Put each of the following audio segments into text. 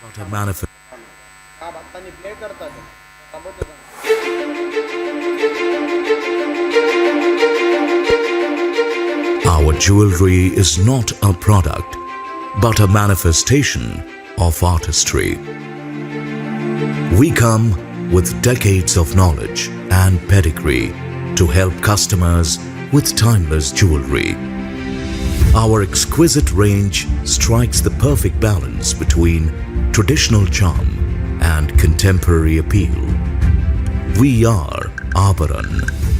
But a manifest. आतां play करता ते थांबोवचें. Our jewelry is not a product, but a manifestation of artistry. We come with decades of knowledge and pedigree to help customers with timeless jewelry. Our exquisite range strikes the perfect balance between traditional charm and contemporary appeal. We are Abharan,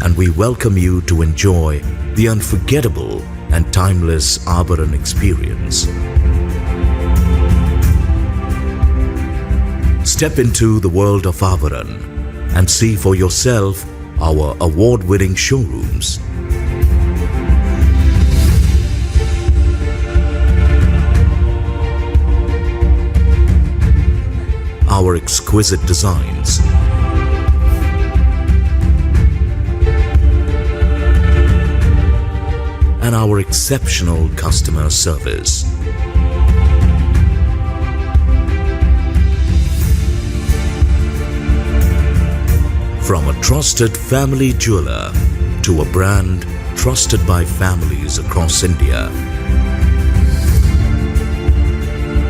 and we welcome you to enjoy the unforgettable and timeless Abharan experience. Step into the world of Abharan and see for yourself our award-winning showrooms, our exquisite designs, and our exceptional customer service. From a trusted family jeweler to a brand trusted by families across India,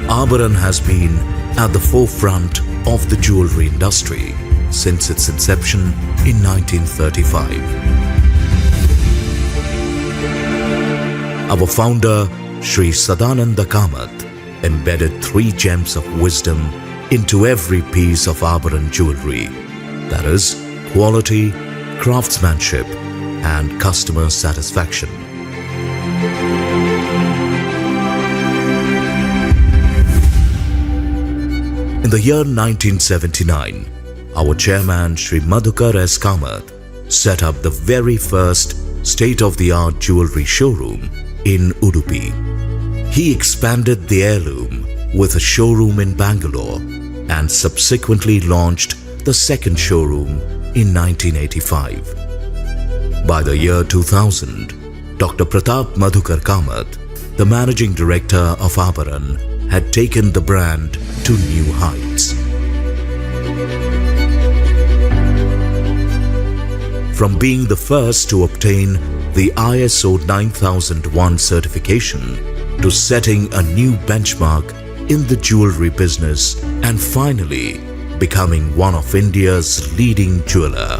Abharan has been at the forefront of the jewelry industry since its inception in 1935. Our founder, Sri Sadananda Kamath, embedded three gems of wisdom into every piece of Abharan jewelry, that is, quality, craftsmanship, and customer satisfaction. In the year 1979, our chairman Sri Madhukar S. Kamath set up the very first state-of-the-art jewelry showroom in Udupi. He expanded the heirloom with a showroom in Bangalore and subsequently launched the second showroom in 1985. By the year 2000, Dr. Pratap Madhukar Kamath, the managing director of Abharan, had taken the brand to new heights. From being the first to obtain the ISO 9001 certification to setting a new benchmark in the jewelry business and finally becoming one of India's leading jeweler.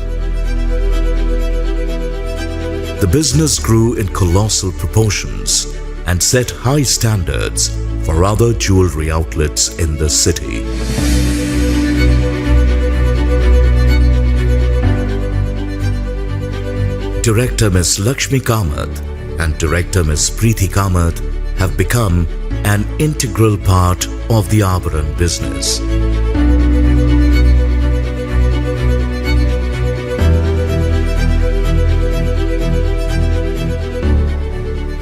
The business grew in colossal proportions and set high standards for other jewelry outlets in the city. Director Ms. Lakshmi Kamath and Director Ms. Preeti Kamath have become an integral part of the Abharan business.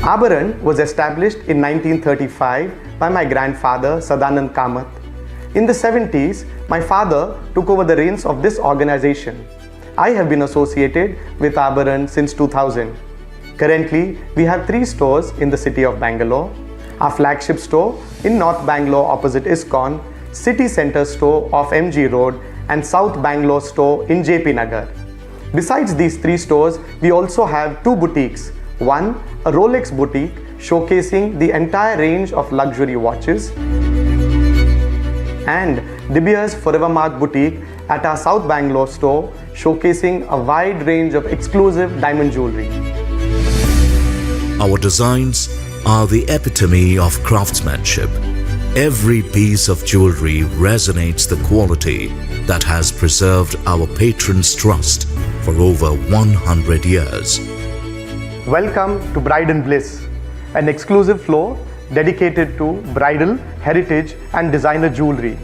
Abharan was established in 1935 by my grandfather Sadanand Kamath. In the 70s, my father took over the reins of this organization. I have been associated with Abharan since 2000. Currently, we have 3 stores in the city of Bangalore. Our flagship store in North Bangalore opposite ISKCON, City Center store off MG Road, and South Bangalore store in JP Nagar. Besides these 3 stores, we also have 2 boutiques. One, a Rolex boutique showcasing the entire range of luxury watches, and De Beers Forevermark boutique at our South Bangalore store showcasing a wide range of exclusive diamond jewelry. Our designs are the epitome of craftsmanship. Every piece of jewelry resonates the quality that has preserved our patrons' trust for over 100 years. Welcome to Bride and Bliss, an exclusive floor dedicated to bridal, heritage and designer jewelry.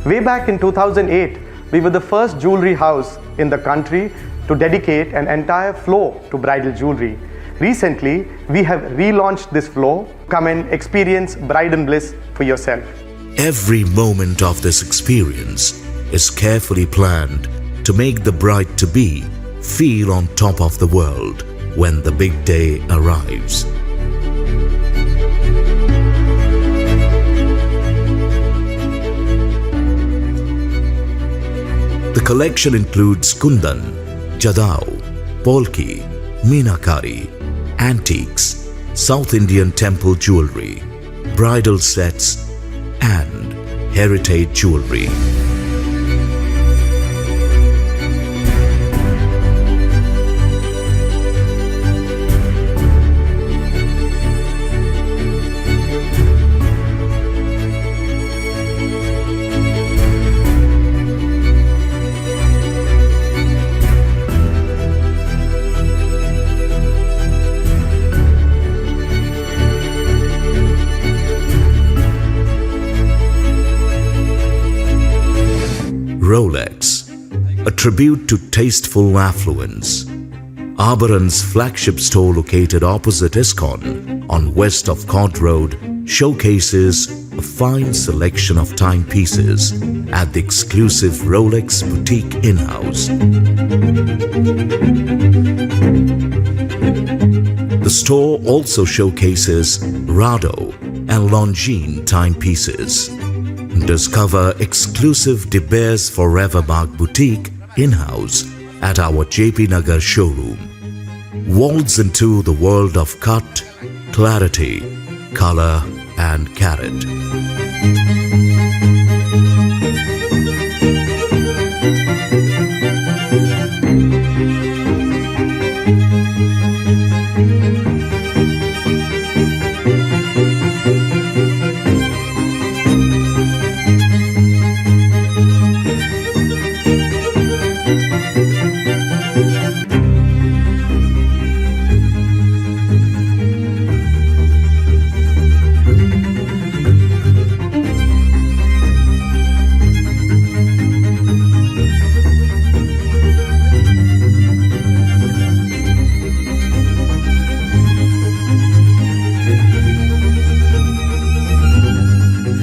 Way back in 2008, we were the first jewelry house in the country to dedicate an entire floor to bridal jewelry. Recently, we have relaunched this floor. Come and experience Bride and Bliss for yourself. Every moment of this experience is carefully planned to make the bride-to-be feel on top of the world when the big day arrives. Collection includes Kundan, Jadau, Polki, Meenakari, antiques, South Indian temple jewelry, bridal sets, and heritage jewelry. Rolex, a tribute to tasteful affluence. Abharan's flagship store located opposite ISKCON on west of Cod Road showcases a fine selection of timepieces at the exclusive Rolex boutique in-house. The store also showcases Rado and Longines timepieces. Discover exclusive De Beers Forever Mark boutique in-house at our JP Nagar showroom. Waltz into the world of cut, clarity, color and carat.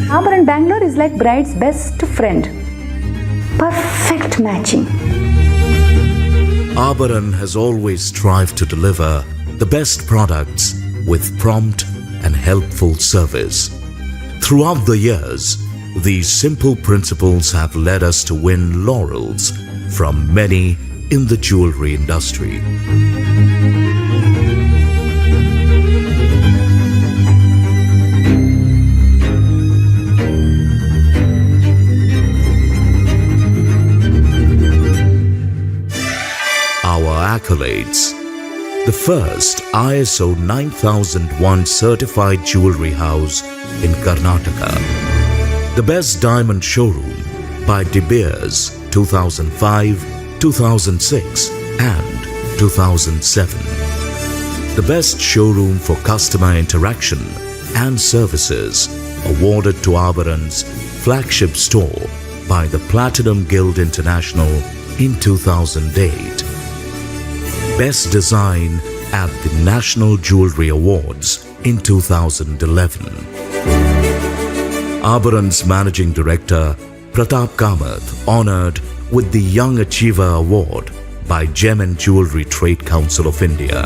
Abharan Bangalore is like bride's best friend. Perfect matching. Abharan has always strived to deliver the best products with prompt and helpful service. Throughout the years, these simple principles have led us to win laurels from many in the jewelry industry. Our accolades. The first ISO 9001 certified jewelry house in Karnataka. The best diamond showroom by De Beers 2005, 2006 and 2007. The best showroom for customer interaction and services awarded to Abharan's flagship store by the Platinum Guild International in 2008. Best Design at the National Jewelry Awards in 2011. Abharan's Managing Director Pratap Kamath honored with the Young Achiever Award by Gem and Jewelry Trade Council of India.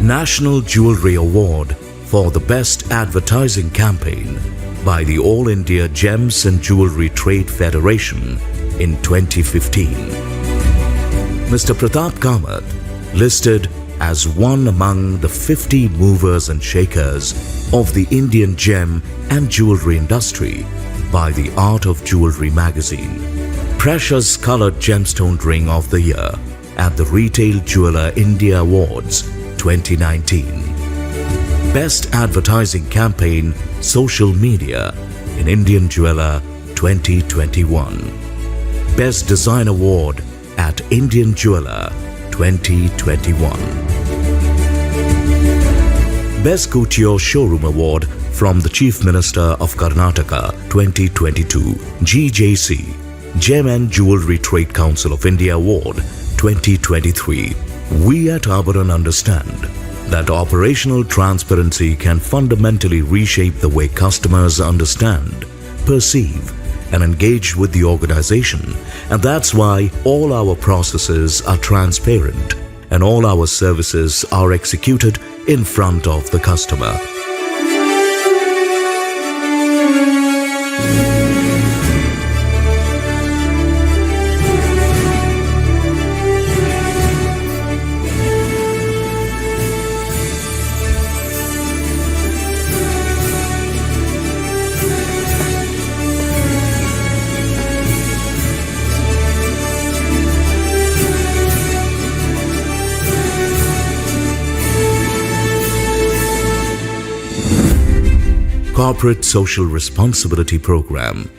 National Jewelry Award for the Best Advertising Campaign by the All India Gems and Jewelry Trade Federation in 2015. Mr. Pratap Kamath listed as one among the 50 movers and shakers of the Indian gem and jewelry industry by the Art of Jewelry magazine. Precious Colored Gemstone Ring of the Year at the Retail Jeweler India Awards 2019. Best Advertising Campaign Social Media in Indian Jeweler 2021. Best Design Award at Indian Jeweler 2021. Best Couture Showroom Award from the Chief Minister of Karnataka 2022, GJC, Gem and Jewelry Trade Council of India Award 2023. We at Abharan understand that operational transparency can fundamentally reshape the way customers understand, perceive, and engage with the organization, and that's why all our processes are transparent and all our services are executed in front of the customer. corporate social responsibility program.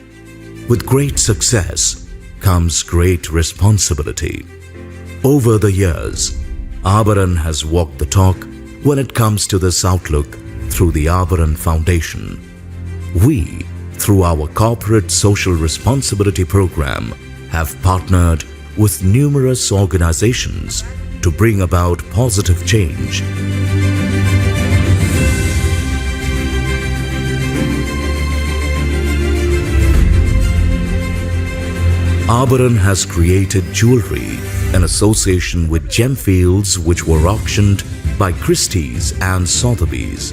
With great success comes great responsibility. Over the years, Abharan has walked the talk when it comes to this outlook through the Abharan Foundation. We, through our corporate social responsibility program, have partnered with numerous organizations to bring about positive change. Abharan has created jewelry in association with gemfields which were auctioned by Christie's and Sotheby's,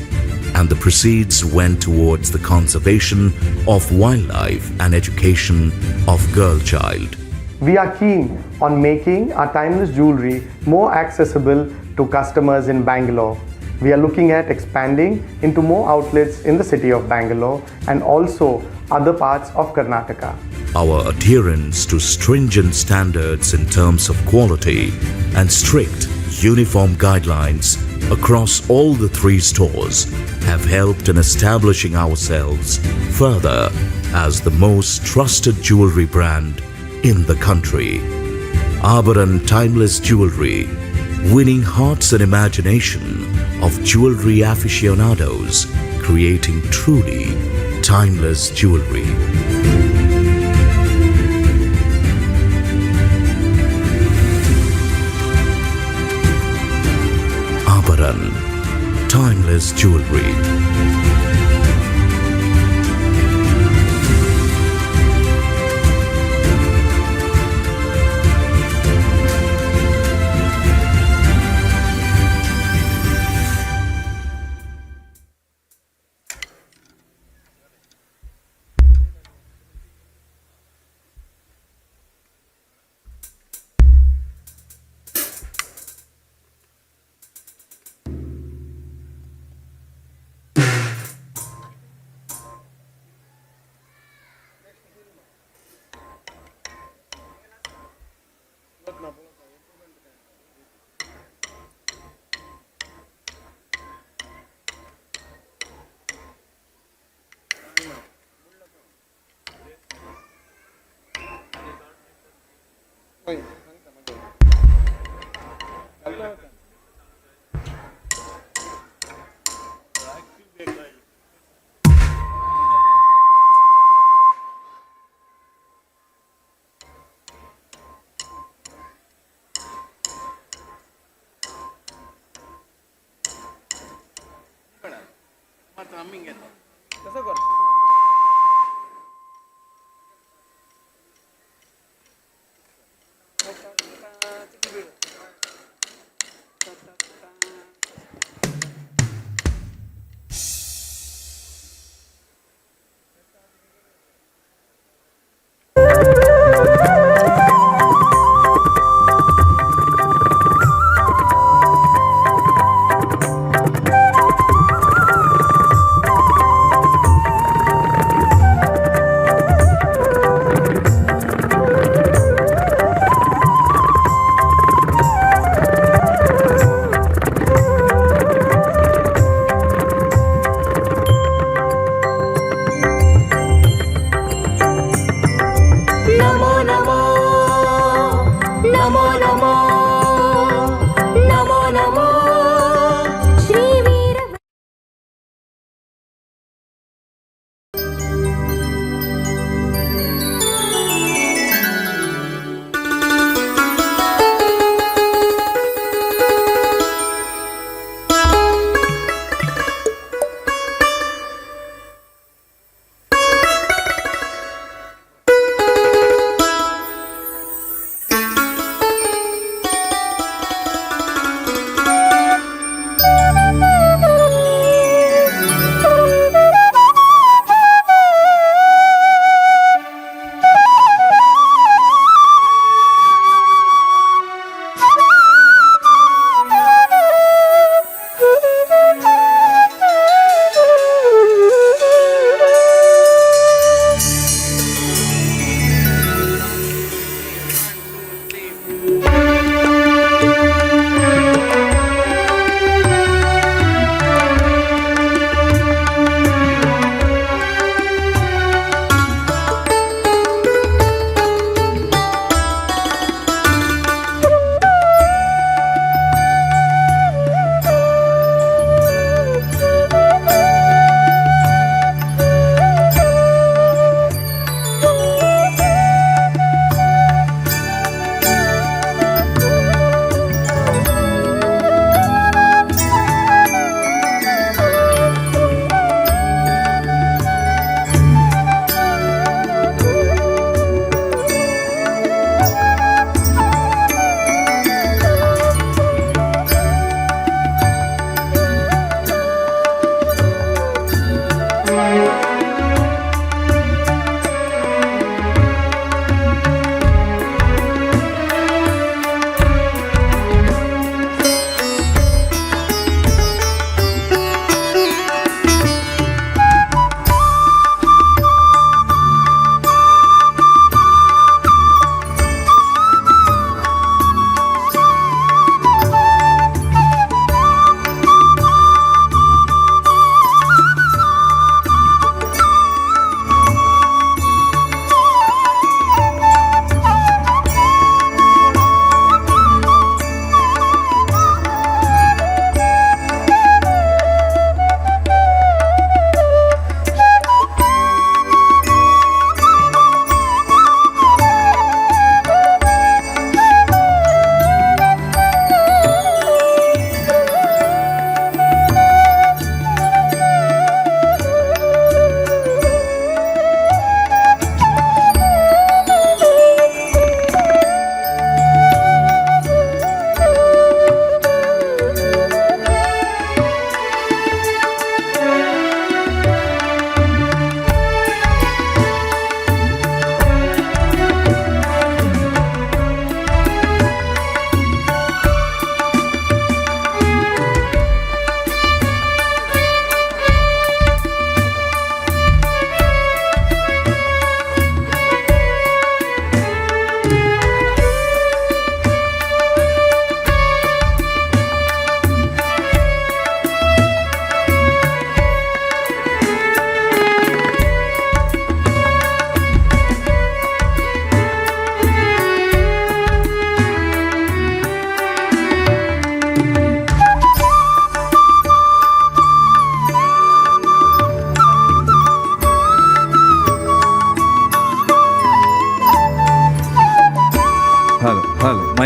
and the proceeds went towards the conservation of wildlife and education of girl child. We are keen on making our timeless jewelry more accessible to customers in Bangalore. We are looking at expanding into more outlets in the city of Bangalore and also other parts of Karnataka. Our adherence to stringent standards in terms of quality and strict uniform guidelines across all the three stores have helped in establishing ourselves further as the most trusted jewelry brand in the country. Abharan Timeless Jewelry, winning hearts and imagination of jewelry aficionados, creating truly timeless jewelry. Abharan, timeless jewelry.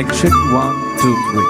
Mic check 1 2 3.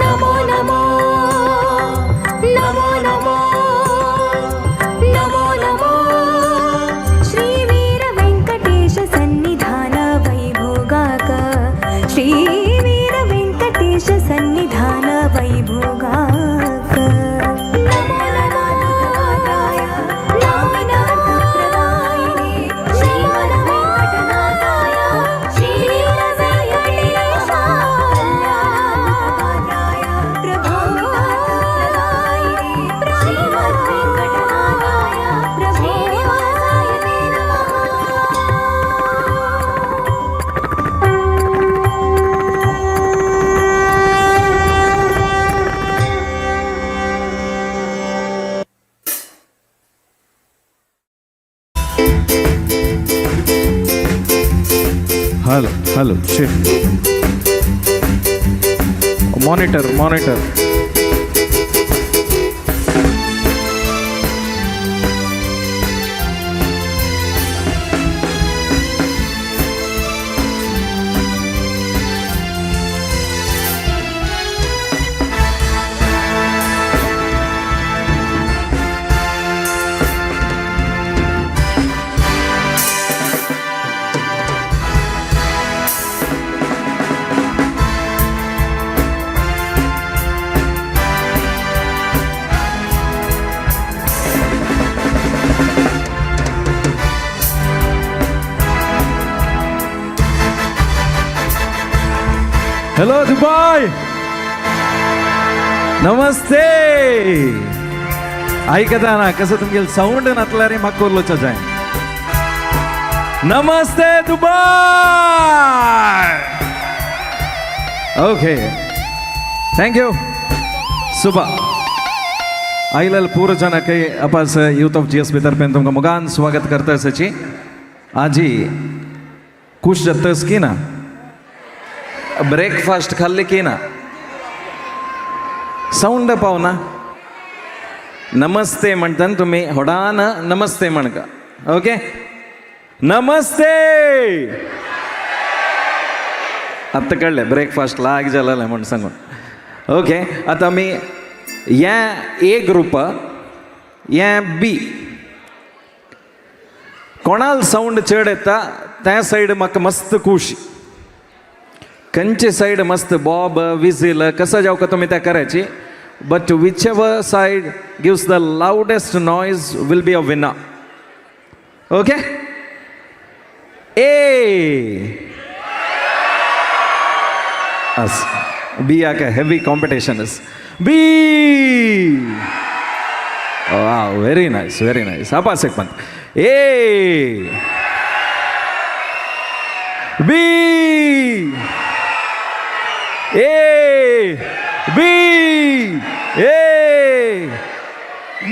Namo Namo Namo Namo Namo Namo Shri Veer Venkatesh Sannidhana वैभोगाक, Shri वीर वेंकटेश सन्निधान वैभोगाक। नमो नमो नामनार्थप्रदायिने श्रीमद्वेङ्कटनाथाय श्रीनिवासाय प्रभावितार्थप्रदायिने श्रीमद्वेङ्कटनाथाय श्रीनिवासाय ते नमः। Hello hello check. Monitor monitor. Hello Dubai, नमस्ते। आयकता ना कसं तुमगे sound नातल्यार म्हाका कोरलोचा जाय। नमस्ते दुबय। Okay, thank you. सुबा आयलाल पूर जनक अपास यूथ ऑफ जीएस तर्फेन तुमकां मोगान स्वागत करता सची। आजी खुश जातस की ना? ब्रेकफास्ट खाल्ले की ना? साऊंड पावना? नमस्ते म्हणताना तुम्ही होडान नमस्ते म्हणका। ओके, नमस्ते। आत्ता कळ्ळें ब्रेकफास्ट लाग जालें म्हण सांगून। ओके, आतां आमी हे ए ग्रुप हे बी कोणाल साऊंड चड येता त्या सायड म्हाका मस्त खुशी। खंयचे सायड मस्त बॉब विजील कसं जावं का तुम्ही त्या करायची, but whichever side gives the loudest noise will be a winner. Okay, A us B आका heavy competition is B. Wow, very nice, very nice. अपास एक Pant A B A B A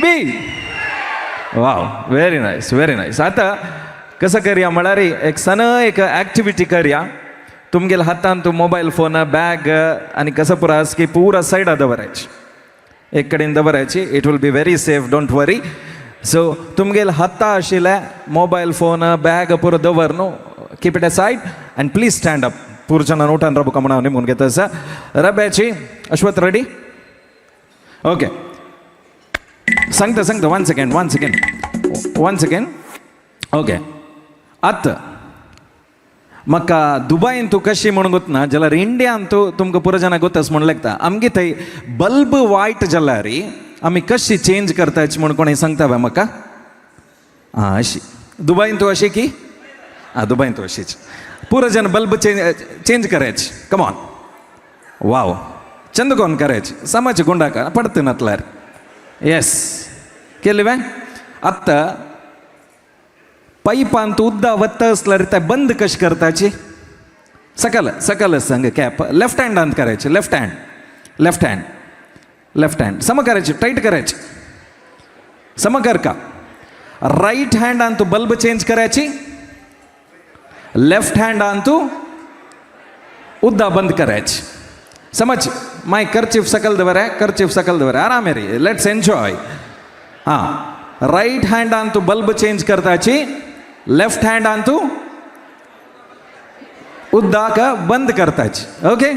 B. Wow, very nice, very nice. आतां कसं करया म्हळ्यार एक सन एक activity करया. तुमगेल्या हातान तूं मोबायल फोन, बॅग आनी कसं पुरा आस की पुरा सायडा दवरायची, एक कडेन दवरायची. It will be very safe, don't worry. So तुमगेले हाता आशिल्ले मोबायल फोन, बॅग पुरो दवर न्हू, keep it aside and please stand up. पूर जाणां उठान राबू म्हणून हांव निमून घेता आसा रब्याची. अश्वत रेडी? ओके, सांगता सांगता, one second, one second, one second. Okay, आतां म्हाका दुबायन तूं कशी म्हणून गोतना जाल्यार इंडियान तूं तुमकां पुरो जाणां गोतास म्हणून लागता. आमगे थंय बल्ब वायट जाल्यार आमी कशी चेंज करताची म्हूण कोणी सांगता बाय म्हाका? आं, अशी दुबायन तूं अशी की आं, दुबायन तूं अशीच पुरो जण बल्ब चेंज चेंज करायची. कमॉन, वाव, चंद कोण करायची समाज गुंडाका पडत नातल्यार. येस, केली वे. आत्तां पायपांत उद्दा वत्ता असल्यार ते बंद कशें करताची? सकल सकल सांग. कॅप लेफ्ट हँडान करायचे, left hand, left hand, left hand सम करायची, टायट करायची, सम कर का. राईट हँडान तू बल्ब चेंज करायची, लेफ्ट हँडान तू उद्दा बंद करायची. समज माय कर्चीफ सकल दवर आहे, कर्चीफ सकल दवर. आराम रे, let's enjoy. हां, राईट हँडान तू बल्ब चेंज करताची, लेफ्ट हँडान तू उद्दाक बंद करताची. Okay,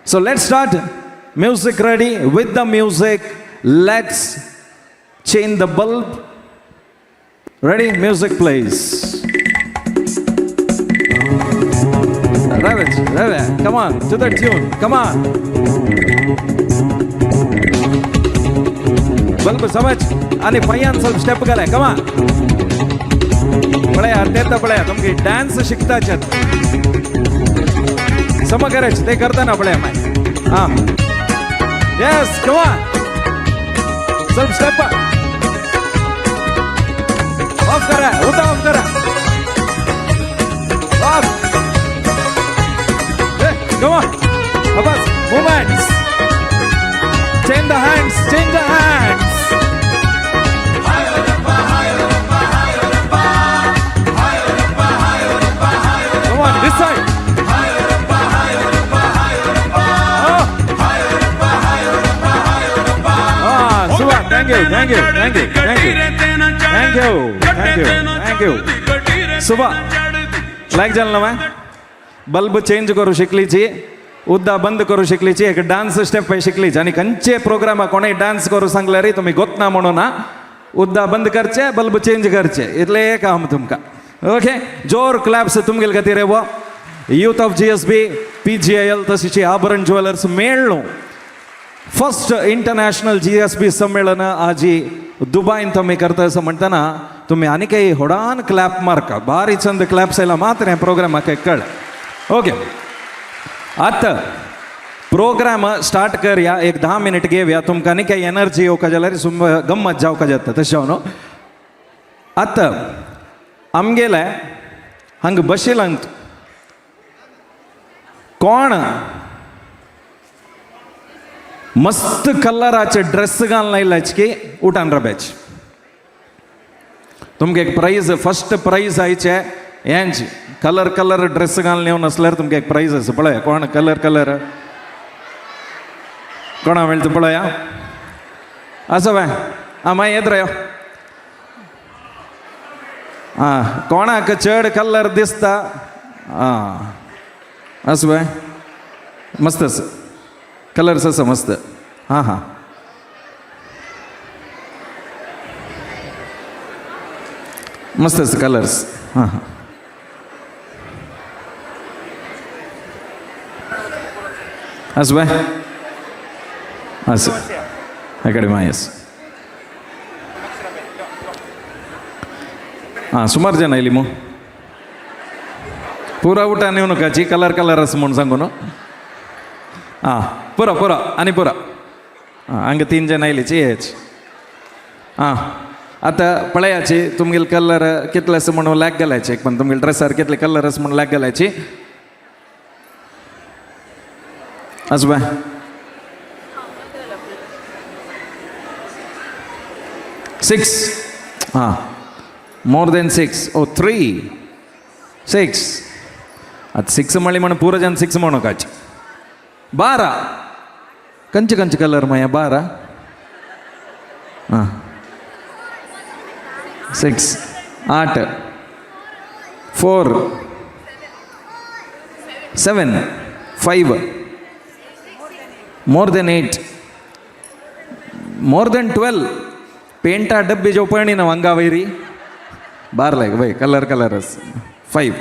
so let's start. Music ready? With the music, let's change the bulb. Ready? Music, please. Ravage, Ravage, come on, to the tune, come on. Bulb समज आणि पांयान ಸ್ವಲ್ಪ step घालाय. कमा, पळया ते पळया, तुमकी डान्स शिकताचे सम करायचे ते करताना पळया माय. हा, येस, कमा, ಸ್ವಲ್ಪ स्टेप ऑफ करा, उता ऑफ करा, off. Come on. Abbas, movements. Change the hands, change the hands. Come on, this side. Oh. Ah, super. Thank you, thank you, thank you, thank you. Thank you, thank you, thank you. Super. Like जाल ना bulb change करू शिकलीची, उद्दा बंद करू शिकलीची, एक dance step शिकलीची. आणि खंयचे प्रोग्रामा कोणेय dance करू सांगल्यार तुम्ही गोतना म्हणून ना उद्दा बंद करचे, बल्ब चेंज करचे, इतले एक काम तुमकां. ओके, जोर क्लॅप्स तुमगेले खातीर. वो youth of GSB, PGIL तशीच आभरण ज्वेलर्स मेळ्ळो फर्स्ट इंटरनॅशनल जीएसबी संमेलन आजी दुबायन तुमी करता असं म्हणताना तुम्ही आनी काही होडान क्लॅप मारका. भारी चंद क्लॅप्स आयला मात्र हे प्रोग्राम म्हाका कळ. ओके, आतां प्रोग्राम स्टार्ट करया. एक 10 मिनिट घेवया. तुमकां आनी काही एनर्जी येवका जाल्यार गम्मत जावका जाता तशें न्हू. आतां आमगेले हांगा बशिलांत कोण मस्त कलराचे ड्रेस घालून आयल्याच की उठान रब्याची तुमकां एक प्रायज, फर्स्ट प्रायज आयचे. हेंच कलर कलर ड्रेस घालून येवन आसल्यार तुमकां एक प्रायज आसा. पळया कोण कलर कलर कोणा मेळटा पळया. आसा बाय. आं, मागीर येत रे. आं, कोणाक चड कलर दिसता? आं, आसा बाय, मस्त आसा, कलर्स आसा मस्त. हां हां, मस्त आसा कलर्स. हां हां, आसा बाय, आसा हे कडेन मागीर आसा. आं, सुमार जाण आयली मू. पुरा उठान येवं नाकाची, कलर कलर आसा म्हूण सांगू न्हू. आं, पुरो पुरो आनी पुरो. आं, हांगा तीन जाण आयलीची येच. आं, आतां पळयाची तुमगेले कलर कितले आसा म्हणून लॅक घालायचे. एक पण तुमगेले ड्रेसार कितले कलर आसा म्हणून लॅक घालायची. आसा बाय. 6. हां, मोर देन 6. ओ 3 6. आतां 6 म्हणली म्हण पुरो जन 6 म्हणूकाच. 12. कंचे कंचे कलर माया 12. हां, 6 8 4 7 5, more than 8, more than 12. पेंटा डब्बे जो पळणी ना अंगा वैरी बार लायक by colour colours 5.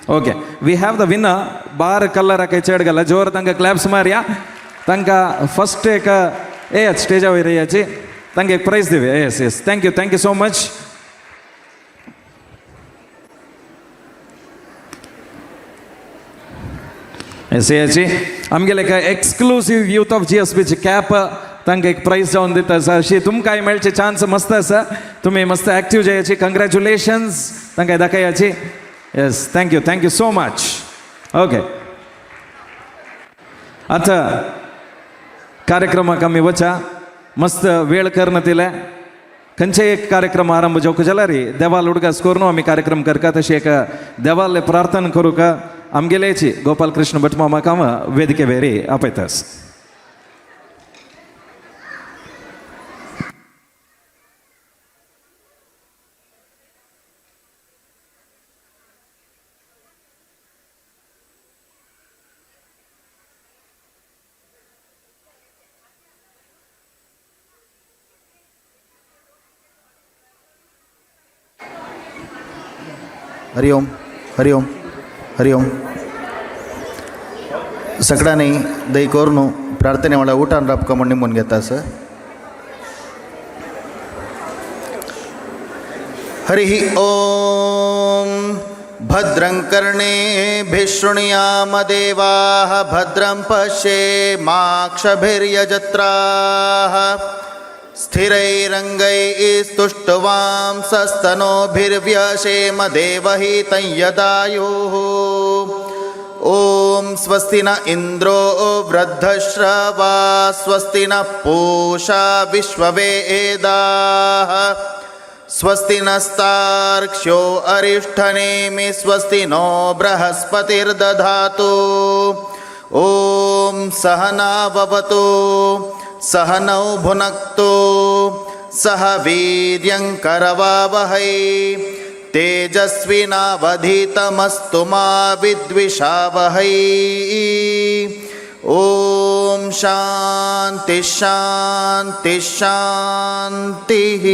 Okay, we have the winner. 12 कलराक चड गेला. जोर तांकां क्लॅप्स मारया. तांकां फर्स्ट एक येयात स्टेजा वयर येयाची, तांकां एक प्रायज दिवया. Yes yes, thank you, thank you so much. S याची आमगेले एक exclusive youth of G S बीची कॅप तांकां एक प्रायज जावन दिता आसा. अशी तुमकांय मेळचे चान्स मस्त आसा. तुमी मस्त एक्टीव जायाची. कंग्रेच्युलेशन्स तांकां दाखयाची. Yes, thank you, thank you so much. Okay, आतां कार्यक्रमाक आमी वचा. मस्त वेळ करना तिले खंयचे एक कार्यक्रम आरंभ जावंक जाल्यार देवाल उडगास करून आमी कार्यक्रम करता. तशें एक देवाले प्रार्थना करूंक आमगेलेची गोपाल कृष्ण भट मामाक हांव वेदिके वयर आपयतास. हरिओम हरिओम हरिओम. सगळ्यांनी दई करून प्रार्थने म्हळ्यार उठान राबका म्हण निमून घेता सर. हरि ओम. भद्रं कर्णेभिः शृणुयाम देवाः भद्रं पश्येमाक्षभिर्यजत्राः स्थिरैरङ्गैस्तुष्टुवांसस्तनोभिर्व्यशेम देवहितं यदायुः. ॐ स्वस्ति न इन्द्रो वृद्धश्रवा स्वस्ति नः पूषा विश्ववेदाः स्वस्ति नस्तार्क्ष्यो अरिष्ठनेमि स्वस्ति नो बृहस्पतिर्दधातु. ॐ सहनाववतु सहनौ भुनक्तु सह वीर्यङ्करवावहै तेजस्विनावधीतमस्तु मा विद्विषावहै. ॐ शान्ति शान्ति शान्तिः.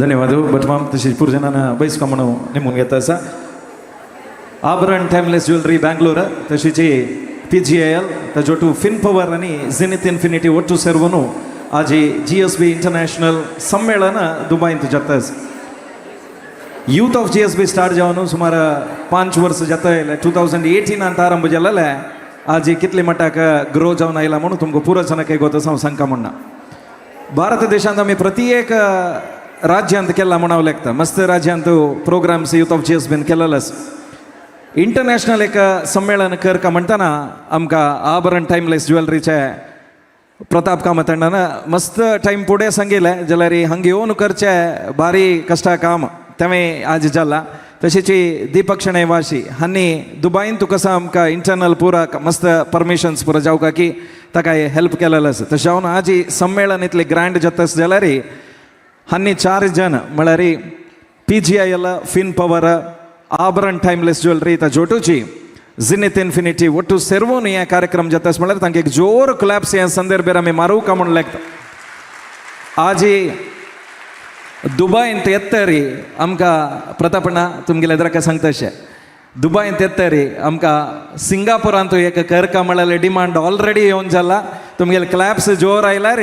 धन्यवाद भटमाम. तशेंच पुरजनान बैसका म्हणून नेमून घेता आसा. आभरण टायमलेस ज्वेलरी बँगलोर, तशीच P G I L, ताजोटू fin power आनी झेनिथ इन्फिनिटी ಒಟ್ಟು ಸರ್ವನು ಆಜಿ ಜಿ ಎಸ್ ಬಿ ಇಂಟರ್ನ್ಯಾಷನಲ್ ಸಮ್ಮೇಳನ दुबयंत जाता. Youth of G S B start जावन सुमार 5 वर्स जाता येयले. 2018 आरंभ जालेले आजी कितले मटाक ग्रो जावन आयला म्हणून तुमकां पुरो जाणांक एक आसा हांव सांगता म्हणना. भारत देशांत आमी प्रति एक राज्यांत केला म्हूण हांव लेखता. मस्त राज्यांत programmes youth of G S bin केलेले आसा. इंटरनॅशनल एक संमेलन करका म्हणटना आमकां आभरण टायमलेस ज्वेलरीचे प्रताप कामत अण्णान मस्त टायम फुडें सांगिल्लें जाल्यार हांगा येवन करचें भारी कश्टा काम तेंवें आज जाला. तशेंच दीपक शणै वाशी हांणी दुबायन तुका आसा आमकां इंटरनल पुरा मस्त परमिशन्स पुरा जावका की ताका हेल्प केलेलो आसा. तशें जावन आज संमेलन इतलें ग्रँड जाता जाल्यार हांणी 4 जण म्हळ्यार P G I L, fin power, Abharan timeless jewellery, ताजोटूची झिनीथ इन्फिनिटी ಒಟ್ಟು ಸರ್ವನು हे कार्यक्रम जाता म्हळ्यार तांकां एक जोर क्लॅप्स हे संदर्भार आमी मारूंक म्हूण लेखता. आजी दुबायंत येतरी आमकां प्रतापणा तुमगेले एद्राका सांगता अशें दुबायंत येतरी आमकां सिंगापुरांत एक करका म्हळ्यार डिमांड ऑलरेडी येवन जाला. तुमगेले क्लॅप्स जोर आयल्यार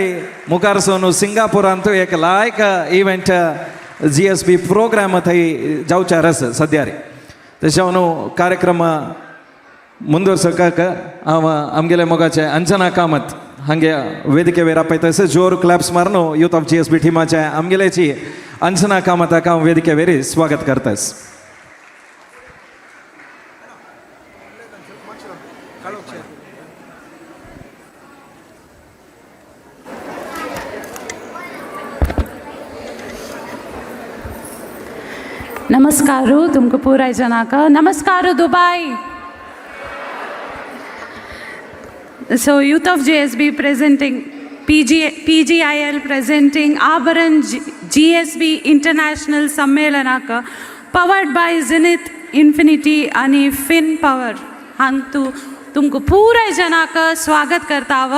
मुखार सोन सिंगापुरांत एक लायक event G S B programme थंय जावचार आसा सद्या रे. तशें हांव कार्यक्रम ಮುಂದುವರ್ಸೋಕಾಕ ಅವ आमगेले मोगाचे अंजना कामत हांगे वेदिके वयर आपयता. जोर क्लॅप्स मारून youth of G S B टिमाचे आमगेलेची Anjana कामताक हांव वेदिके वयर स्वागत करतास. नमस्कार तुमकां पुराय जनाक. नमस्कार Dubai. So Youth of GSB presenting PGIL presenting Abharan GSB International सम्मेलनाक पवर्ड बाय जिनित इन्फिनिटी आनी फिन पवर हांग तुमकां पुराय जनाक स्वागत करता हांव.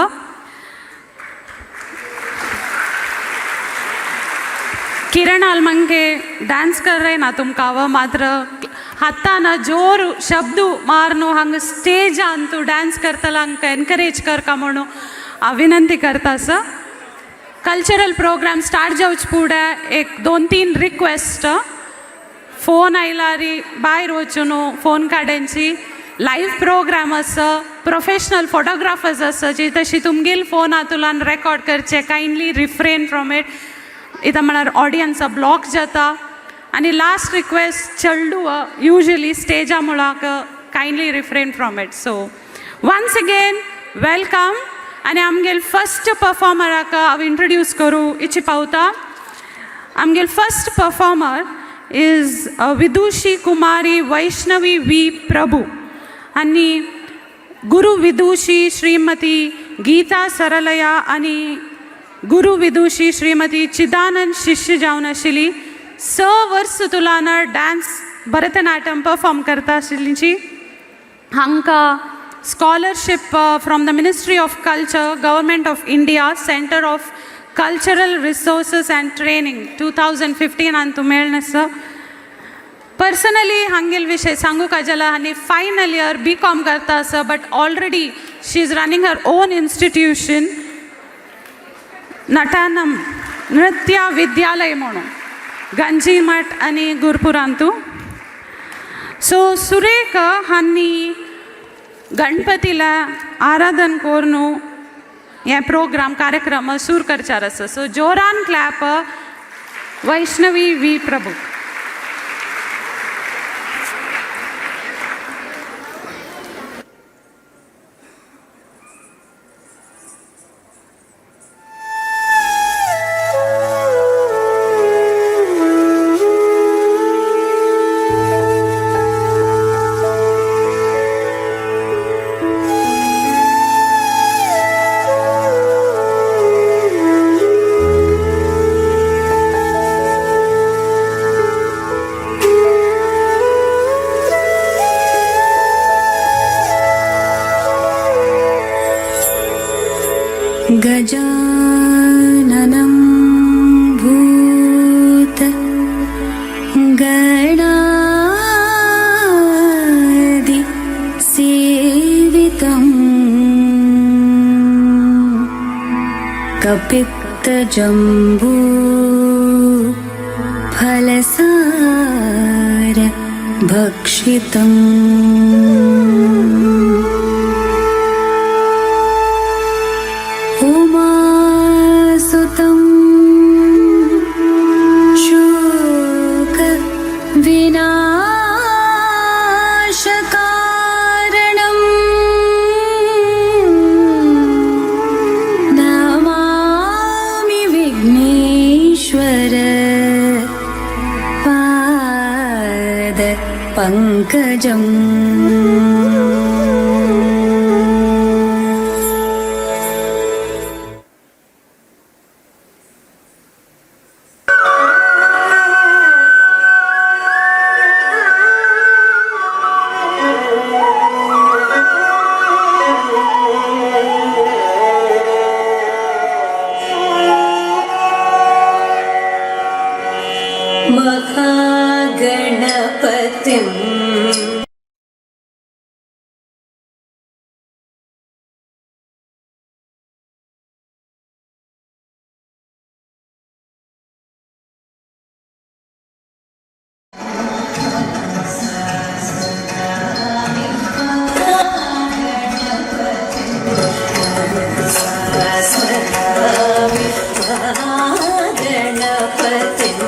किरण आलमंगे डांस कर रहे ना तुमकां हांव, मात्र हातान जोर शब्द मारनु हांग स्टेजान तूं डांस करतला हांकां एनकरेज करका म्हणून हांव विनंती करता. सर, कल्चरल प्रोग्राम स्टार्ट जावचे फुडें एक दोन तीन रिक्वेस्ट. फोन आयल्यार भायर वचून फोन काड्यांची. लायव्ह प्रोग्राम आसा, प्रोफेशनल फोटोग्राफर्स आसा जी तशी तुमगेल फोन तुलान रेकॉर्ड करचे, कायंडली रिफ्रेन फ्रॉम it. इतां म्हळ्यार ऑडियन्सा ब्लॉक जाता. आनी लास्ट रिक्वेस्ट, चेडू युजली स्टेजा मुळाक, kindly refrain from it. So once again welcome. आनी आमगेल फर्स्ट परफॉर्मराक हांव इंट्रोड्यूस करूं इच्छी पावता. आमगेल first performer is Vidushi Kumari Vaishnavi V Prabhu आनी गुरु विदुषी श्रीमती गीता सरलया आनी गुरु विदुषी श्रीमती चिदानंद शिष्य जावन आशिल्ली. 6 वर्स तुलान डान्स भरतनाट्यम परफॉर्म करता आशिल्लीची. हांकां scholarship from the Ministry of Culture, Government of India, Centre of Cultural Resources and Training 2015 Antu मेळ्ळें. पर्सनली हांगेल विशय सांगू का जाल्यार आनी फायनल इयर बी कॉम करता आसा, but already she is running her own institution, नटानम नृत्य विद्यालय म्हणून गंजीमठ आनी गुरपुरांतू. सो सुरेख हांणी गणपतीला आराधन करून हे प्रोग्राम कार्यक्रम सुरू करचार आसा. सो जोरान क्लॅप वैष्णवी वी प्रभू. गजाननं भूत गणादि सेवितम् कपित्तजम्बू फलसार भक्षितम् उमासुतं शोक विनाशकारणम् नमामि विघ्नेश्वर पाद पङ्कजम्. महागणपतिं. महागणपतिं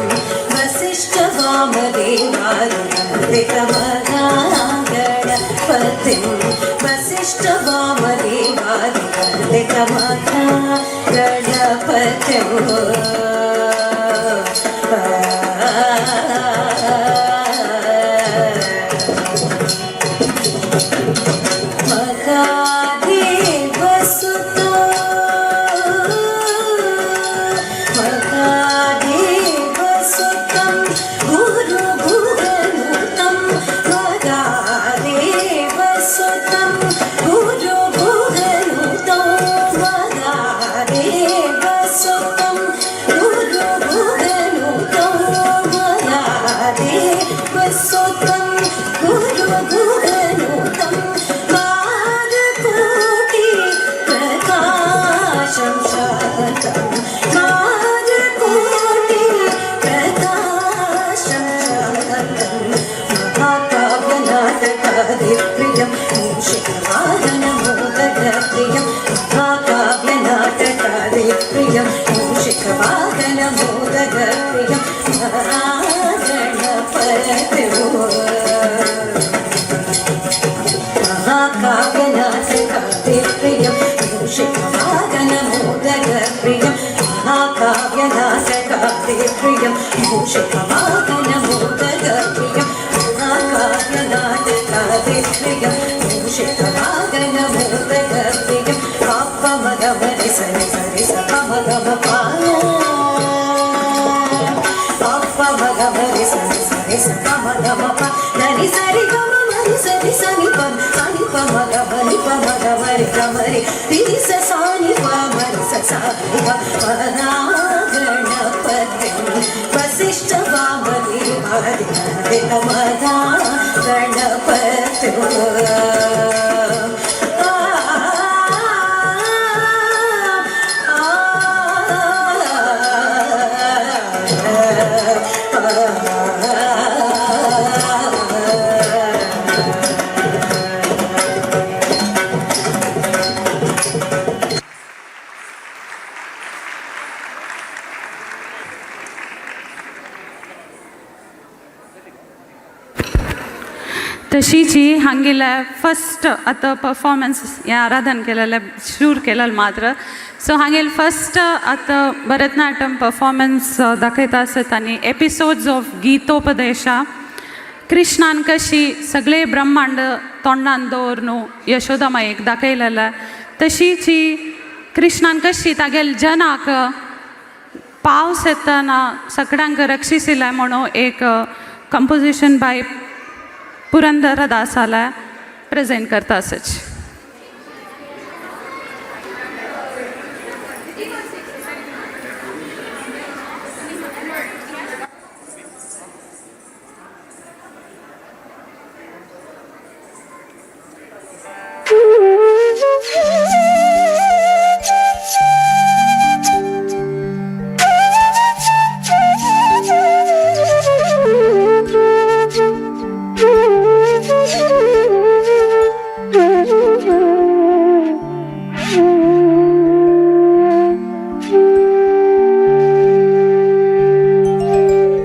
वसिष्ठवामदेवादिवन्दितमहागणपतिं वसिष्ठवामदेवादिवन्दितमहागणपतिं. तशीची हांगेले फर्स्ट आतां परफॉर्मन्स हें आराधन केलेलें शूर केलेलें मात्र. सो हांगेले फर्स्ट आतां भरतनाट्यम परफॉर्मन्स दाखयता आसत आनी एपिसोड्स ऑफ गीतोपदेशा. कृष्णान कशी सगळे ब्रह्मांड तोंडान दवर न्हू यशोदा मायेक दाखयलेलें, तशीची कृष्णान कशी तागेले जनाक पावस येतना सगळ्यांक रक्षिसिलें म्हणून एक कंपोजिशन बाय पुरंदरदासाला प्रेझेंट करता असच.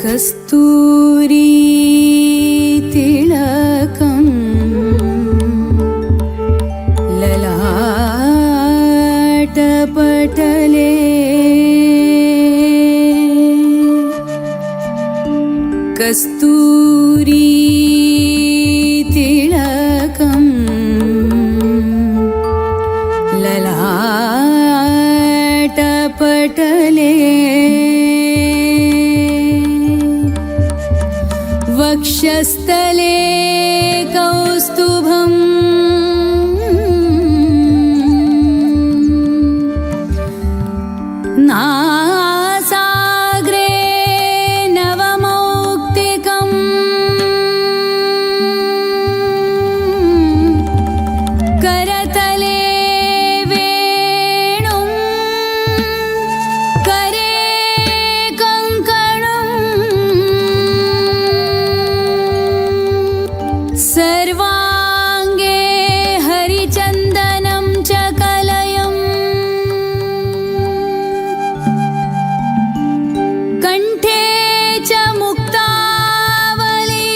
कस्तूरी तिलकं ललाटपटले कस्तूरी तिलकं ललाटपटले वक्षस्थले कौस्तुभम् नासाग्रे नवमौक्तिकम् करतले वेणुं करे कङ्कणम् सर्वाङ्गे हरिचन्दनं च कलयम् कण्ठे च मुक्तावली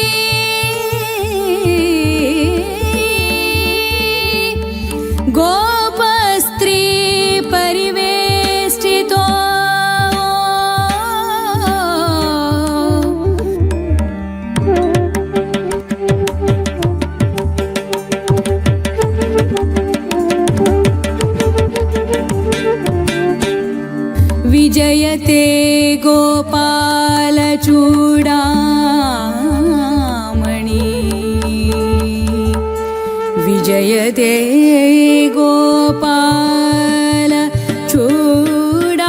गोपस्त्री परिवेष्टितो विजयते गोपालचूडामणि विजयते गोपाल चूडामणि.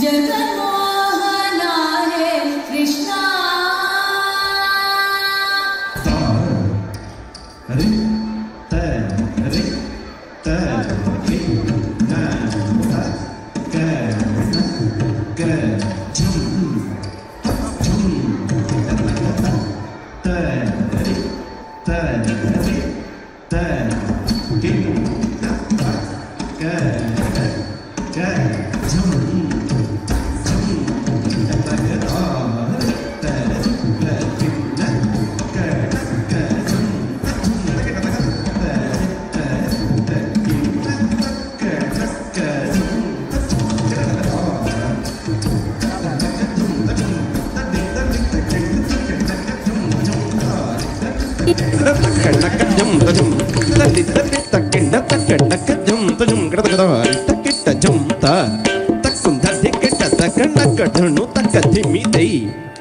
जगन्मोहना हे Krishna. jum ta jum tadi tadi takinda takenda kajum tajum kadakada takitta jum ta takunda dikita takanda kadhanu takadhimi dei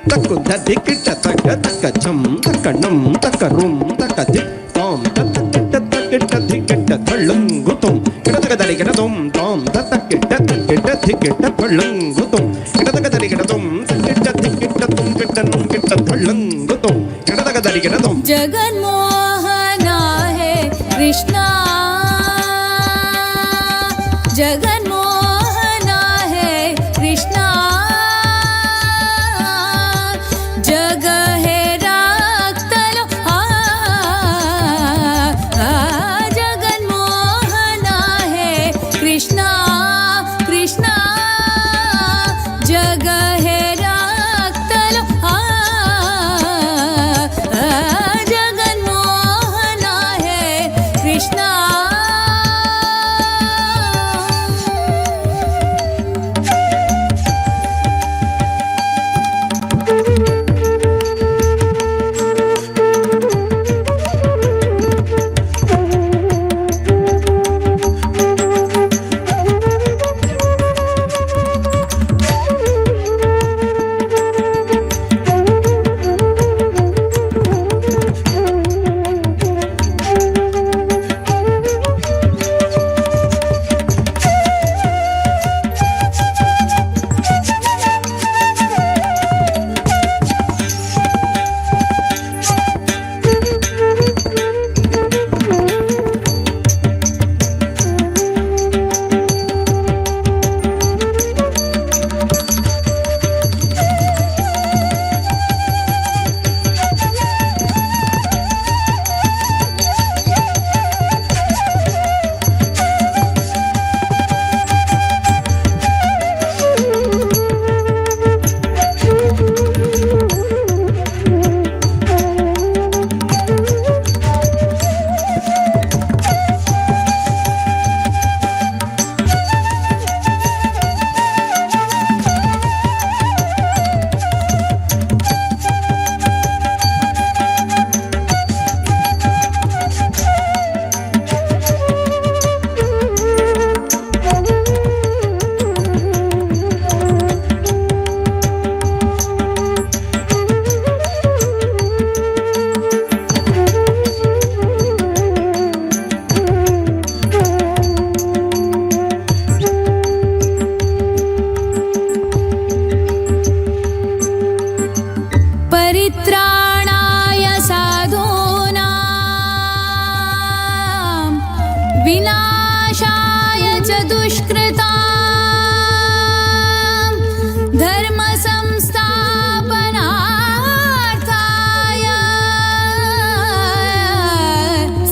takunda dikita taka takajum takanam takarum takadi tom tatakita takita dikita thalungutum kadakadari kadum tom tatakita takita dikita thalungutum kadakadari kadum takita dikita tum kitanum kita thalungutum kadakadari kadum Jaganmohana है कृष्णा जगन्मोहना है कृष्णा जग है राक्तलो आ, आ, जगन्मोहना है कृष्णा कृष्णा जग है राक्तलो आ, आ, जगन्मोहना है कृष्णा। परित्राणाय साधूनां विनाशाय च दुष्कृतां धर्म संस्थापनार्थाय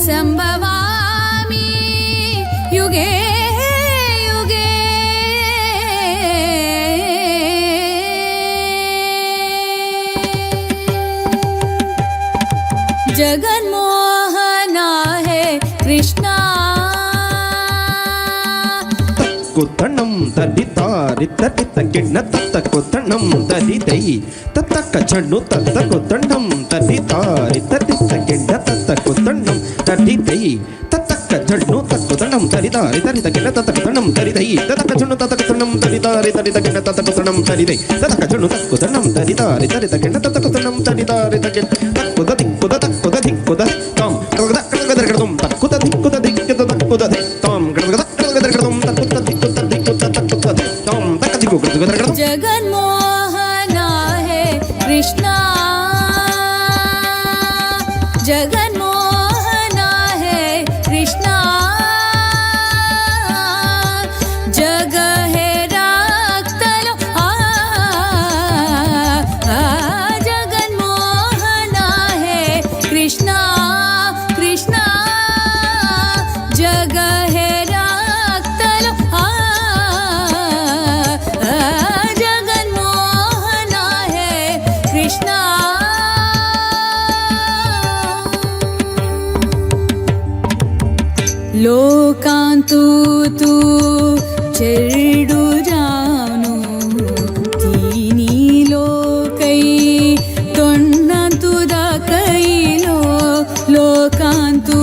संभवामि युगे युगे। जगन्मोहना है कृष्णा కుతణం తది తారి తది తకిణ తత్త కుతణం తది దై తత్తక చణు తత్త కుతణం తది తారి తది తకిణ తత్త కుతణం తది దై తత్తక చణు తక్కుతణం తది తారి తది తకిణ తత్త కుతణం తది దై తత్తక చణు తత్త కుతణం తది తారి తది తకిణ తత్త కుతణం తది దై తత్తక చణు తక్కుతణం తది తారి తది తకిణ తత్త కుతణం తది తారి తకిణ తక్కుద దిక్కుద తక్కుద దిక్కుద తాం కడగద కడగద కడగదం తక్కుద దిక్కుద దిక్కుద తక్కుద తాం కడగద కడగద కడగదం తక్కుద దిక్కుద దిక్కుద తక్కుద తాం తక్క దిక్కు కడగద కడగదం। जगन्मोहना है कृष्णा जगन्मोहना है कृष्णा जग है राक्तलो आ, आ, जगन्मोहना है कृष्णा कृष्णा जग है राक्तलो आ, आ, जगन्मोहना है कृष्णा। लोकांतु तू चेरडु जानु तीनी लोकै तोण्णांतु दाकैलो लोकांतु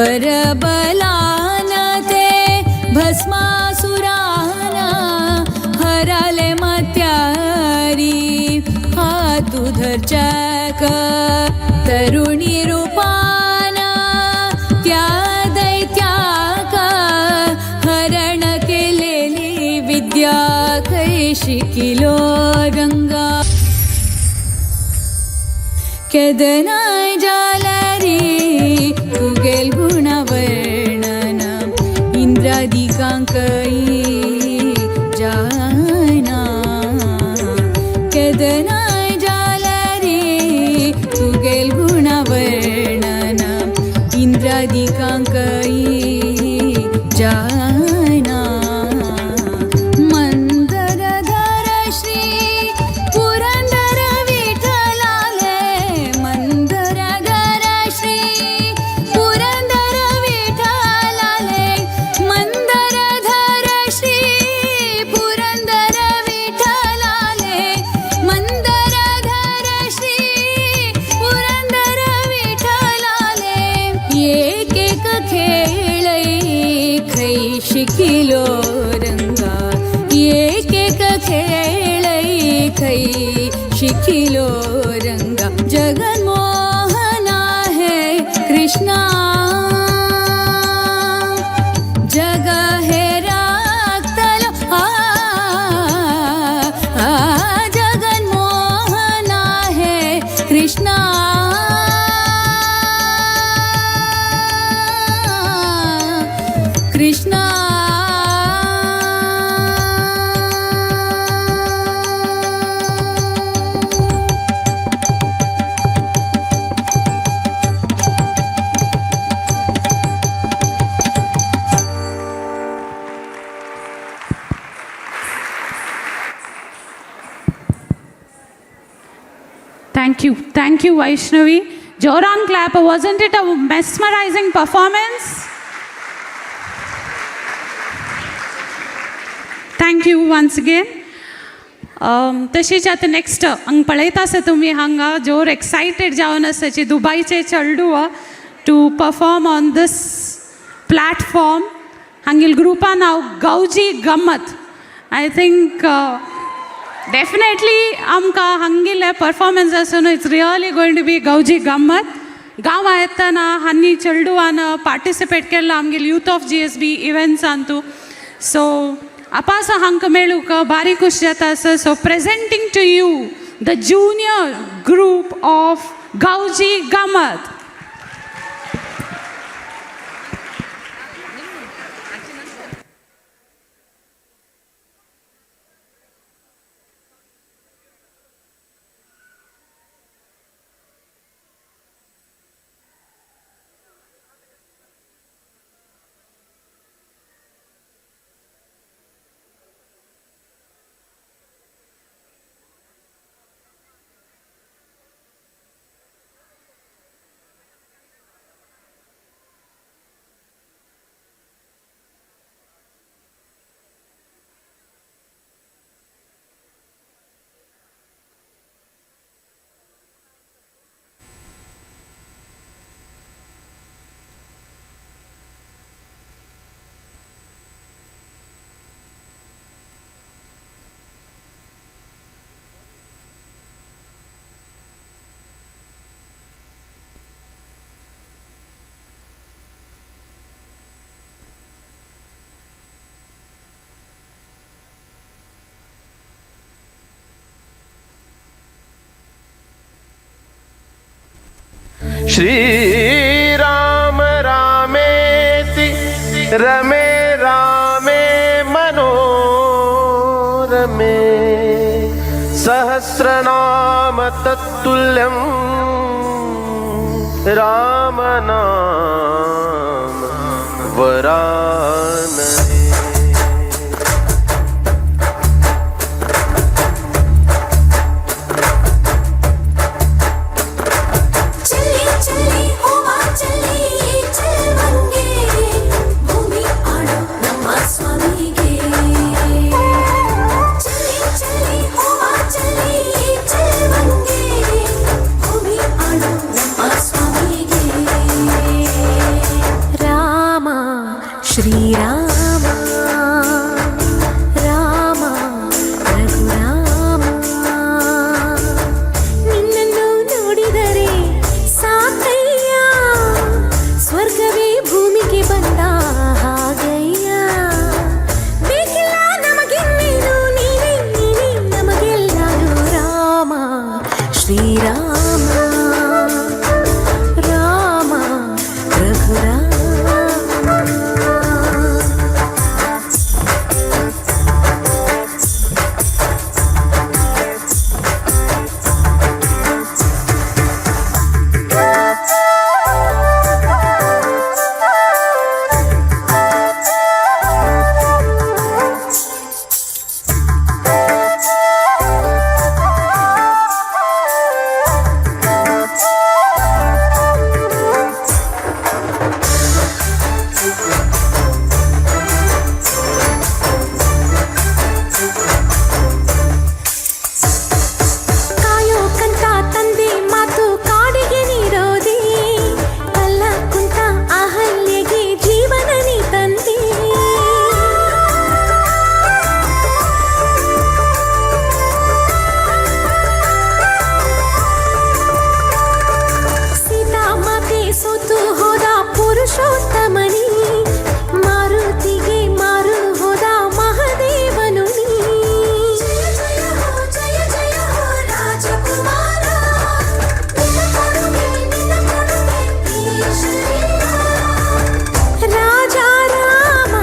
वरबलान ते भस्मासुरान हराले मात्यारी हातु धरच्याक तरुणी रूपान त्या दैत्याक हरण केलेली विद्या खंय शिकिलो रंगा केदनाय जाल्यारी तुगेल गुणवर्णन इंद्रादिकांकई जायना केदनाय जाल्यारी तुगेल गुणवर्णन इंद्रादिकांकई जायना मंदरधर श्री पुरंदर विठ्ठलाले मंदरधर श्री पुरंदर विठ्ठलाले मंदरधर श्री पुरंदर विठ्ठलाले मंदरधर श्री पुरंदर विठ्ठलाले एक एक खेळई खै शिकिलो रंगा एक एक खेळई खै शिकिलो रंगा जगन्मोहना है कृष्णा जग हे राखतलो आ, आ जगन्मोहना है Krishna Krishna. Thank you. Thank you, Vaishnavi. Joran clap. Wasn't it a mesmerizing performance? Thank you once again. तशीच आतां नेक्स्ट हांगा पळयता आसा तुमी हांगा जोर एक्सायटेड जावन आसाची दुबायचे चेडूं to perform on this platform. हांगेल ग्रुपा नांव गौजी गम्मत. I think definitely आमकां हांगेले परफॉर्मन्स आसून it's really going to be गौजी गम्मत. गांवां येतना हांनी चेडवान पार्टिसिपेट केल्लो आमगेले यूथ ऑफ जीएसबी इव्हेंट्सांतू. सो आपासा हांकां मेळूंक भारी खूश जाता आसा. So presenting to you the junior group of Gauji Gammat. Shri Ram रामेति रमे रामे मनोरमे सहस्रनाम तत्तुल्यं राम नाम वरानने. चली चली होवा चली ಚೆಲ್ವಂಗೆ ಭೂಮಿ ಆಡೋ ನಮ್ಮ ಸ್ವಾಮಿಗೆ. ಚಲಿ ಚಲಿ ಹೋವಾ ಚಲಿ ಚೆಲ್ವಂಗೆ ಭೂಮಿ ಆಡೋ ನಮ್ಮ ಸ್ವಾಮಿಗೆ. श्रीराम ರಾಮ ರಘುರಾಮ ನಿನ್ನನ್ನು ನೋಡಿದರೆ ಸಾಕಯ್ಯ ಸ್ವರ್ಗವೇ ಭೂಮಿಗೆ ಬಂದ ಹಾಗಯ್ಯ ಬೇಕಿಲ್ಲ ನಮಗಿನ್ನೇನು ನೀನೇ ನೀನೇ ನಮಗೆಲ್ಲರೂ ರಾಮ ಶ್ರೀರಾಮ ರಾಮ ರಘುರಾಮ. ಕಾಯೋಕಂತ ತಂದೆ ಮಾತು ಕಾಡಿಗೆ ನೀರೋದೆ ಕಲ್ಲ ಕುಂತ ಅಹಲ್ಯೆಗೆ ಜೀವನ ನೀ ತಂದೆ. ಸೀತಾ ಮಾತೆ ಸೋತು ಹೋದ ಪುರುಷೋತ್ತಮನಿ ಮಾರುತಿಗೆ ಮಾರು ಹೋದ ಮಹದೇವನು ನೀ. ಜಯ ಜಯ ಹೋ ಜಯ ಜಯ ಹೋ ರಾಜಕುಮಾರ ನಿನ್ನ ಕೊಡುಗೆ ನಿನ್ನ ಕೊಡುಗೆ ಈಶರಿಲ್ಲ. ರಾಜ ರಾಮ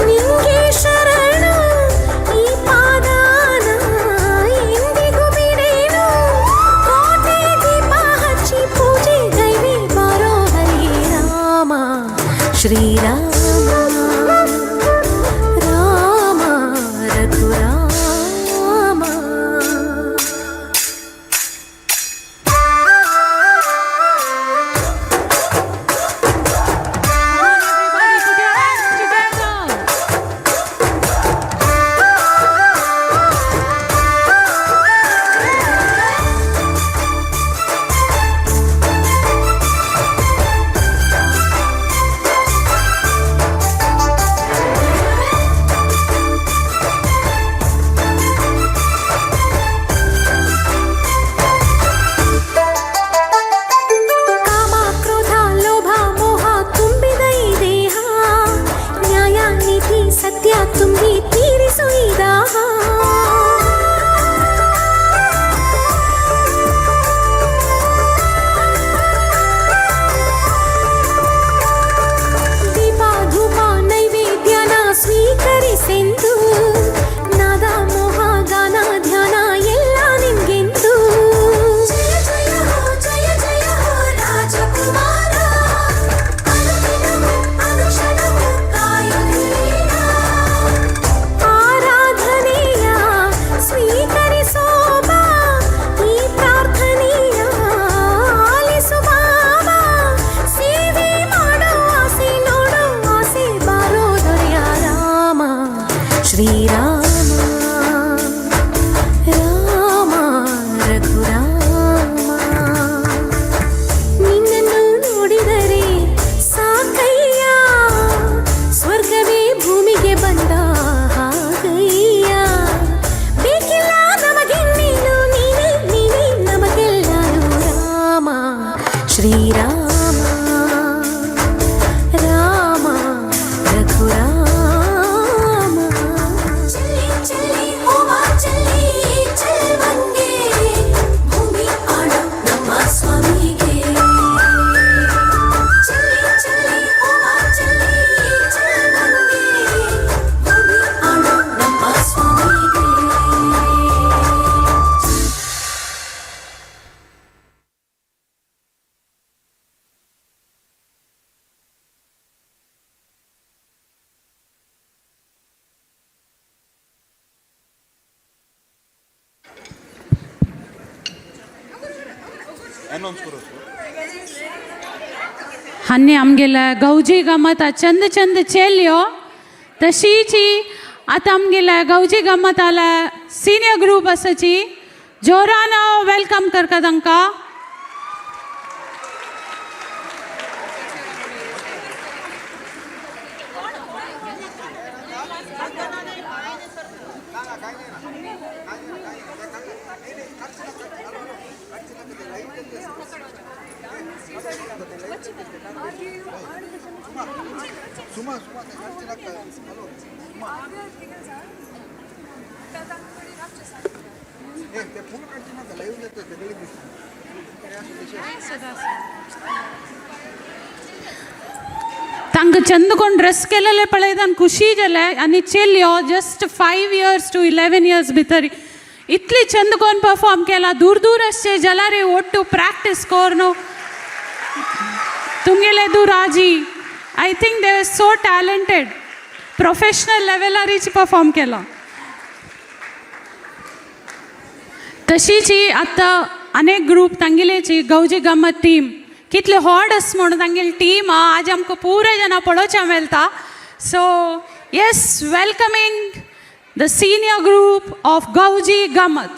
ನಿಂಗೆ ಶರಣು ಈ ಪಾದಾನ ಎಂದಿಗೂ ಬಿಡೇನು. ಕೋಟೆ ದೀಪ ಹಚ್ಚಿ ಪೂಜೆ ಗೈವೆ ಬಾರೋ ಹರಿ Rama Shriram Rama Raghurama. Everybody put your hands together. ಕಾಮ ಕ್ರೋಧ ಲೋಭ ಮೋಹ ತುಂಬಿದ ಈ ದೇಹ ನ್ಯಾಯ ನೀತಿ ಸತ್ಯ ತುಂಬಿ ತೀರಿಸು ಈ ದಾಹ. ದೀಪ ಧೂಪ ನೈವೇದ್ಯನ ಸ್ವೀಕರಿಸೆಂದು ನಾದ ಮೋಹ ಗಾನ ಧ್ಯಾನ ಎಲ್ಲ ನಿನ್ಗೆಂದು. ಜಯ ಜಯ ಹೋ ಜಯ ಜಯ ಹೋ ರಾಜಕುಮಾರ ಅನುದಿನವೂ ಅನುಕ್ಷಣವೂ ಕಾಯುತ್ತೀನ. ಆರಾಧನೆಯ ಸ್ವೀಕರಿಸೋ ಬಾ ಈ ಪ್ರಾರ್ಥನೆಯ ಆಲಿಸು ಬಾಬಾ. ಸೇವೆ ಮಾಡೋ ಆಸೆ ನೋಡೋ ಆಸೆ ಬಾರೋ ದೊರೆಯ ರಾಮ ಶ್ರೀರಾಮ ರಾಮ ರಘುರಾಮ ನಿನ್ನನ್ನು ನೋಡಿದರೆ ಸಾಕಯ್ಯ ಸ್ವರ್ಗವೇ ಭೂಮಿಗೆ ಬಂದ ಹಾಗಯ್ಯ ಬೇಕಿಲ್ಲ ನಮಗಿನ್ನೇನು ನೀನೇ ನೀನೇ ನಮಗೆಲ್ಲರೂ ರಾಮ ಶ್ರೀರಾಮ ರಾಮ ರಘುರಾಮ. ಚೆಲ್ಲಿ ಚೆಲ್ಲಿ ಹೂವ ಚೆಲ್ಲಿ ಚೆಲ್ವಂಗೆ ಭೂಮಿ ಆಡೋ ನಮ್ಮ ಸ್ವಾಮಿಗೆ. ಚೆಲ್ಲಿ ಚೆಲ್ಲಿ ಹೂವ ಚೆಲ್ಲಿ ಚೆಲ್ವಂಗೆ ಭೂಮಿ ಆಡೋ ನಮ್ಮ ಸ್ವಾಮಿಗೆ. हान्नी आमगेल्या गौजी गमत चंद चंद चेल्यो तशीची आतां आमगेल्या गौजी गमताला सिनियर ग्रूप आसाची जोरान welcome करता तांकां. तांकां चंद कोण ड्रेस केलेले पळयतान खुशी जाले आनी चेल्यो जस्ट 5 years to 11 years भितर इतली चंद कोण परफॉर्म केला. दूर दूर आसचे जलारे ಒಟ್ಟು ಪ್ರಾಕ್ಟೀಸ್ ಕೋರ್ನು तुमगेले राजी. I think they are so talented. Professional लेवलारीच perform केला. तशीच ही आतां अनेक ग्रूप तांगेलेची गौजी गम्मत टीम कितले हॉड आस म्हणून तांगेली टीम आज आमकां पुरे जाणां पळोवच्या मेळटा. So yes, welcoming the senior group of Gauji Gammat.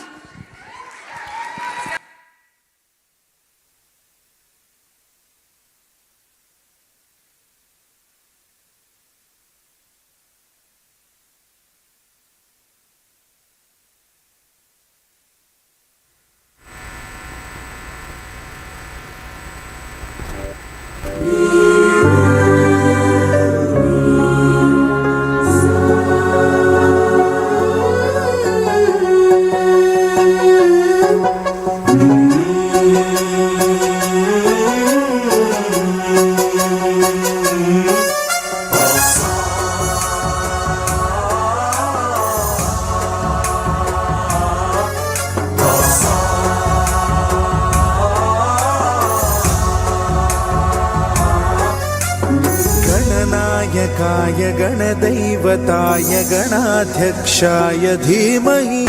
गणनायकाय गणदैवताय गणाध्यक्षाय धीमहि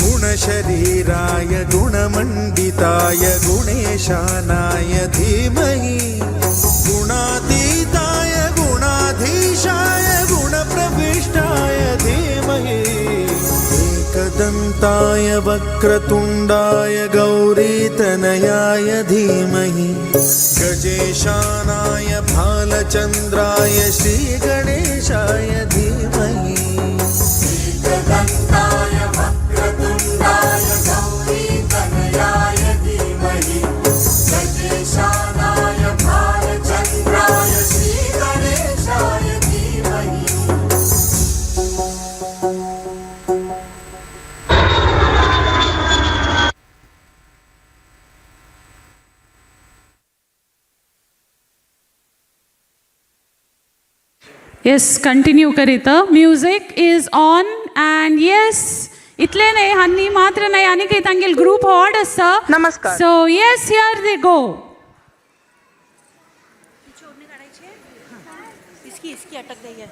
गुणशरीराय गुणमण्डिताय गुणेशानाय धीमहि गुणातीताय गुणाधीशाय गुणप्रविष्टाय धीमहि एकदन्ताय वक्रतुण्डाय गौरीतनयाय धीमहि गजेशानाय भालचन्द्राय श्रीगणेशाय धीमहि. एकदन्ताय वक्रतुण्डाय गौरीतनयाय धीमहि गजेशानाय भालचन्द्राय श्रीगणेशाय धीमहि. Yes, continue करीत. Music is on and yes, इतले न्हय आनी मात्र न्हय आनी काही तांगेल ग्रूप हॉट आसा. नमस्कार. So yes, here they go. इसकी इसकी अटक गई है.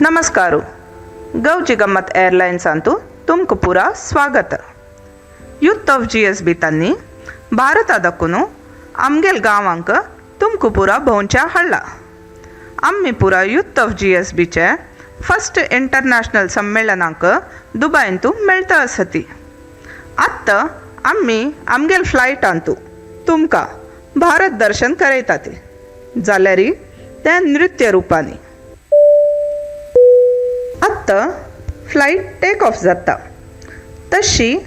नमस्कार. गौजी गम्मत एअरलायन्सांतू तुमकां पुरा स्वागत. युथ ऑफ GSB तांणी भारतादकून आमगेल गांवांक तुमकां पुरा भोंवच्या हाडला. आमी पुरा युथ ऑफ GSBचे फर्स्ट इंटरनॅशनल संमेलनाक दुबायंतू मेळटा आसती. आत्तां आमी आमगेल फ्लायटांतू तुमकां भारत दर्शन करयतात, जाल्यार तें नृत्य रुपांनी. आत्तां फ्लायट टेक ऑफ जाता तशी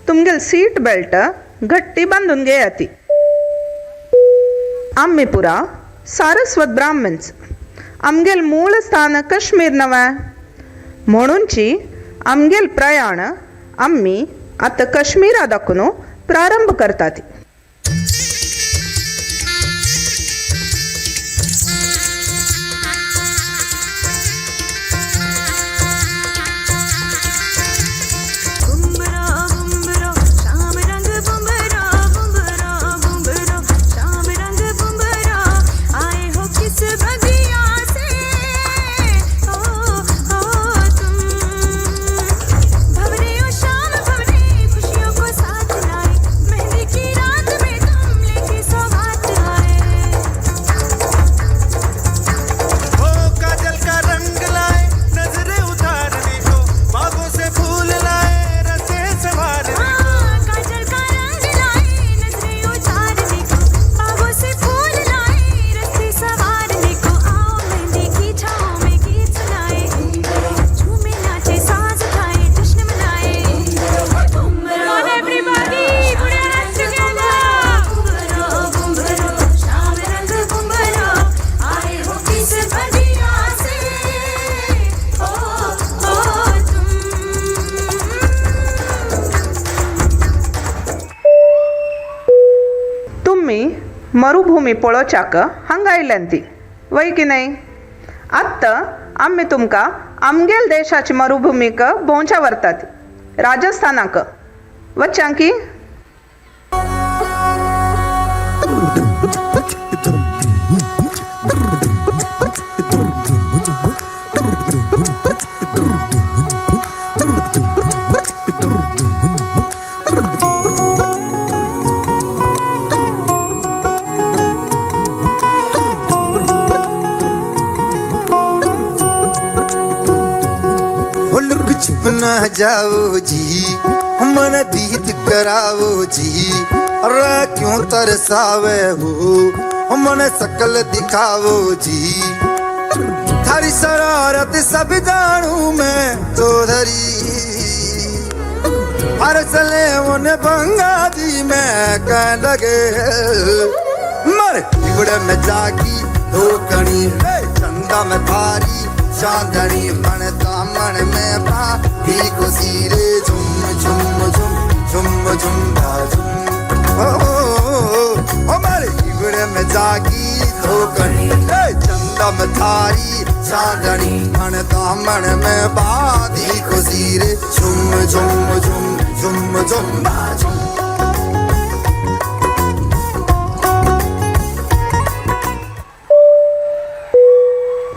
तुमगेल सीट बेल्ट घट्टी बांदून घेयाती. आमी पुरा सारस्वत ब्राह्मण्स. आमगेल मूळ स्थान काश्मीर नवें म्हणूनची आमगेल प्रयाण आमी आतां काश्मीरा दाखून प्रारंभ करतात. भवरे ओ श्याम भवरे, खुशियों को साथ लाए, मेहंदी की रात. मरुभूमी पळोवच्याक हांगा आयल्यान ती वय की न्हय? आत्तां आमी तुमकां आमगेल देशाची मरुभूमीक भोंवच्या व्हरतात, राजस्थानाक वच्यांकी. ओ लुक छुप ना जाओ जी, मन दीद कराओ जी, अरे क्यों तरसावे हो, मन सकल दिखाओ जी। थारी शरारत सब जानू मैं चौधरी, हर सले उन बंगा दी मैं कह लगे मर बिगड़े में जागी धोकनी चंदा में थारी चांदनी मन दामन में पाही खुशी रे झुम झुम झुम झुम झुम झुम ओ ओ मारे बिगड़े में जागी धोकनी चंदा में थारी चांदनी मन दामन में बाधी खुशी रे झुम झुम झुम झुम झुम झुम.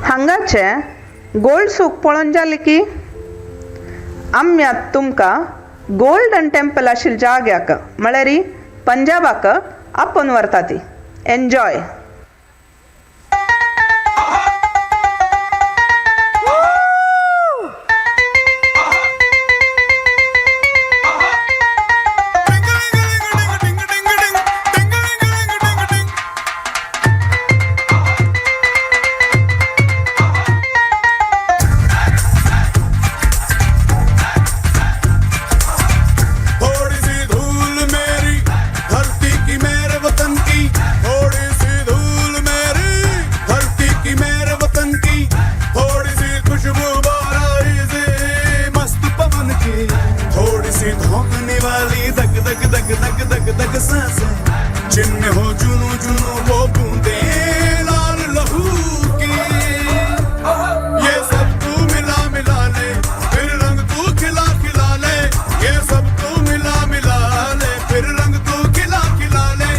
हांगाचे गोल्ड सूक पळोवन जालें की आमी आतां तुमकां गोल्डन टेम्पल आशिल्ल्या जाग्याक म्हळ्यार पंजाबाक आपोवन व्हरता ती. एन्जॉय. थोड़ी सी धूल मेरी धरती की मेरे वतन की, थोड़ी सी धूल मेरी धरती की मेरे वतन की, थोड़ी सी खुशबू बाराई से मस्त पवन की, थोड़ी सी धोकने वाली धक धक धक धक धक धक सांसें, जिनमें हो जुनू जुनू वो बूंदे लाल लहू की। ये सब तू मिला मिला ले फिर रंग तू खिला खिला ले, ये सब तू मिला मिला ले फिर रंग तू खिला खिला ले,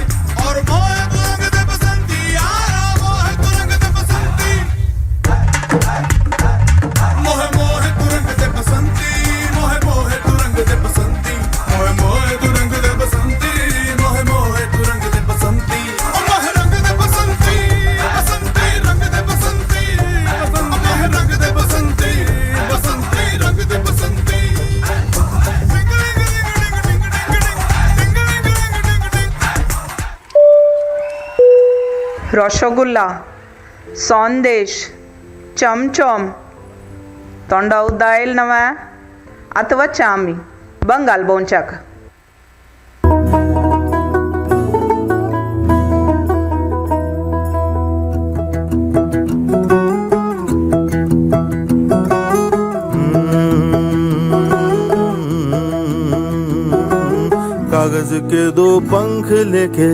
और मोहे तू रंग दे बसंती यारा, मोहे तू रंग दे बसंती, मोहे मोहे तू रंग दे बसंती, मोहे मोहे तू रंग दे बसंती, मोहे मोहे तू रंग दे बसंती, मोहे मोहे तू रंग दे बसंती, ओ मोहे रंग दे बसंती, बसंती रंग दे बसंती, मोहे रंग दे बसंती, बसंती रंग दे बसंती. रसगुल्ला, संदेश, चमचम तोंडा उद्दा आयल नव्या. आतां वच्चा आमी बंगाल भोंवच्याक. कागज के दो पंख लेके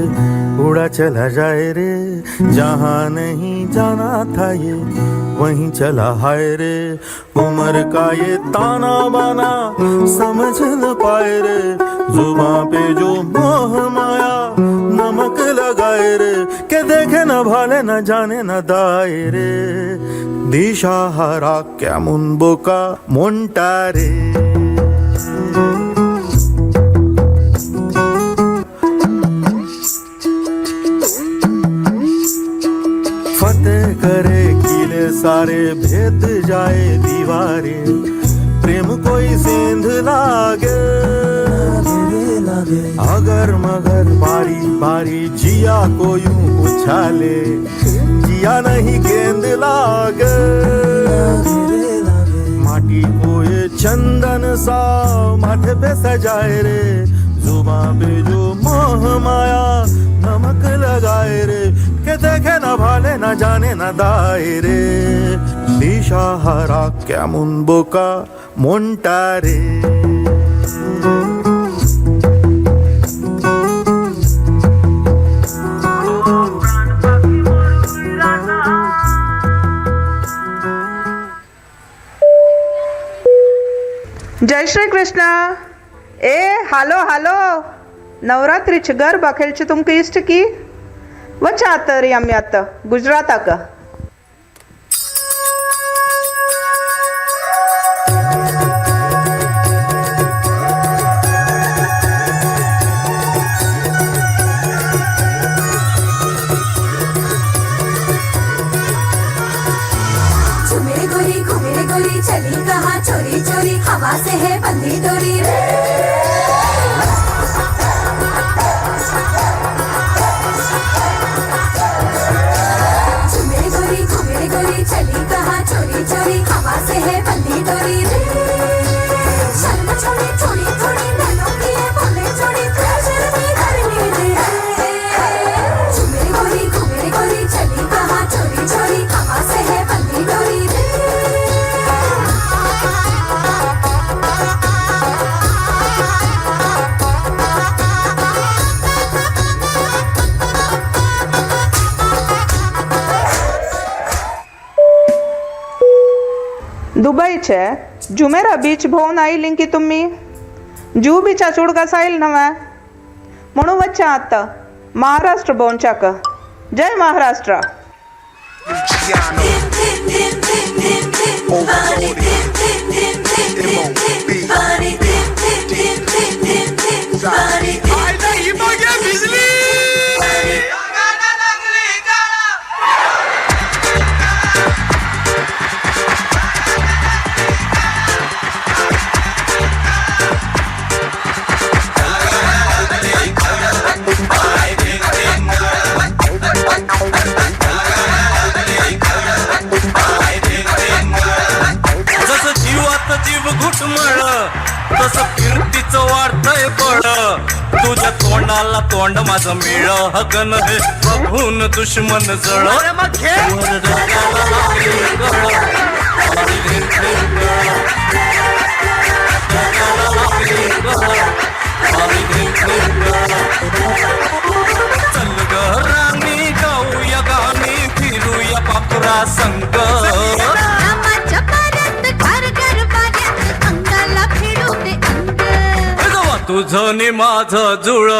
उड़ा चला जाए रे, जहाँ नहीं जाना था ये वहीं चला हाय रे। उम्र का ये ताना बाना समझ न पाए रे, जुबां पे जो मोह माया नमक लगाए रे, के देखे न भाले न जाने न दाए रे, दिशा हरा क्या मुनबो का मोन्टा रे। फतेह करे किले सारे भेद जाए दीवारे, प्रेम कोई सेंध लागे अगर मगर बारी बारी जिया को यूं उछाले, जिया नहीं गेंद लागे। माटी को ये चंदन सा माथे पे सजाए रे, जुबां पे जो मोह माया नमक लगाए रे, के देखे ना भाले ना जाने ना दाए रे, दिशा हरा क्या मुनबो का मोन्टा रे। जय श्री कृष्ण. ए हालो हालो, नवरात्रीचे गरबा खेळचे तुमकां इश्ट की? वचा तरी आमी आतां गुजराताक. झुमेरे गोरी घुमेरे गोरी चली कहाँ चोरी चोरी, हवा से है बंधी डोरी रे. झुमेरे गोरी घुमेरे गोरी चली कहाँ चोरी चोरी, हवा से है बंधी डोरी रे. शर्म छोड़ी थोड़ी थोड़ी नैनों की ये बोले चोड़ी, शर्मी धरनी रे. झुमेरे गोरी घुमेरे गोरी चली कहाँ चोरी चोरी, हवा से है बंधी डोरी रे. दुबईचे जुमेरा बीच भोंवन आयली की तुमी? जू बिचाच उडगास आयल नव्हे म्हणून वच्चा आतां महाराष्ट्र भोंवच्याक. जय महाराष्ट्र. जसं जीवात जीव घुटमळ तसं कीर्तीचं वाढतंय बळ, तुझ्या तोंडाला तोंड माझं मिळ हगन हे बघून दुश्मन जळ. चल ग राणी गाऊया गाणी, फिरूया पाखरा संग. तुझं नि माझं जुळ.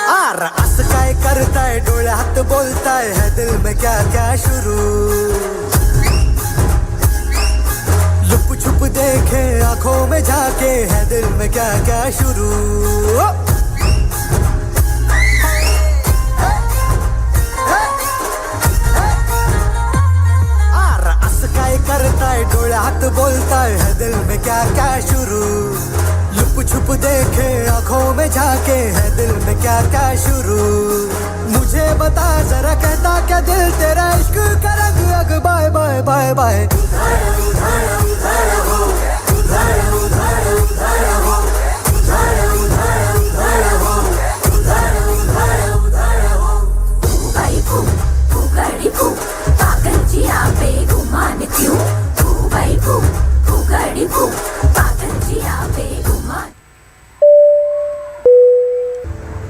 आर असं काय करताय, डोळ्यात बोलताय, है दिल में क्या क्या शुरू. लुप छुप देखे आंखों में झाके, है दिल में क्या क्या शुरू. आर असं काय करताय, डोळ्यात बोलताय, है दिल में क्या क्या शुरू. लुप छुप देखे आंखों में झाके, है दिल में क्या क्या शुरू. मुझे बता जरा कहता क्या दिल तेरा, इश्क का रंग अग बाय बाय बाय बाय.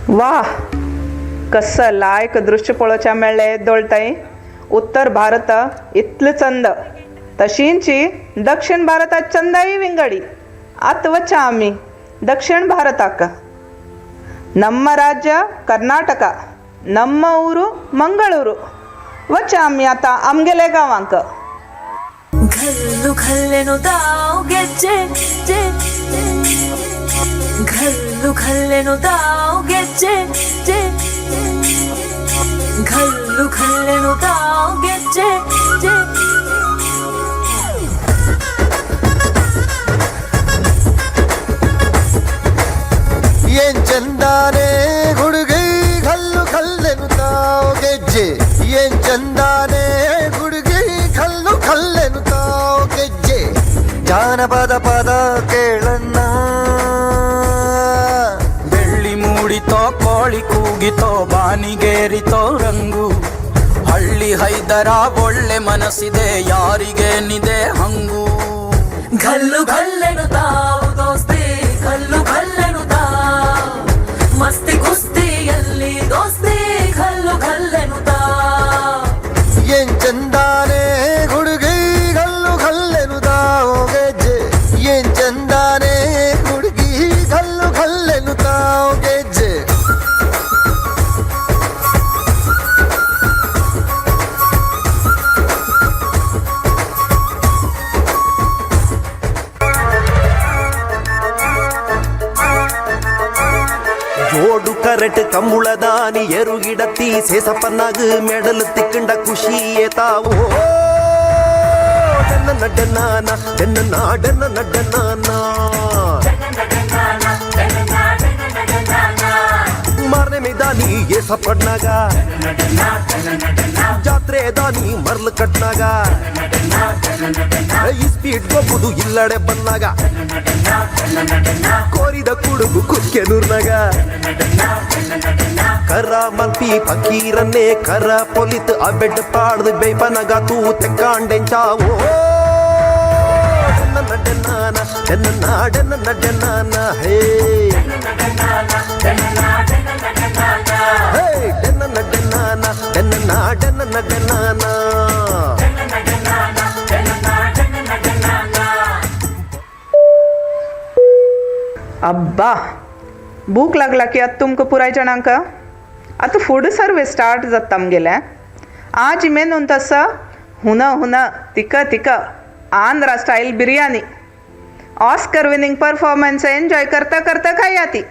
वा, कसं लायक दृश्य पळोवच्या मेळ्ळें दोळताय. उत्तर भारत इतलें चंद, तशींची दक्षिण भारतात चंदाई विंगडी. आतां वचा आमी दक्षिण भारताक. ನಮ್ಮ ರಾಜ್ಯ कर्नाटक, ನಮ್ಮ ಊರು ಮಂಗಳೂರು. वचा आमी आतां आमगेले गांवांक. घल्लु घल्लेनु ಗೆಜ್ಜೆ घल्लु घल्लेनु ಗೆಜ್ಜೆ घल्लु घल्लेनु ಗೆಜ್ಜೆ. ಏನ್ ಚಂದಾನೆ ಹುಡುಗಿ ಕಲ್ಲು ಕಲ್ಲೆನುತ್ತಾವ್ ಗೆಜ್ಜೆ. ಏನ್ ಚಂದಾನೆ ಹುಡುಗಿ ಕಲ್ಲು ಕಲ್ಲೆನುತ್ತಾವ್ ಗೆಜ್ಜೆ. ಜಾನಪದ ಪದ ಕೇಳನ್ನ. ತೋ ಬಾನಿಗೇರಿತೋ ರಂಗು ಹಳ್ಳಿ ಹೈದರ ಒಳ್ಳೆ ಮನಸ್ಸಿದೆ ಯಾರಿಗೇನಿದೆ ಹಂಗು ಘಲ್ಲು ಘಲ್ಲೆನುತಾವು ದೋಸ್ತಿ ಘಲ್ಲು ಘಲ್ಲೆನುತಾವು ಮಸ್ತಿ ಕುಸ್ತಿಯಲ್ಲಿ ದೋಸ್ತಿ ಘಲ್ಲು ಘಲ್ಲೆನುತಾವು ಏನ್ ಚಂದಾನೆ ಹುಡುಗಿ ಗಲ್ಲು ಗಲ್ಲೆನುತಾವು ಗೆಜ್ಜೆ ಏನ್ ಚಂದಾನೆ ಹುಡುಗಿ ಗಲ್ಲು ಗಲ್ಲೆನುತಾವು ಗೆಜ್ಜೆ. ಜೋಡು ಕರೆಟ್ ಕಂಬುಳದಾನಿ ಎರುಗಿಡತ್ತಿ ಸೇಸಪ್ಪನಾಗ ಮೆಡಲು ತಿಕ್ಕಂಡ ಖುಷಿಯೇ ತಾವು ಡನ್ನ ನಡ್ಡನಾನ ಡನ್ನ ನಾಡನ್ನ ನಡ್ಡನಾನ ಮಾರನೆ ಮೇದಾನಿ ಏಸಪ್ಪಣ್ಣಾಗ ಜಾತ್ರೆ ದಾನಿ ಮರ್ಲು ಕಟ್ನಾಗ ಈ ಸ್ಪೀಡ್ ಗೊಬ್ಬುದು ಇಲ್ಲಡೆ ಬಂದಾಗ ಕೋರಿದ ಕುಡುಗು ಕುಕ್ಕೆ ನೂರ್ನಾಗ ಕರ ಮಲ್ಪಿ ಪಕೀರನ್ನೇ ಕರ ಪೊಲಿತ್ ಅಬೆಡ್ ಪಾಡ್ದು ಬೇಪನಗ ತೂ ತೆಕ್ಕಾಂಡೆಂಚಾವೋ ಡನ್ನ ನಡ್ಡನಾನ ಡನ್ನ ನಾಡನ್ನ ನಡ್ಡನಾನ ಹೇ ಹೇ ಡನ್ನ ನಡ್ಡನಾನ ಡನ್ನ ನಾಡನ್ನ ನಡ್ಡನಾನ. अब्बा भूक लागला की आतां तुमकां पुराय जाणांक आतां फूड सर्वीस स्टार्ट जाता आमगेलें. आज मेनून तसो हुन हुन तिक तिक Andhra style biryani Oscar winning performance enjoy करता करता खाया ती.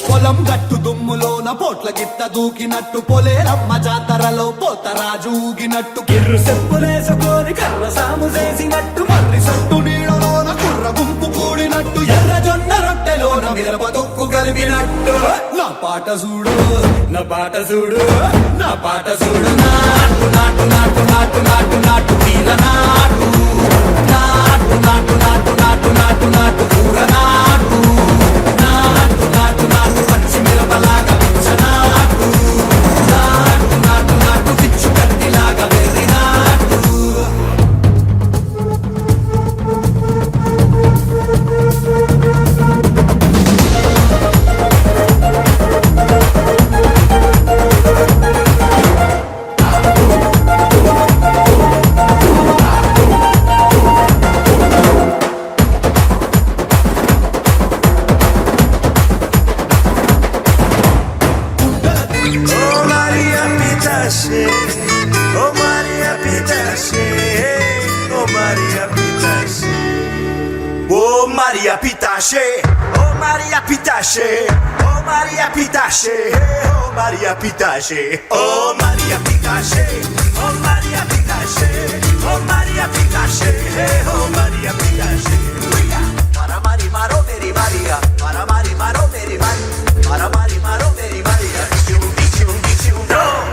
పొలం గట్టు దుమ్ములోన పోట్ల గిత్త దూకినట్టు పొలేరమ్మ జాతరలో పోతరాజు ఊగినట్టు కిర్రు సెప్పులేసుకొని కర్ర సాము చేసినట్టు మర్రి సట్టు నీడలోన కుర్ర గుంపు కూడినట్టు ఎర్ర జొన్న రొట్టెలోన మిరప తొక్కు కలిపినట్టు నా పాట చూడు నా పాట చూడు నా పాట చూడు నాటు నాటు నాటు నాటు నాటు నాటు వీర నాటు నాటు నాటు నాటు నాటు నాటు నాటు కూర నాటు నాటు నాటు నాటు పచ్చిమిరపలాగా నాటు నాటు నాటు నాటు పిచ్చు కత్తిలాగా వెర్రి నాటు. Oh Maria Pitache, oh Maria Pitache, oh Maria Pitache, oh Maria Pitache, oh Maria Pitache, oh Maria Pitache, oh Maria Pitache, oh Maria Pitache, oh Maria Pitache, oh Maria Pitache, oh Maria Pitache. Mara mari maro meri Maria, mara mari maro meri Maria, mara mari maro meri Maria.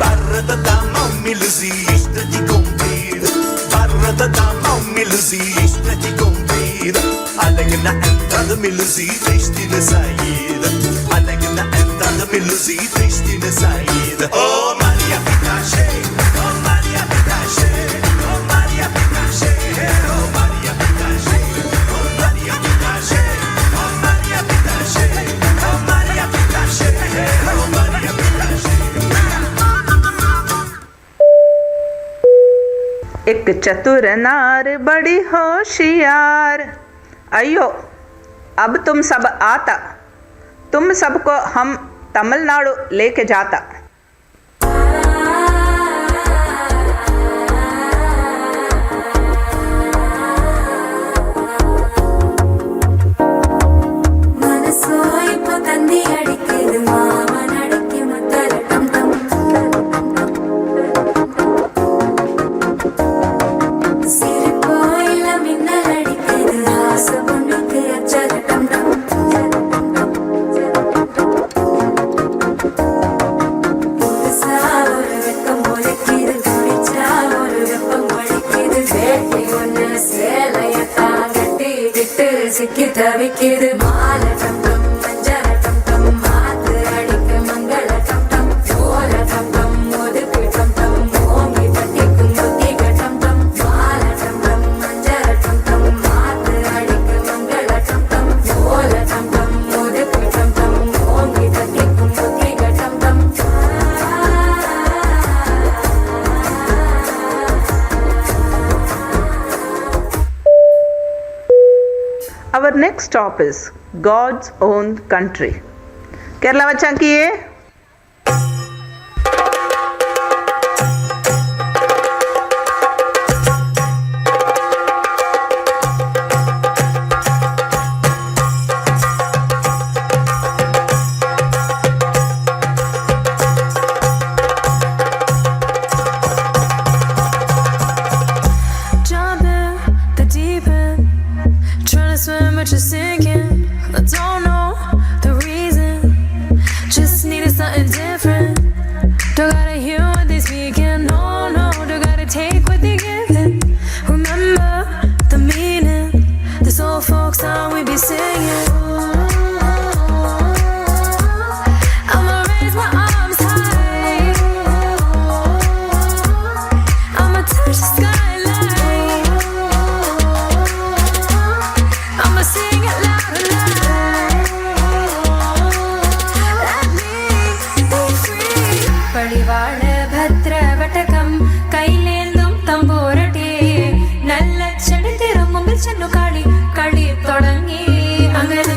Barra da mão me ilusista de cumprir. Barra da mão me ilusista de cumprir. Alegre na entrada me ilusi, triste na saída. Alegre na entrada me ilusi, triste na saída. Oh Maria Pitache, oh Maria Pitache, oh Maria Pitache, oh Maria Pitache, oh Maria Pitache, oh Maria Pitache, oh Maria Pitache, oh Maria Pitache. एक चतुर नार बड़ी होशियार. अयो अब तुम सब आता, तुम सबको हम तमिलनाडु लेके जाता. மனசோ இப்போ தந்தி அடிக்குது மாமன் அடிக்கு மத்தல டம் டம். சிரிப்போ இல்ல மின்னல் அடிக்குது ஆசை பொண்ணுக்கு அச்சல டம் டம். சிக்கி தவிக்குது. மாலை டம் டம் மஞ்சள டம் டம் மாத்து அடிக்க மங்கள டம் டம் ஓல டம் டம் ஒதுக்கு டம் டம் ஓங்கி பட்டிக்கும் புத்திக டம் டம். மாலை டம் டம் மஞ்சள டம் டம் மாத்து அடிக்க மங்கள டம் டம் ஓல டம் டம் ஒதுக்கு டம் டம் ஓங்கி பட்டிக்கும் புத்திக டம் டம். Our next stop is God's own country. Kerala वचांकी. Jump in the deep end, trying to swim but you're sinking. I don't know the reason, just needed something different. Don't gotta hear what they speaking, no, no, don't gotta take what they giving. Remember the meaning, this old folk song we be singing. I'ma raise my arms high, I'ma touch the skyline. I'ma sing it loud and loud. Let me be free. പള്ളിവാള് ഭദ്രവട്ടകം കയ്യിലേന്തും തമ്പൂരട്ടി നല്ല ചെടി തിരുമുമ്പിൽ ചെന്നു കളി കളി തുടങ്ങി. അങ്ങനെ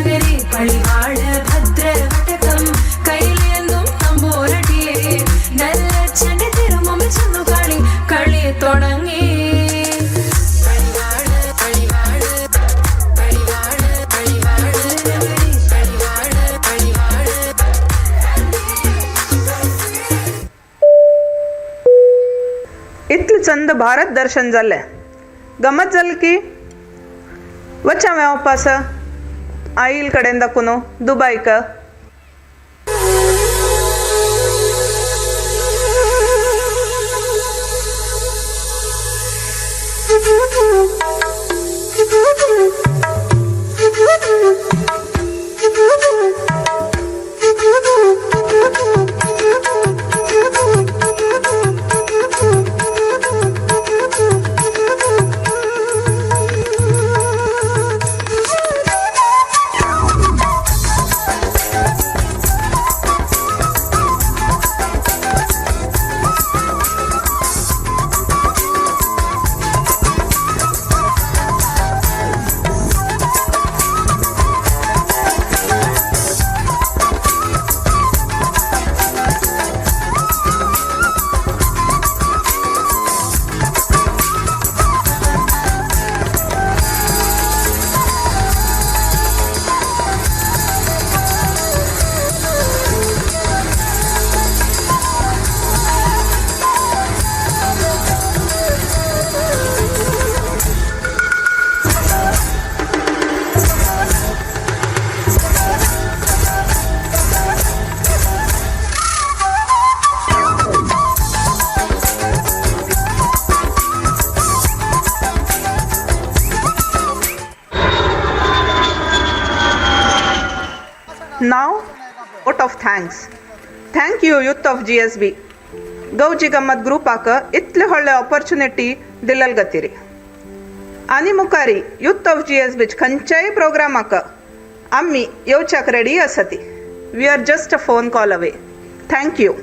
പള്ളിവാള് ഭദ്രവട്ടകം കയ്യിലേന്തും തമ്പൂരട്ടി നല്ല ചെടി തിരുമുമ്പിൽ ചെന്നു കളി കളി തുടങ്ങി. इतलें चंद भारत दर्शन जालें, गमत जालें की वचा हांवें वापस आईल कडेन दाखोवन दुबायक. Now, vote of thanks. Thank you youth of GSB. ಗೌಜಿ ಗಮ್ಮತ್ ಗ್ರೂಪಾಕ ಇತ್ಲೆ ಒಳ್ಳೆ ऑपॉर्च्युनिटी दिलल गतीरी. आनी मुखारी यूथ ऑफ GSB खंयच्याय प्रोग्रामाक आमी येवच्याक ready आसाती. We are just a phone call away. Thank you.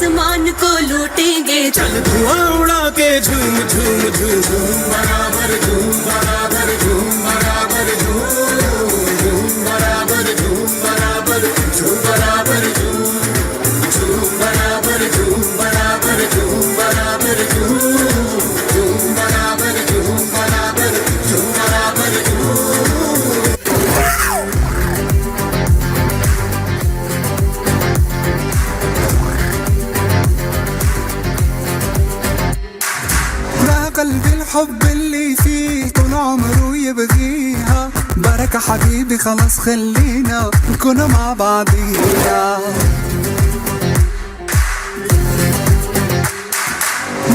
आसमान को लूटेंगे। चल धुआं उड़ा K zoom zoom zoom zoom बराबर झूम बराबर झूम बराबर झूम झूम बराबर झूम बराबर झूम बराबर झूम झूम बराबर झूम बराबर झूम बराबर झूम झूम बराबर झूम बराबर झूम बराबर zoom. قلبي الحب اللي فيه طول عمره يبغيها، بركة حبيبي خلاص خلينا نكون مع بعضينا.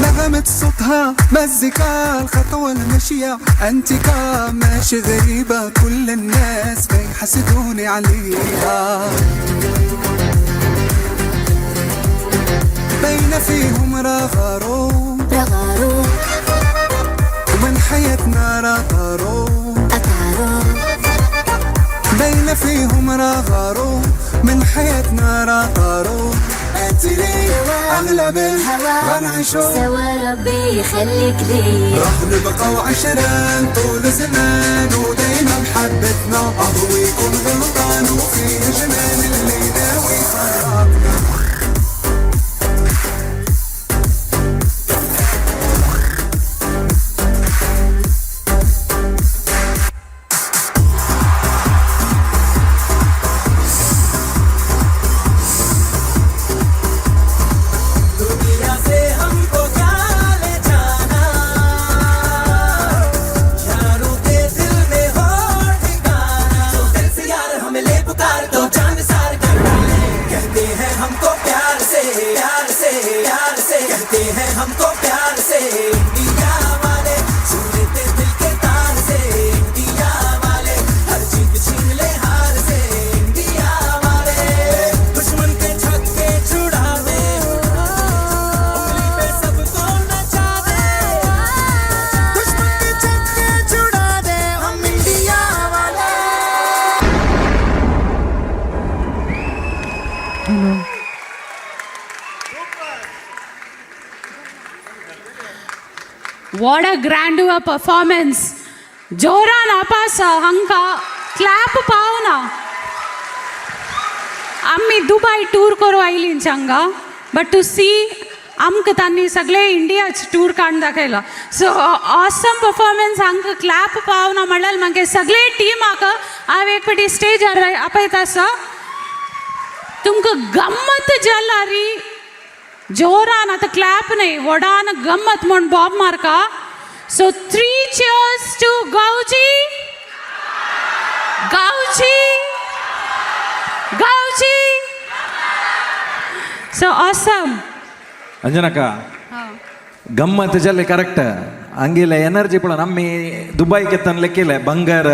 نغمة صوتها مزيكا الخطوة المشية انتيكا، ماشي غريبة كل الناس بيحسدوني عليها. بين فيهم رغارو رغارو ومن حياتنا رغارو أطارو، بين فيهم رغارو من حياتنا رغارو. انت لي اغلى بالهوى غنعيشو سوا، ربي يخليك لي. راح نبقى وعشران طول زمان ودايما محبتنا، اهو يكون غلطان وفيه جنان اللي ناوي فرقنا. What a grandeur performance. जोरान अपासा हंका क्लैप पावना. आम्ही दुबई टूर करू आयली हांगा, बट टू सी आमकां तांणी सगळे इंडियाच टूर काडून दाखयला. सो ऑसम परफॉर्मन्स, हांकां क्लॅप पावना म्हणल्यार मागीर सगळे टिमाक हांव एक फावटी स्टेजार आपयता आसा. तुमकां गम्मत जाला री जोरान आतां क्लॅप न्हय व्हडान गम्मत म्हूण बॉब मारका. सो 3 चियर्स टू गांवची गांवची गांवची. So awesome. अंजनका गम्मत जाले करेक्ट. ಹಂಗಿಲ್ಲ ಎನರ್ಜಿ ಪೂರ ನಮ್ಮಿ ದುಬೈಗೆ ತನ್ಲಿಕ್ಕಿಲ್ಲ ಬಂಗಾರ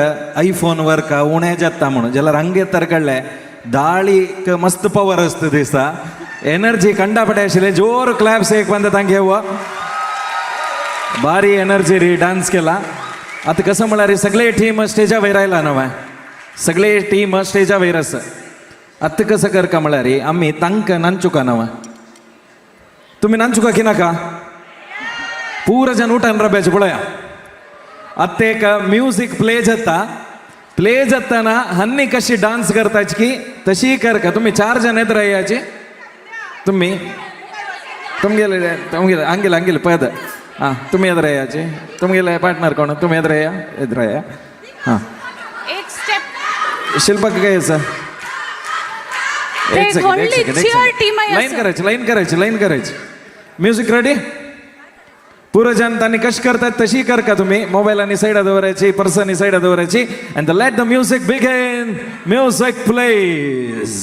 ಐಫೋನ್ ವರ್ಕ ಉಣೆ ಜತ್ತ म्हणून ಜಲ್ಲರ್ ಹಂಗೆ ತರ್ಕಳ್ಳೆ ದಾಳಿ ಮಸ್ತ್ ಪವರ್ ಅಸ್ತು ದಿವಸ ಎನರ್ಜಿ ಕಂಡಾಪಟ್ಟೆ ಆಶಿಲೆ ಜೋರು ಕ್ಲಾಪ್ಸ್ ಹೇಗೆ ಬಂದ ತಂಗೆ ಹೂವ ಭಾರಿ ಎನರ್ಜಿ ರೀ डान्स केला. आता कसं म्हळ्यार सगळे टीम स्टेजा वयर आयला नवे सगळे टीम स्टेजा वयर आसा. आतां कसं करका म्हळ्यार आमी तांकां नांचुका नवा तुमी नांचुका की नाका पूरा जन उठान रब्याचे पळया. आतां एक म्युजीक प्ले जाता, प्ले जाताना हन्नी कशी डान्स करताची की तशी करका. तुमी 4 जण येत रायाची तुम्ही तुमगेले तुमगेले हंगिಲ್ಲ ಹಂಗಿಲ್ಲ ಪದ ಹಾಂ तुम्ही ಎದುರಯ್ಯಾಚಿ तुमगेले पार्टनर कोण तुम्ही ಎದುರಯ್ಯ ಎದುರಯ್ಯ ಹಾಂ एक स्टेप शिल्पा काय सर एक सेकंड एक सेकंड एक सेकंड लाईन करायची लाईन करायची लाईन करायची. म्युझिक रेडी पुरं जन त्यांनी कशी करतात तशी कर का तुम्ही मोबाईल आणि साईडा दवरायची पर्सनी साईडा दवरायची and let the music begin. Music please.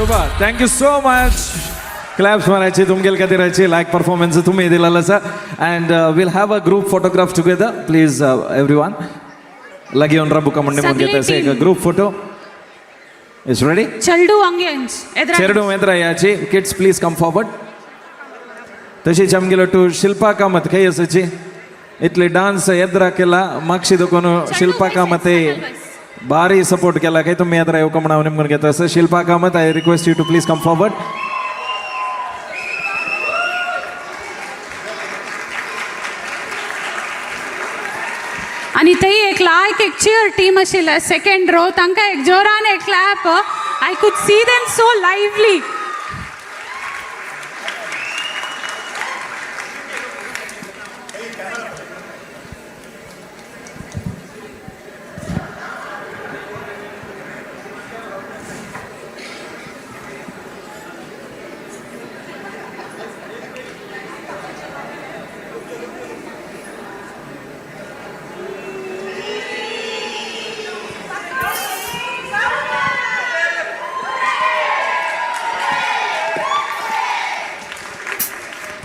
Super, thank you so much. Claps मारायची तुमगेल खातीराची लायक परफॉर्मन्स तुम्ही दिलेलो आसा. And we'll have a group photograph together, please everyone. लागीं येवन राबुका म्हणून सगळी घेता एक team. Group photo is ready. चेडू हंगे एदरा. चेरडू मेत्रा याची किड्स प्लीज कम फॉरवर्ड. तशीच आमगेलो टू शिल्पा कामत खंय आसाची इतली डान्स येद्रा केला मागशी देखून शिल्पा कामत भारी सपोर्ट केला. काय तुम्ही येद्रा येवका म्हणून हांव निमगून घेता आसा. Shilpa Kamat, I request you to please come forward. आनी थंय एक लायक एक चियर टीम आशिल्ले सेकंड रो, तांकां एक जोरान एक clap. I could see them so lively.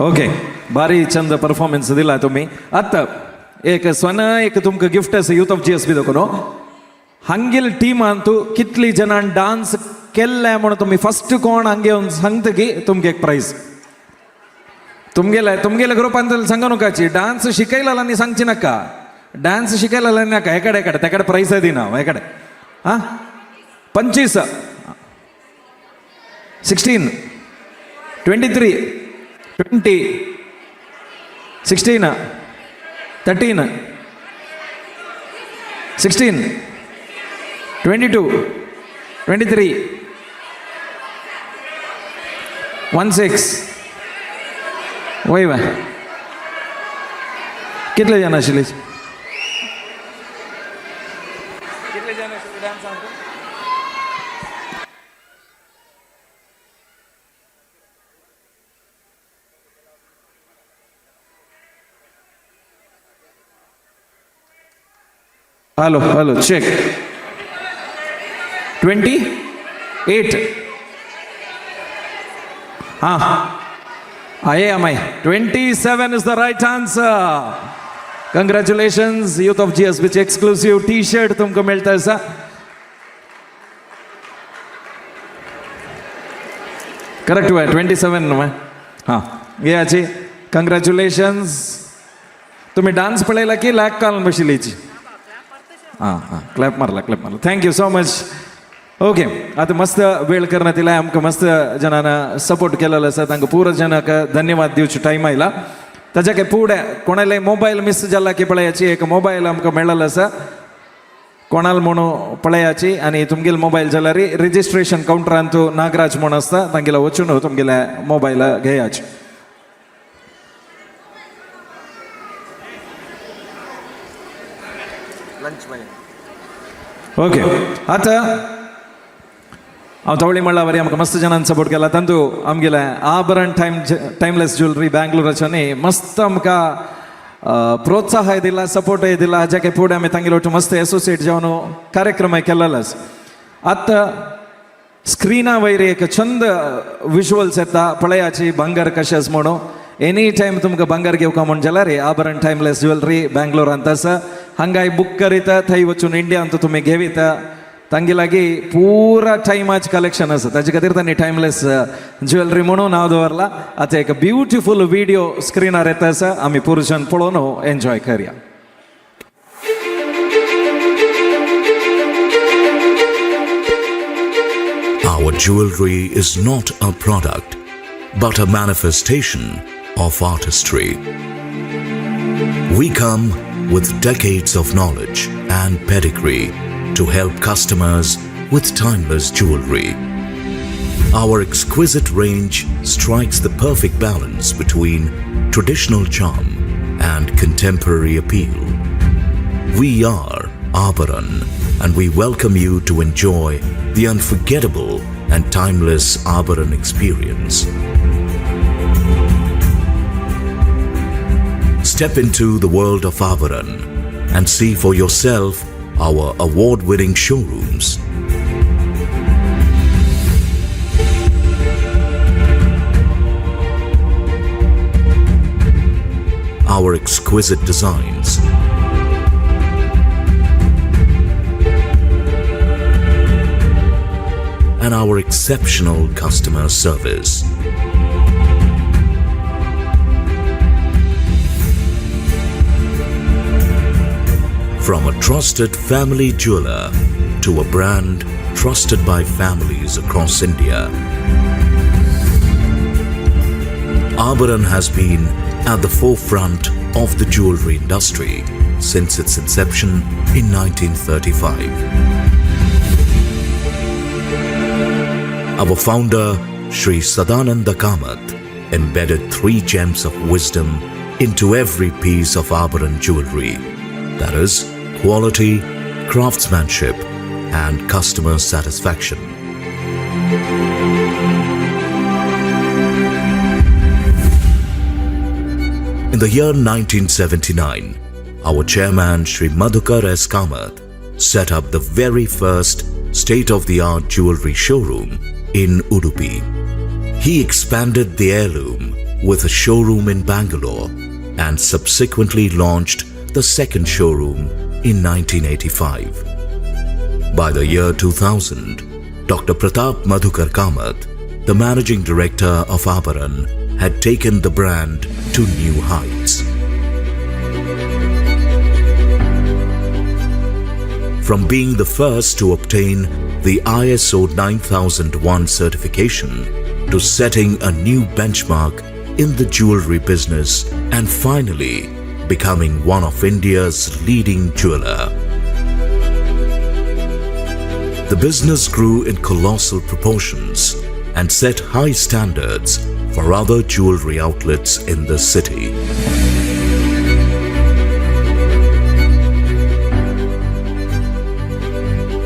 Okay, भारी चंद परफॉर्मन्स दिला तुम्ही. आतां एक स्वन एक तुमकां गिफ्ट आसा यूथ ऑफ जीएसबी देखून. हांगेल टिमान तूं कितली जाणां डान्स केल्ले म्हणून तुमी फस्ट कोण हांगे येवन सांगता की तुमकां एक प्रायज. तुमगेले तुमगेले ग्रुपान सांगू नकाची डान्स शिकयला आनी सांगची नाका. डान्स शिकयला नाका. एकडे एकडे तेकडे प्रायज दिना हांव एकडे. आं 25 16 23 20 16 13 16 22 23 1 6 वय वय कितले जाण आशिल्ले? कितले जाण आशिल्ले डान्स? Hello hello check. 28. हां आहे अमाय. 27 is the right answer. Congratulations. Youth of जीएसबीचे exclusive T shirt तुमकां मेळटा आसा. करेक्ट वय 27 वय. हां घेयाची. कंग्रॅच्युलेशन्स. तुम्ही डान्स पळयला की लॅक काल बशिल्लीची? हां हां क्लॅप मारला, क्लॅप मारला. Thank you so much. Okay, आतां मस्त वेळ करना तिला आमकां मस्त जणांना सपोर्ट केलेलो आसा तांकां पुरो जणांक धन्यवाद दिवचो टायम आयला. ताच्या काय फुडें कोणाले मोबायल मिस जाला की पळयाची एक मोबायल आमकां मेळ्ळेलो आसा कोणाल म्हणून पळयाची. आनी तुमगेले मोबायल जाल्यार रेजिस्ट्रेशन कावंटरान तूं नागराज म्हूण आसता तांगेले वचून तुमगेले मोबायल घेयाचे. ओके, आतां हांव तवळी म्हणल्या वरी आमकां मस्त जाणान सपोर्ट केला तांतू आमगेले आभरण टायमलेस ज्वेलरी बँगलोराच्या न्ही मस्त आमकां प्रोत्साहय दिला, सपोर्टय दिला. हाज्या काय फुडें आमी तांगेले वटेन मस्त एसोसिएट जावन कार्यक्रमय केलेलो आसा. आतां स्क्रिना वयर एक चंद विजुअल्स येता पळयाची भांगर कशें आसा म्हणून. एनी टायम तुमकां भांगर घेवका म्हूण जाल्यार आभरण टायमलेस ज्वेलरी बँगलोरांत आसा. हांगाय बूक करीता थंय वचून इंडियांत तुमी घेविता. तांगे लागीं पुरा टायमाचें कलेक्शन आसा ताजे खातीर तांणी टायमलेस ज्वेलरी म्हणून नांव दवरलां. आतां एक ब्युटिफूल व्हिडियो स्क्रिनार येता आसा, आमी पुरुषान पळोवन एन्जॉय करया. Our jewelry is not a product, but a manifestation of artistry. We come with decades of knowledge and pedigree to help customers with timeless jewelry. Our exquisite range strikes the perfect balance between traditional charm and contemporary appeal. We are Abharan, and we welcome you to enjoy the unforgettable and timeless Abharan experience. Step into the world of Abharan and see for yourself our award-winning showrooms. Our exquisite designs, and our exceptional customer service. From a trusted family jeweler to a brand trusted by families across India, Abharan has been at the forefront of the jewelry industry since its inception in 1935. Our founder, Sri Sadananda Kamath, embedded three gems of wisdom into every piece of Abharan jewelry, that is, quality, craftsmanship, and customer satisfaction. In the year 1979, our chairman Sri Madhukar S. Kamath set up the very first state-of-the-art jewelry showroom in Udupi. He expanded the heirloom with a showroom in Bangalore and subsequently launched the second showroom in 1985. By the year 2000, Dr. Pratap Madhukar Kamath, the managing director of Abharan, had taken the brand to new heights. From being the first to obtain the ISO 9001 certification to setting a new benchmark in the jewelry business and finally becoming one of India's leading jeweler. The business grew in colossal proportions and set high standards for other jewelry outlets in the city.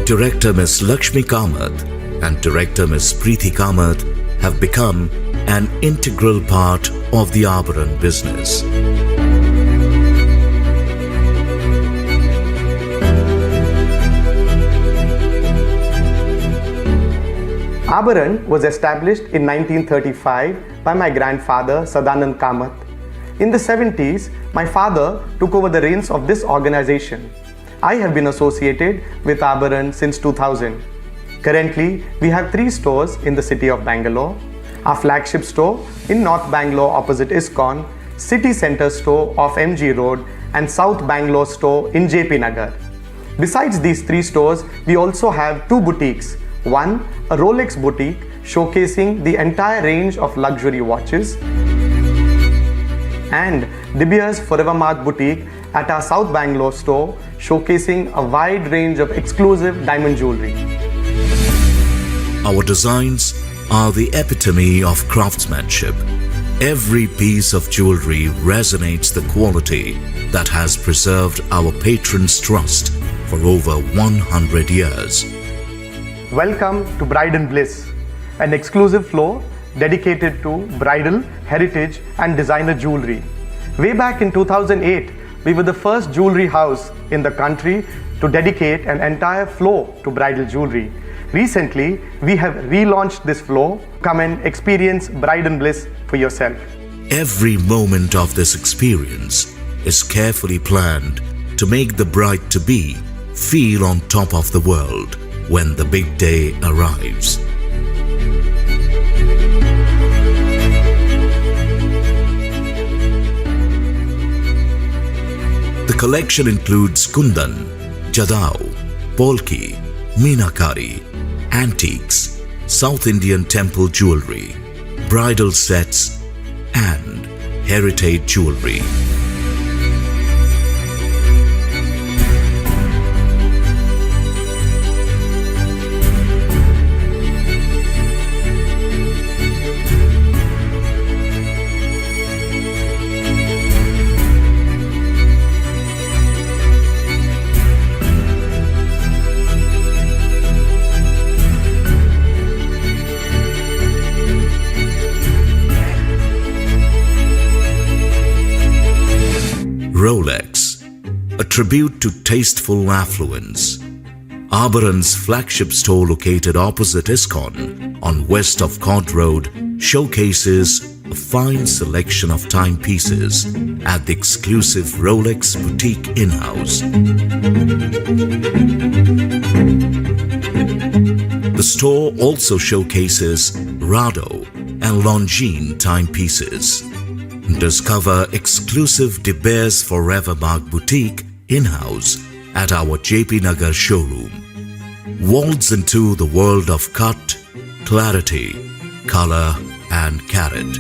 Director Ms. Lakshmi Kamath and Director Ms. Preeti Kamath have become an integral part of the Abharan business. Abharan was established in 1935 by my grandfather Sadanand Kamath. In the 70s, my father took over the reins of this organization. I have been associated with Abharan since 2000. Currently, we have 3 stores in the city of Bangalore. Our flagship store in North Bangalore opposite ISKCON, City Center store off MG Road, and South Bangalore store in JP Nagar. Besides these 3 stores, we also have 2 boutiques. One, a Rolex boutique showcasing the entire range of luxury watches, and De Beers Forevermark boutique at our South Bangalore store showcasing a wide range of exclusive diamond jewelry. Our designs are the epitome of craftsmanship. Every piece of jewelry resonates the quality that has preserved our patrons' trust for over 100 years. Welcome to Bride and Bliss, an exclusive floor dedicated to bridal, heritage and designer jewelry. Way back in 2008, we were the first jewelry house in the country to dedicate an entire floor to bridal jewelry. Recently, we have relaunched this floor. Come and experience Bride and Bliss for yourself. Every moment of this experience is carefully planned to make the bride-to-be feel on top of the world when the big day arrives. The collection includes Kundan, Jadau, Polki, Meenakari, antiques, South Indian temple jewelry, bridal sets, and heritage jewelry. Rolex, a tribute to tasteful affluence. Abharan's flagship store located opposite ISKCON on west of Cod Road showcases a fine selection of timepieces at the exclusive Rolex boutique in-house. The store also showcases Rado and Longines timepieces. Discover exclusive De Beers Forever Mark boutique in-house at our JP Nagar showroom. Waltz into the world of cut, clarity, color and carat.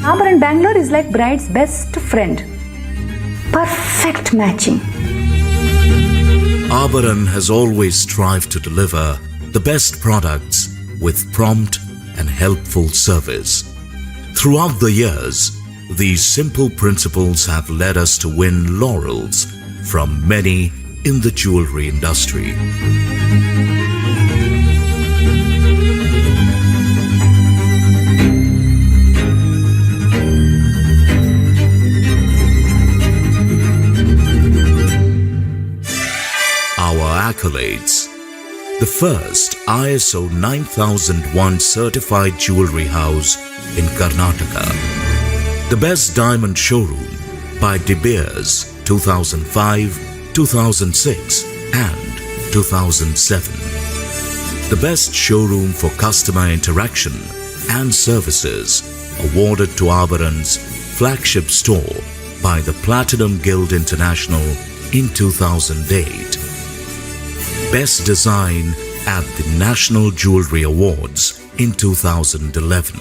Abharan Bangalore is like bride's best friend. Perfect matching. Abharan has always strived to deliver the best products with prompt and helpful service. Throughout the years, these simple principles have led us to win laurels from many in the jewelry industry. Our accolades. The first ISO 9001 certified jewelry house in Karnataka. The best diamond showroom by De Beers 2005, 2006 and 2007. The best showroom for customer interaction and services awarded to Abharan's flagship store by the Platinum Guild International in 2008. Best Design at the National Jewelry Awards in 2011.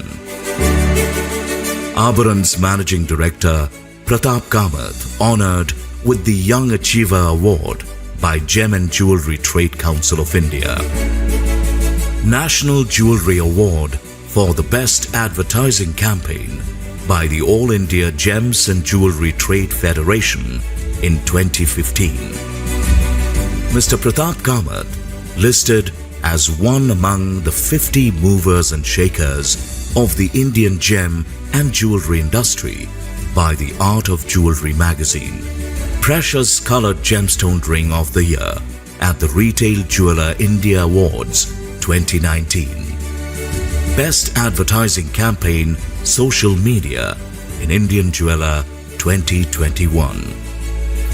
Abharan's Managing Director Pratap Kamath honored with the Young Achiever Award by Gem and Jewelry Trade Council of India. National Jewelry Award for the Best Advertising Campaign by the All India Gems and Jewelry Trade Federation in 2015. Mr. Pratap Kamath listed as one among the 50 movers and shakers of the Indian gem and jewelry industry by the Art of Jewelry magazine. Precious Colored Gemstone Ring of the Year at the Retail Jeweler India Awards 2019. Best Advertising Campaign Social Media in Indian Jeweler 2021.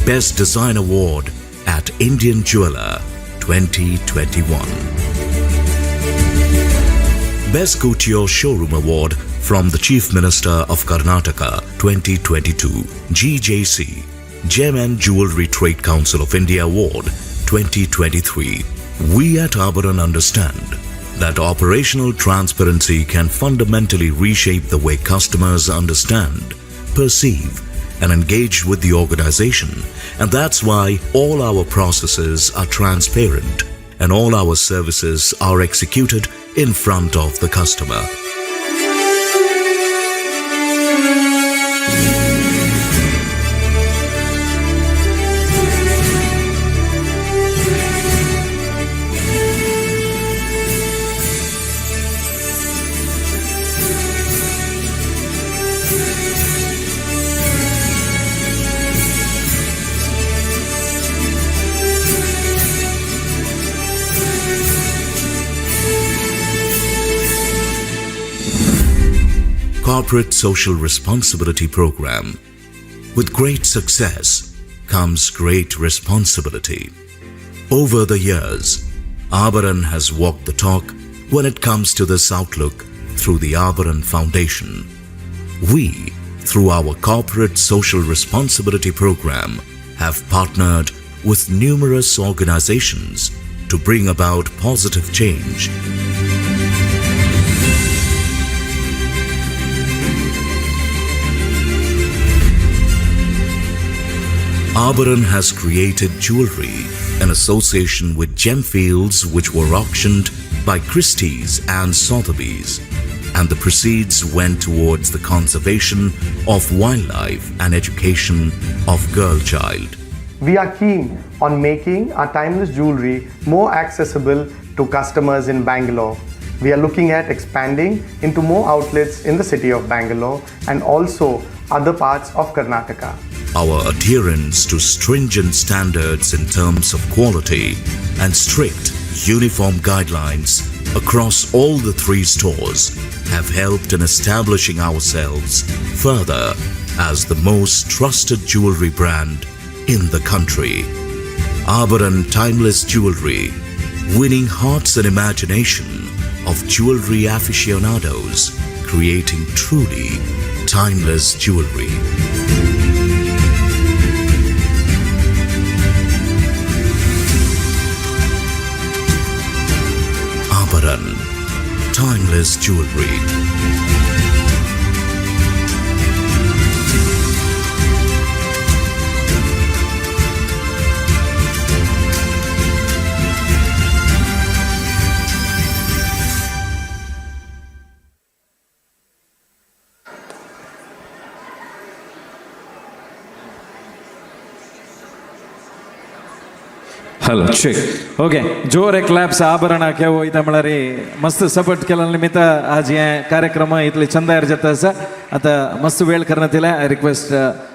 Best Design Award at Indian Jeweler 2021. Best Couture Showroom Award from the Chief Minister of Karnataka 2022, GJC, Gem and Jewelry Trade Council of India Award 2023. We at Abharan understand that operational transparency can fundamentally reshape the way customers understand, perceive, and engage with the organization, and that's why all our processes are transparent and all our services are executed in front of the customer. Corporate Social Responsibility Program. With great success comes great responsibility. Over the years, Abharan has walked the talk when it comes to this outlook through the Abharan Foundation. We, through our Corporate Social Responsibility Program, have partnered with numerous organizations to bring about positive change. Abharan has created jewelry in association with gemfields which were auctioned by Christie's and Sotheby's, and the proceeds went towards the conservation of wildlife and education of girl child. We are keen on making our timeless jewelry more accessible to customers in Bangalore. We are looking at expanding into more outlets in the city of Bangalore and also other parts of Karnataka. Our adherence to stringent standards in terms of quality and strict uniform guidelines across all the three stores have helped in establishing ourselves further as the most trusted jewelry brand in the country. Abharan Timeless Jewelry, winning hearts and imagination of jewelry aficionados, creating truly timeless jewelry. Abharan, timeless jewelry. Hello, check. Okay, जोर एक claps आभरणाक हे वयता म्हळ्यार मस्त support केला निमित्त आज हे कार्यक्रम इतले चंदायर जाता आसा. आतां मस्त वेळ करना तिला I request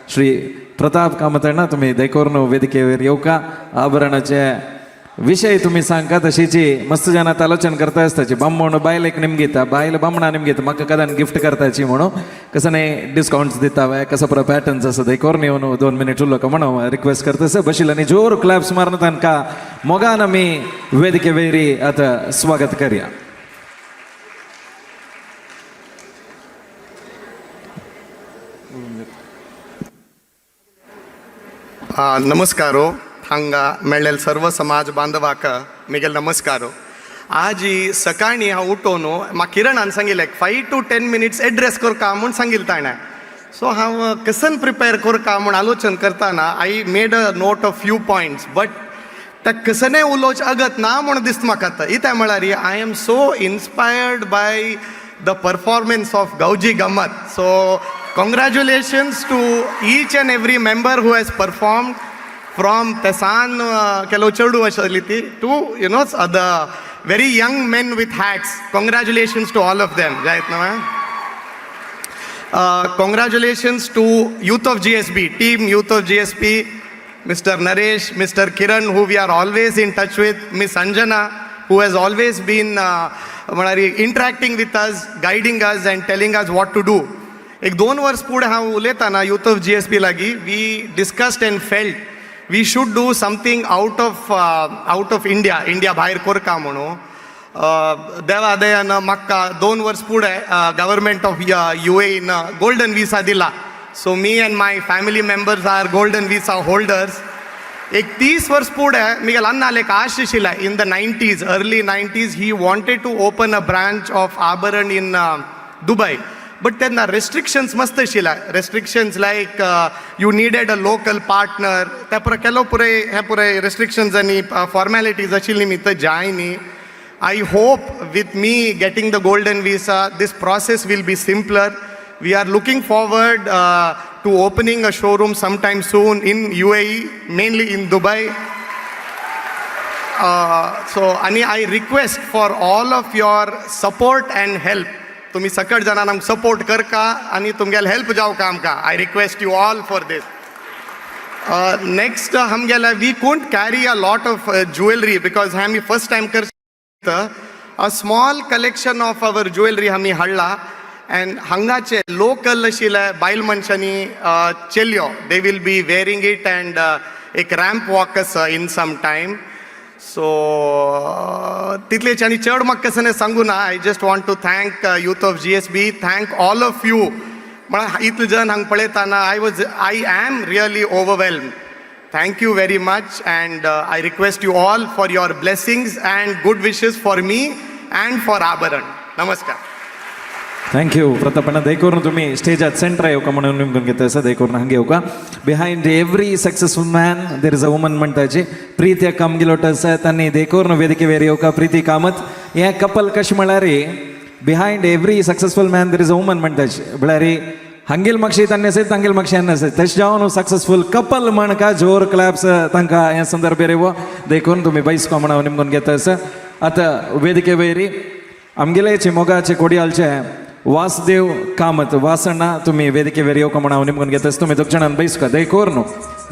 Shri Pratap Kamat अण्णा तुमी दयकरून वेदिकेवर येवका. आभरणाचे विशय तुमी सांगका. तशीची मस्त जाण आतां आलोचन करता आसताची बामण बायलेक निमगिता, बायल बामणा निमगिता म्हाका कदान गिफ्ट करताची म्हणून कसं न्ही डिस्कावंट्स दिता वे कसो पुरो पॅटर्न्स आसा. दयकरून येवन 2 मिनीट उरलो का म्हणून रिक्वेस्ट करता सर. बशिल्ले आनी जोर क्लॅप्स मारून तांकां मोगान आमी वेदिके वयरी आतां स्वागत करया. नमस्कारो हांगा मेळ्ळेल सर्व समाज बांधवाक मिगेल नमस्कारो. आज सकाळीं हांव उठोवन म्हाका किरणान सांगिल्लें 5 to 10 minutes address करका म्हूण सांगिल्लें ताणें. सो हांव कसन प्रिपेर करका म्हूण आलोचन करतना I made a note of few points, but ते कसनय उलोवचें अगत ना म्हूण दिसता म्हाका आतां. इतें म्हळ्यार I am so inspired by the performance of Gauji Gammat. So congratulations to each and every member who has performed from तेसान केलो चेडू आशिल्ली ती to you know the very young men with hats. Congratulations to all of them. जायत न्हय. Congratulations to youth of GSB, team youth of GSB, Mr. Naresh, Mr. Kiran, who we are always in touch with, Miss Anjana, who has always been interacting with us, guiding us and telling us what to do. एक 2 वर्स फुडें हांव उलयतना youth of GSB लागीं we discussed and felt we should do something out of India, India भायर करका म्हणून. देवा दयान म्हाका 2 वर्स फुडें government of UAE golden visa दिला. So me and my family members are golden visa holders. एक 30 वर्स फुडें मिगेल अन्नाल एक आश आशिल्लें. In the 90s, early 90s, he wanted to open a branch of Abharan in Dubai. But तेन्ना restrictions मस्त आशिल्ले. Restrictions like you needed a local partner. त्या पुरो केलो पुराय हे पुराय रेस्ट्रिक्शन्स आनी फॉर्मेलिटीज आशिल्ली निमित्त जाय न्ही. I hope with me getting the golden visa this process will be simpler. We are looking forward to opening a showroom sometime soon in UAE, mainly in Dubai. So आनी I request for all of your support and help. तुम्ही सकट जाणांक आमकां support करका आनी तुमगेले help जावका आमकां. I request you all for this. Next आमगेले we couldn't carry a lot of jewellery because हें आमी फर्स्ट टायम करता. A small collection of our jewellery आमी हाडला एंड हांगाचे लोकल आशिल्ले बायल मनशांनी चेल्यो they will be wearing it and एक रॅम्प वॉक आसा इन सम टायम. सो तितलेच आनी चड म्हाका कसं सांगू ना. I just want to thank youth of GSB, thank all of you. म्हळ्यार इतले जण हांगा पळयतना I am really overwhelmed. Thank you very much and I request you all for your blessings and good wishes for me and for Abharan. नमस्कार. Thank you प्रतापಣ್ಣ. ದಯಕೂರ್ನ तुम्ही स्टेजात centre येवका म्हणून निमगून घेता आसा. दयकूर्न हांगा येवका. Behind every successful man there is a woman म्हणटाची Preeti कामगिलोट आसा तांणी दयकूर्न वेदिके वेर येवका. प्रीती कामत हें कपल कशें म्हळ्यार behind every successful man there is a woman म्हणटाची म्हळ्यार हांगेल मागशी तांणी आसत तांगेल मागशी हांगा आसत तशें जावन सक्सेसफूल कपल म्हणका जोर क्लॅप्स तांकां हें संदर्भेर येवो. देखून तुमी बैसको म्हण हांव निमगून घेता आसा. आतां वेदिके वयरी आमगेले मोगाचे कोडियालचे वासुदेव कामत वासण्णा तुम्ही वेदिके येवका म्हण हांव निमगून घेता. तुमी दोग जाणान बैसका. दयकोर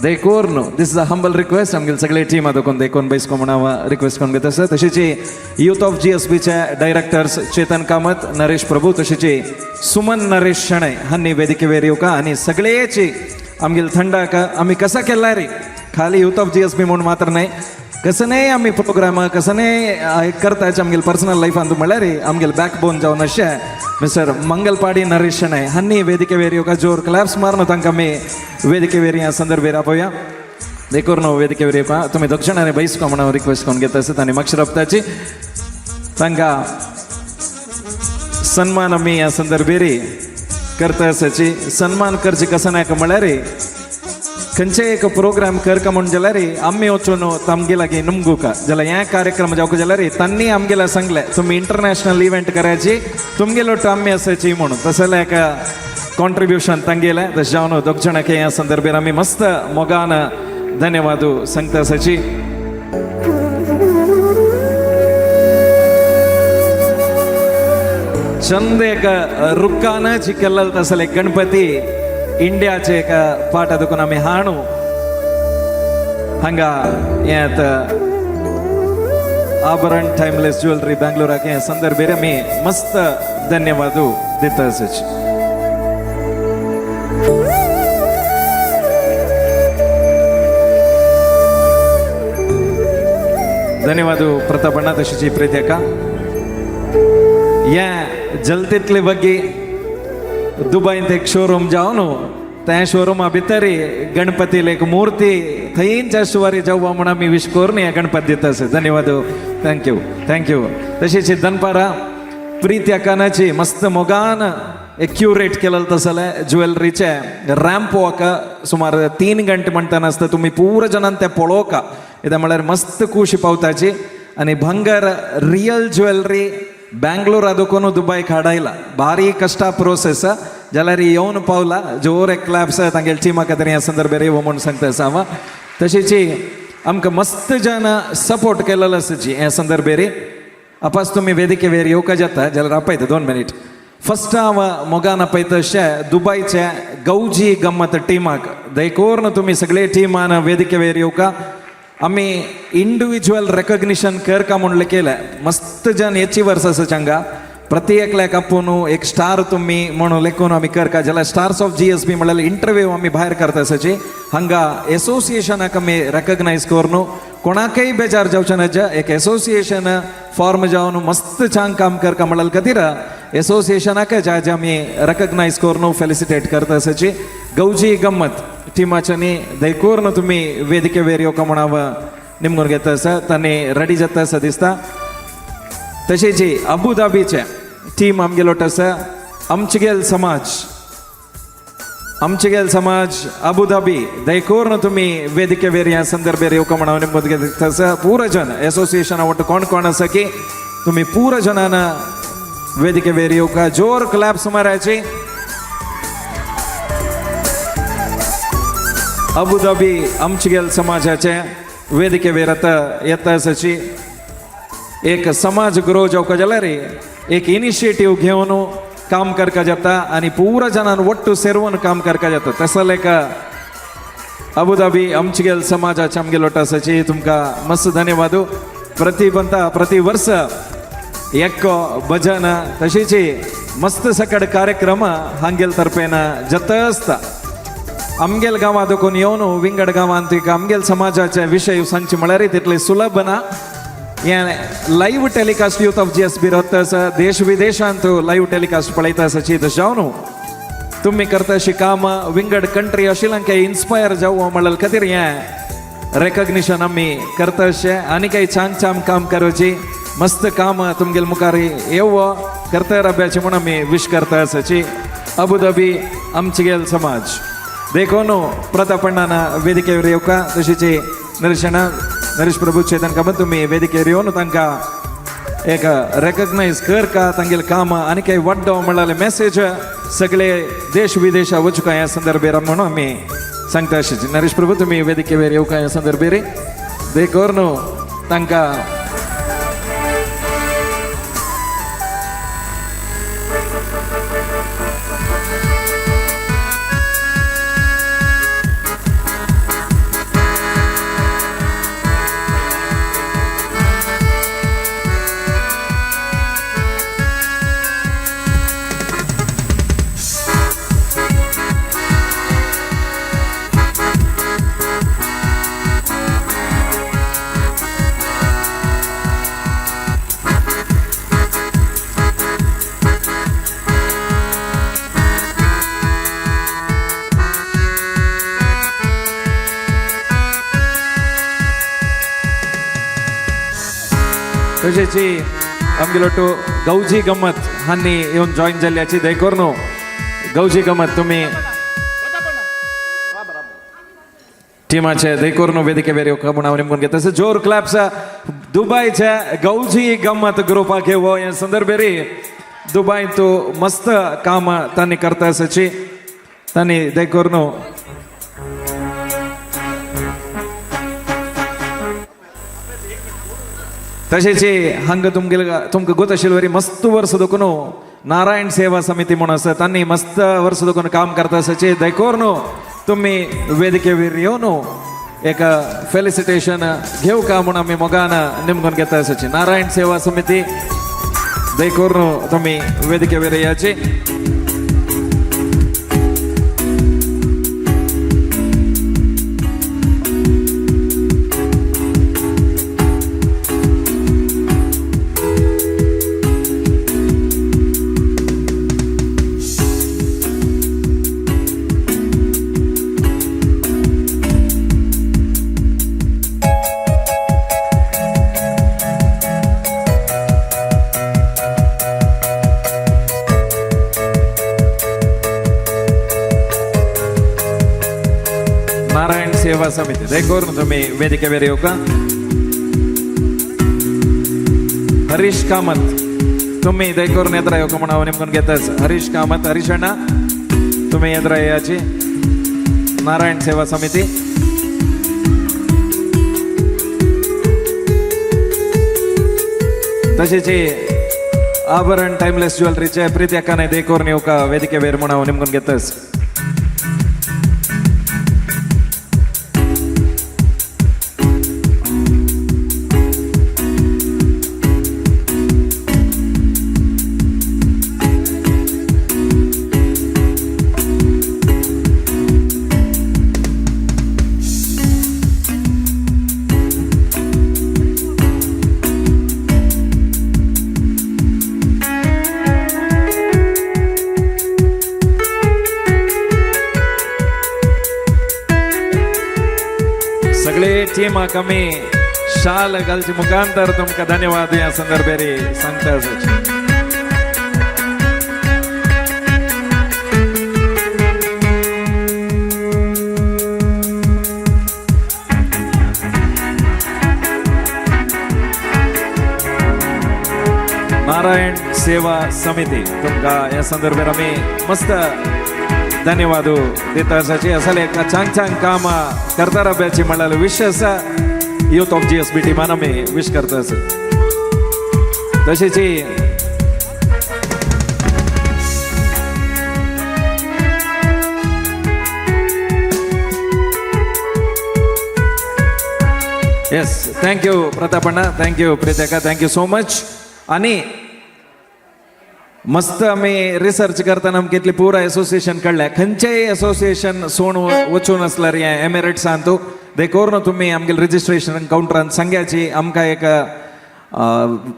दयकोर this is a humble request. आमगेले सगळे टीमा दोकून देखून बैसको म्हण हांव रिक्वेस्ट करून घेता. तशेंच यूथ ऑफ GSBचे डायरेक्टर्स चेतन कामत, नरेश प्रभू, तशेंच सुमन नरेश शणै हांणी वेदिके वयर येवका. आनी सगळेची आमगेले थंडाक आमी कसा केला रे खाली यूथ ऑफ GSB म्हूण मात्र न्हय कसं नाही आमी प्रोग्राम कसं नाही करता आमगेले पर्सनल लायफान म्हणल्यार आमगेले बॅक बोन जावन अशें मिस्टर मंगलपाडी नरेश शणै हांणी वेदिके वयर येवका. जोर क्लॅप्स मारून तांकां आमी वेदिके वयर ह्या संदर्भेर आपोवया. देखून वेदिके वयर येवका. तुमी दोग जाणांनी बैसको म्हण हांव रिक्वेस्ट करून घेता आसा. आनी मागीर रप्ताची तांकां सन्मान आमी ह्या संदर्भेर करता आसाची. सन्मान करचे कसं नाका म्हळ्यार खंयचे एक प्रोग्राम करका म्हूण जाल्यार आमी वचून तामगे लागीं नुमगुका जाल्यार हे कार्यक्रम जावका जाल्यार तांणी आमगेला सांगलें तुमी इंटरनॅशनल इव्हेंट करायची तुमगेलो आमी आसाची म्हणून तसं एक कॉन्ट्रिब्युशन तांगेलें. तशें जावन दोग जाणांक ह्या संदर्भेर आमी मस्त मोगान धन्यवाद सांगता आसाची. चंद एक रुक्कान जिकेल्लो तसले गणपती इंडियाचे एक पाटा दुकान आमी हाणू हांगा हें आतां आभरण टायमलेस ज्वेलरी बेंगलोराक हे संदर्भेर आमी मस्त धन्यवाद दिता आसाची. धन्यवाद प्रतापण्णा तशीची प्रीती अक्का. हे जलतेतले बग्गी दुबयंत एक शोरूम जावन त्या शोरुमा भितर गणपतीले एक मूर्ती थंयच्या सुवारी जावं म्हूण आमी विश करून हे गणपती दिता आसा. धन्यवाद. Thank you thank you. तशीच दनपारा प्रीती अक्कानाची मस्त मोगान एक क्युरेट केलेलं तसलें ज्वेलरीचे रॅम्प वॉक सुमार 3 घंटे म्हणटाना आसता तुमी पुरो जणान तें पळोवका. कित्याक म्हळ्यार मस्त खुशी पावताची. आनी भांगर रियल ज्वेलरी बँगलोरा दोकून दुबय हाडायला भारी कश्टा प्रोसेस जाल्यार येवन पावला. जोर एक क्लॅप्स तांगेले टिमा खातीर ह्या संदर्भार येवो म्हूण सांगता आसा हांव. तशीच आमकां मस्त जण सपोर्ट केलेलो आसा जी ह्या संदर्भेर. अपास तुमी वेदिके वेर येवका जाता जाल्यार आपयता 2 मिनीट. फस्ट हांव मोगान आपयता अशें दुबयचे गौजी गम्मत टिमाक. दयकोर्न तुमी सगळे टिमान वेदिके वेर येवका. आमी इंडिविज्युअल रेकग्निशन करका म्हणलें केलें. मस्त जन एचिवर्स आसा चांगा प्रति एकल्याक आपूण एक स्टार तुमी म्हणून लेखून आमी करका जाल्यार स्टार्स ऑफ GSB म्हणल्यार इंटरव्यू आमी भायर करता आसाची. हांगा एसोसिएशनाक आमी रेकग्नायज करून कोणाकय बेजार जावचें ना. एक एसोसिएशन फॉर्म जावन मस्त छान काम करका म्हणल्यार खातीर एसोसिएशनाक ज्या आमी रेकग्नायज करून फेलिसिटेट करता आसाची. गौजी गम्मत टिमाच्यानी दयकूर्न तुमी वेदिके वेर येवका म्हण हांव निमगून घेता आसा. तांणी रेडी जाता आसा दिसता. तशेंच अबू धाबीचे टीम आमगेलो आसा आमचेगेल समाज आमचेगेल समाज अबू धाबी दयकूर्न तुमी वेदिके वेर ह्या संदर्भेर येवका म्हण हांव निमगून घेता आसा. पुरो जन एसोसिएशना वट्ट कोण कोण आसा की तुमी पुरो जनान वेदिके वेर येवका. जोर क्लॅप्स मारायची. अबू धाबी आमचेगेल समाजाचे वेदिके वेर आतां येता आसाची. एक समाज ग्रो जावका जाल्यार एक इनिशिएटीव घेवन काम करका जाता आनी पुरा जणान वट्टू सेरवून काम करका जाता. तसो एक अबू धाबी आमचेगेल समाजाचे आमगेलो आसाची तुमकां मस्त धन्यवाद. प्रति पंता प्रति वर्स एक भजन तशीच मस्त सकड कार्यक्रम हांगेल तर्फेन जाता आसता. आमगेल गांवां देखून येवन विंगड गांवांत आमगेल समाजाचे विशय सांगचे म्हळ्यार तितले सुलभ ना. हें live telecast youth of GSB रत्त आसा देश विदेशांत लायव्ह टेलिकास्ट पळयता आसाची. तशें जावन तुमी करता अशी कामां विंगड कंट्री आशिल्ल्यान इन्स्पायर जावं म्हणल्यार खातीर हें रेकग्निशन आमी करता अशें. आनी काही छान छान काम करची मस्त काम तुमगेले मुखार येवो. करता राब्याची म्हणून आमी विश करता आसाची अबुधाबी आमचेगेल समाज देखून प्रताप अण्णान वेदिकेर येवका तशीच नरेश अण्णा नरेश प्रभू चेतन कामत तुमी वेदिकेर येवन तांकां एक रेकग्नायज कर का तांगेले काम आनी काही वाड्डो म्हणल्यार मेसेज सगळे देश विदेशा वचूका ह्या संदर्भेर म्हणून आमी सांगता अशें. नरेश प्रभू तुमी वेदिकेर येवका ह्या संदर्भेर देखून तांकां तशेंच आमगेलो टू गौजी गम्मत हांणी येवन जॉईन जाल्ल्याची देखून न्हू गौजी गम्मत तुमी टिमाचे देखून न्हू वेदिकेवेर येवका म्हूण हांव निमगून घेता. तशें जोर क्लॅप्स दुबयचे गौजी गम्मत ग्रुपाक येवो ह्या संदर्भेर दुबय तूं मस्त काम तांणी करता आसाची तांणी देखून न्हू तशेंच हांगा तुमगेले तुमकां गोत आशिल्ले वरी मस्त वर्स देखून नारायण सेवा समिती म्हणून आसा तांणी मस्त वर्स देखून काम करता आसाचे देखून न्हू तुमी वेदिकेवेर येवन एक फेलिसिटेशन घेवका म्हूण आमी मोगान निमगून घेता आसाची. नारायण सेवा समिती देखून न्हू तुमी वेदिकेवेर येयाची. नारायण सेवा समिती देखून तुम्ही वेदिकेवेर येवका. हरीश कामत तुम्ही देखून येत्रा येवका म्हणून हांव निमगून घेताच. हरीश कामत हरीश अण्णा तुम्ही येत्रा येयाची. नारायण सेवा समिती तशेंच आभरण टायमलेस ज्वेलरीचे प्रीती अक्काने देखून येवका वेदिकेवेर म्हणून हांव निमगून घेताच. सगळे टीमाक आमी शाल घालचे मुखांतर तुमकां धन्यवाद ह्या संदर्भेर सांगता आसाची. नारायण सेवा समिती तुमकां ह्या संदर्भेर आमी मस्त धन्यवाद दिता आसाची. असले एक चांग चांग काम करता राब्याची म्हणल्यार विश आसा युथ ऑफ GSB टिमान आमी विश करता आसा. तशेंच येस thank you Pratap Anna, thank you प्रित्यका, thank you so much. आनी मस्त आमी रिसर्च करतना आमकां इतली पुरा एसोसिएशन कळ्ळें खंयचेय एसोसिएशन सोण वचून आसल्यार हें एमिरेट्सान तूं देखून तुमी आमगेले रजिस्ट्रेशन कावंटरान सांग्याची आमकां एक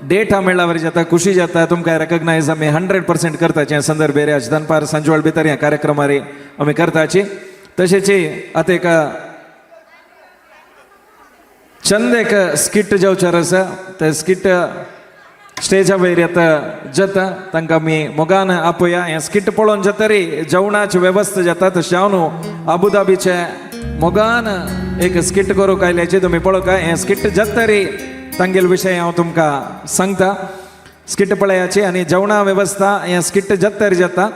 डेटा मेळ्ळा वरी जाता खुशी जाता तुमकां रेकग्नायज आमी 100% करताची ह्या संदर्भेर आज दनपार सांजवेळ भितर ह्या कार्यक्रमार आमी करताची. तशेंच आतां एक चंद एक स्किट जावचेर आसा ते स्किट स्टेजा वयर येता जाता तांकां आमी मोगान आपोया. हें स्किट पळोवन जातरी जेवणाची वेवस्था जाता. तशें हांव न्हू अबुधाबीचे मोगान एक स्किट करूंक आयल्याची तुमी पळोवका. हें स्किट जातरी तांगेल विशय हांव तुमकां सांगता. स्किट पळयाची आनी जेवणा वेवस्था हें स्किट जातरी जाता.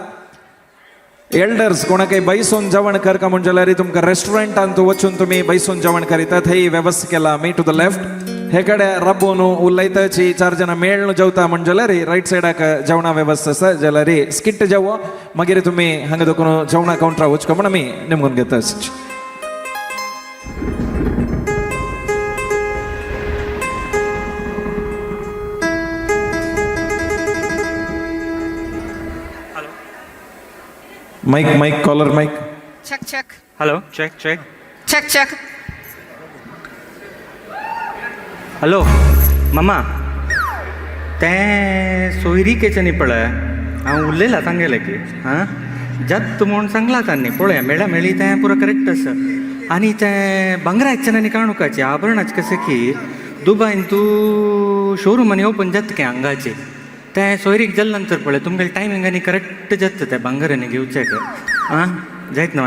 एल्डर्स कोणाकय बैसून जेवण करका म्हण जाल्यार तुमकां रेस्टॉरंटान वचून तुमी बैसून जेवण करीता, थंय वेवस्था केला आमी. टू the left हे कडेन राबोवन उलयताची चार जाणां मेळून जेवता म्हण जाल्यार रायट सायडाक जेवणा वेवस्था आसा. जाल्यार स्किट जेवो मागीर तुमी हांगा देखून जेवणा कावंटरा वचको म्हण आमी नेमून घेता. Mic mic caller mic. Check check. Hello, check check. Check check. Hello मामा, तें सोयरीकेचें न्ही पळय हांव उलयलां तांगेलें की आं जात म्हूण सांगलां तांणी. पळया मेळ्ळा मेळ्ळी तें पुरो करेक्ट आसा. आनी तें भांगराचें आनी काणुकाचें आभरणाचें कशें की दुबायन तूं शोरुमांनी ओपन जाता की हांगाचें तें सोयरीक जाले नंतर पळय तुमगेलें टायमींग आनी करेक्ट जाता तें भांगर आनी घेवचें आं जायत न्हू.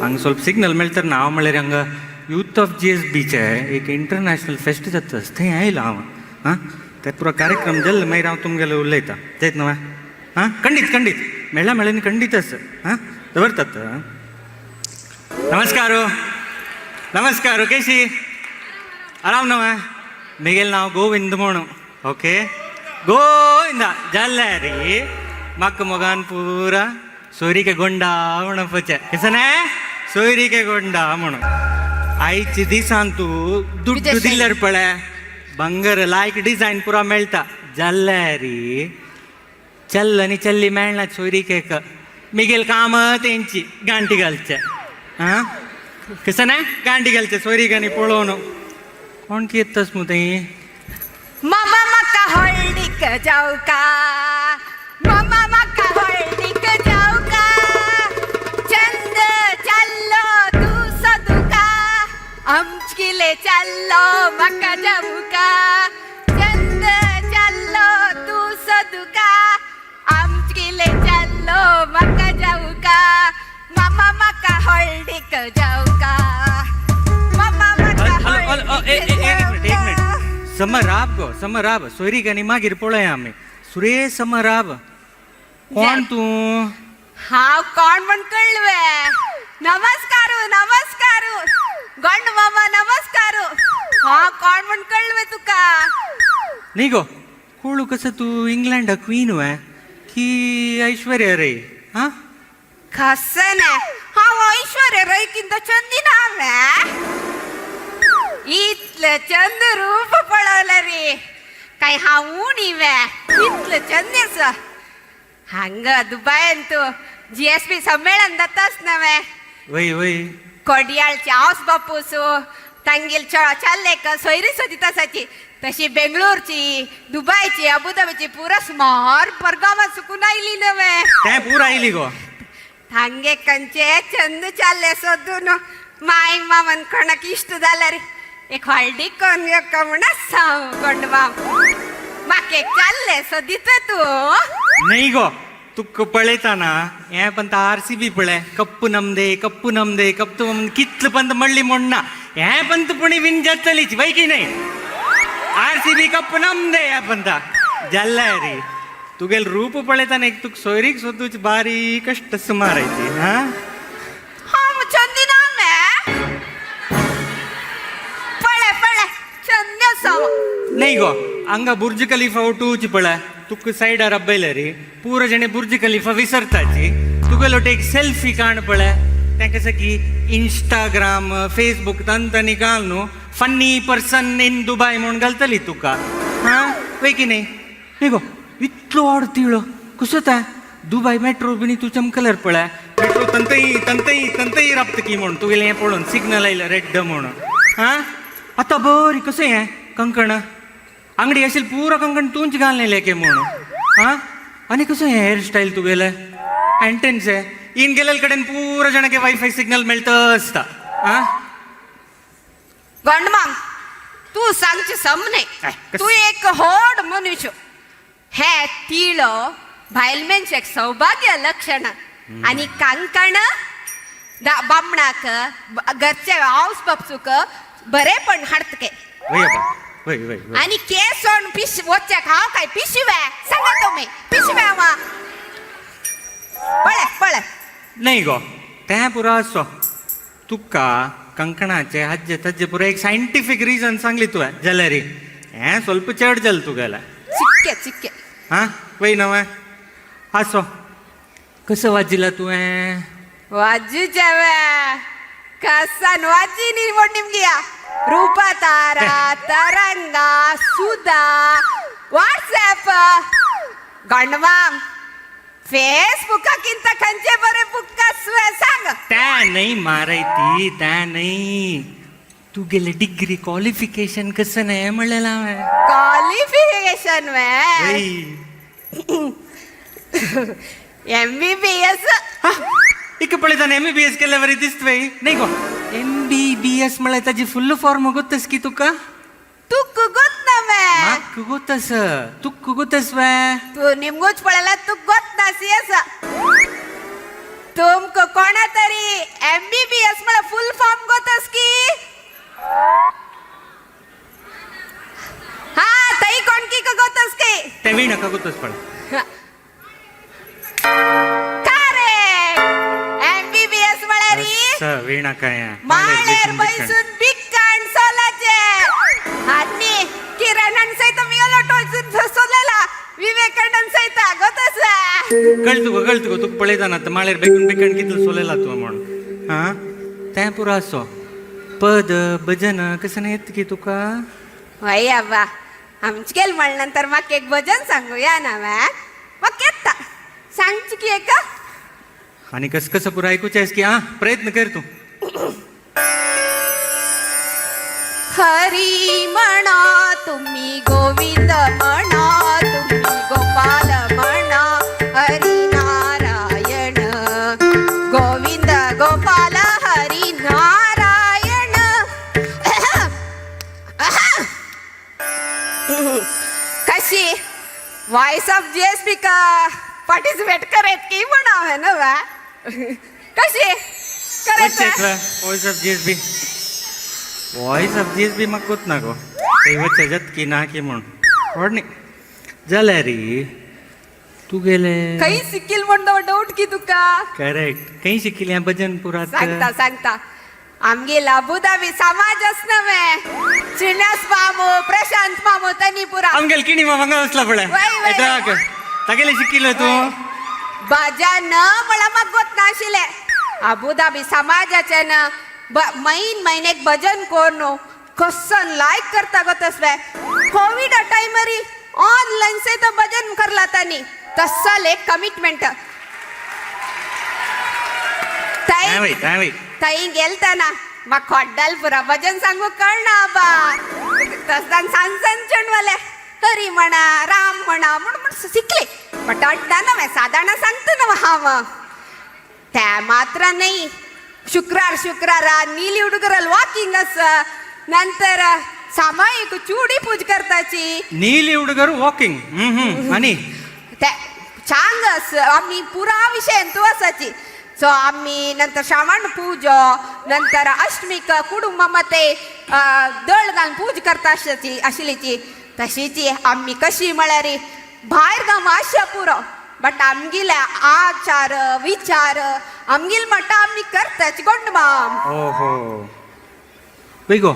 हांगा ಸ್ವಲ್ಪ सिग्नल मेळतर ना. हांव म्हळ्यार हांगा यूथ ऑफ जी एस बीचे एक इंटरनॅशनल फेस्ट जाता थंय आयला हांव. आं ते पुरो कार्यक्रम जाल्ले मागीर हांव तुमगेले उलयतां जायत न्हू. आं खंडीत खंडीत मेळ्ळा मेळ्ळा न्ही खंडीत आसा. आं दवरतात. नमस्कार नमस्कार, केशी आराम न्हू. मेगेलें नांव गोविंद म्हणून. ओके गोविंदा जाल्ले रे म्हाका मोगान पुरा सोयरीके गोंडा म्हणपाचें कशें सोयरीके गोंडा म्हणून. आयचे दिसान तूं दुड्डू दिल्यार पळय भांगर लायक डिजायन पुरा मेळटा. जाल्ले रे चल्ल आनी चल्ली मेळना सोयरीकेक. मिगेल काम तेंची गांठी घालचें. आं कशें ना गांठी घालचें सोयरीक आनी पळोवन कोण कितें मु थंय. मामा म्हाका हळदीक जावका, मामा म्हाका हळदीक जावका, चंद चाल्लो तूं सदुका, आमचेले चाल्लो म्हाका जावका, चंद चाल्लो तूं सदुका, आमचेले चाल्लो म्हाका जावका, मामा म्हाका हळदीक जावका, मामा म्हाका एक मिनिट एक मिनिट. समराब गो समराब सोयरीक आनी मागीर पळया आमी. सुरेश समराब कोण तूं? हांव कोण म्हण कळ्ळें. नमस्कार नमस्कार गंड मामा नमस्कार. हांव कोण म्हण कळ्ळें तुका? न्ही गो कोळू कसं तूं इंग्लंडा क्वीन वे की ऐश्वर्या रे? हां कसं ना हांव ऐश्वर्या रै किंत चंदी ना हांवें इतलें चंद रूप पळयलें रे काय हांव उणी वे इतलें चंद आसा. हांगा दुबायन तूं जी एस पी संमेलन जाताच नवे वय वय कोडियाळची हावस बापूसो तांगेल चाल्ले सोयरी सोदिता आसाची तशी बेंगळूरची दुबायची अबुधाबीची पुरा सुमार परगांवां सुकून आयली नवे. तें पुरा आयली गो हांगे कंचे चंद चाल्ले सोदून माय मामन कोणाक इश्ट जाल्यार एक हळदीक कोण येवका म्हण आसा गोंड माम म्हाका एक चाल्ले सोदीत तूं. न्ही गो तुका पळयताना हें पंत आर सी बी पळय कप्पू नमदे कप्पू नमदे कप्पू कितलं पंत मडली म्हण ना हें पंत पुणी विन जातलीच वय की न्ही. आर सी बी कप्पू नमदे ह्या पंता जाल्ले रे तुगेल रूप पळयताना एक तुका सोयरीक सोदूच बारीक कश्ट सुमार आयची. हां हांव चंदी ना पळय पळय चंदी आसा. न्ही गो हांगा बुर्ज खलीफा उठूची पळय तुका सायडार अब्बयले रे पुरो जणे बुर्ज खलीफा विसरताची. तुगेलो एक सेल्फी काण पळय तें कशें की इंस्टाग्राम फेसबूक तंतनी घाल न्हू फन्नी पर्सन इन दुबाय म्हूण घालतली तुका. हां वय की न्ही? न्ही गो इतलो वाड तिळो कसो तें दुबाय मेट्रो बीन तूं चमकल्यार पळय मेट्रो तंतई तंतई तंतई राबता की म्हूण तुगेलें हें पळोवन सिग्नल आयलें रेड म्हूण. हां आतां बरी कसं हें कंकण आंगडी अशें पुरो कंकण तूंच घालने लेके म्हूण. हां आनी कसं हें हेअरस्टायल तुगेलें एंटेन्स इन गेलेले कडेन पुरो जाणांक वायफाय सिग्नल मेळटा आसता. हां गंड माम तू सांगचे सम नाही. तू एक होड मनुष्य. हे तिळ भायल मनशाक सौभाग्य लक्षण आणि कांकण बामणाक घरचे हाऊस बापसूक बरेपण हाडतके. वय बा, वय वय वय. आणि केस सोड पिश वच्च्याक हांव काय पिशव्या सांगा तुमी पिशव्या वा पळे पळे. नाही गो, तें पुरो आसो. तुका कंकणाचे हाजे ताजे पुरो एक सायंटिफीक रिजन सांगली तुवें जाल्यार हें स्वल्प चड जालें तुगेलें. चिक्के चिक्के. हां वय नवें आसो. कसं वाजिला तुवें? वाजूचें कसन वाजी नी म्हण निमगिया रूपा तारा तरंगा सुधा व्हॉट्सॲप गंडमाम फेसबुकाकिंत खंयचे बरे बुक सांग. त्या नाही मारायती, त्या नाही. तुगेले डिग्री क्वालिफिकेशन कसं नाही म्हणलेलं हांवें. क्वालिफिकेशन वे वय. MBBS. इक पळयताना MBBS केल्या बरी दिसत वय. नाही गो, MBBS म्हळ्यार ताजी फुल फॉर्म गोतस की तुका? तुक गोत ना वे. म्हाका गोतस, तुका गोतस वे. तू निमगूच पळयला तुक गोत ना सीएस. तुमक कोणा तरी MBBS म्हळ्यार फुल फॉर्म गोतस की? हा तई कोणकी गोतस की? ते वीणका गोतस पळय. करेक्ट. MBBS म्हळ्यार वीणा काय माळेर बैसून बिक्काण सोलाचे आणि किरणान सहित मिगलो टोचून सोलेला विवेकानंद सहित गोतस. कळतु गो, कळतु गो. तुका पळयताना आतां माळेर बेगून बेगीन कितलो सोलेला तुवें म्हणून. हां तें पुरो आसो. पद भजन कसं नाही येत की तुका? वय आबा, आमचेल म्हणल्यानंतर म्हाका एक भजन सांगूया ना म्हाका येता सांगची की एका. आणि कस कसं पुरा ऐकूचेस की? हां प्रयत्न कर तू. हरी म्हणा तुम्ही गोविंद म्हणा तुम्ही गोपाल म्हणा हरी नारायण गोविंद गोपाल हरी नारायण. कशी वॉइस ऑफ GSB का पार्टिसिपेट करत की म्हणा है ना वा कशी करत? Voice of GSB, voice of GSB म्हाका गोत ना गो. ते वच्चे जात की ना की म्हणून व्हड न्ही जाल्यार तुगेले खंय शिकील म्हण डाऊट की तुका? करेक्ट. खंय शिकिल्लें हें भजन पुरा? सांगता सांगता. आमगेल अबुधाबी समाज नव्हे श्रीनिवास मामू प्रशांत मामू तनी पुरा आमगेल किणी मामा हांगा बसला पळय. वय, वय. येता तागेले शिकिल्लो तूं? भजन म्हळ्यार म्हाका गोत नाशिल्लें. अबुधाबी समाजाचे ना मैन म्हयन्याक भजन कोण कसन लायक करता गो तसले. कोविड टायमरी ऑनलायन सहित भजन करला तांणी. तसल एक कमिटमेंट. वय वय. थंय गेलतना म्हाका खोड्डाल पुरा भजन सांगू कळना बा. तसतान सांज चेडवाले हरी म्हणा राम म्हणा म्हण म्हण शिकले. बट अड्डा नव्हे साधारण सांगता ना हांव. त्या मात्र नाही शुक्रार शुक्रारा नीली हुडगरल वॉकिंग अस नंतर सामायिक चुडी पूज करताची. नीली हुडगर वॉकिंग आणि ते छान अस आम्ही पुरा विषय तू असाची. सो आम्ही नंतर श्रावण पूजो नंतर अष्टमीक कुटुंबा मते दळ घालून पूज करता आशिल्ली आशिल्लीची. तशीची आम्ही कशी म्हळ्यार भायर गांव आशा पुरो बट आमगेले आचार विचार आमगेल म्हणटा आमी करताच गोंडमाम. ओहो वय गो,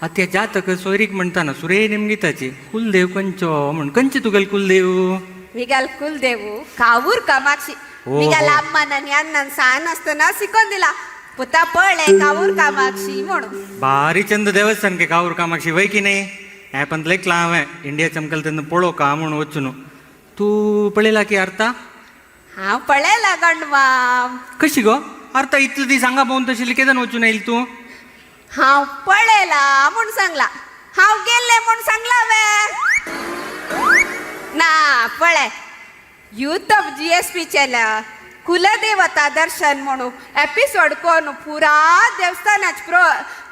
आतां त्या जातक सोयरीक म्हणटाना सुरे निमगिताची कुलदेव खंयचो म्हण. खंयचे तुगेले कुलदेव? मिगेल कुलदेव कावूर कामाक्षी. मिगेल अम्मान आनी अण्णान सान आसतना शिकोवन दिला पुता पळय कावूर कामाक्षी म्हणून. भारी चंद देवस्थान के कावूर कामाक्षी वय की नाही? ॲपांत लेखला हांवें इंडिया चमकल तेन्ना पळोवका म्हूण वचून. तूं पळयला की अर्था? हांव पळयला गंडमाम. कशी गो अर्था इतले दीस हांगा भोंवन तशी केदन वचून येयल तूं? हांव पळयला म्हूण सांगला, हांव गेल्लें म्हूण सांगला वे ना. पळय युथ ऑफ GSB channel कुलदेवता दर्शन म्हणून एपिसोड कोण पुरा देवस्थानाच प्रो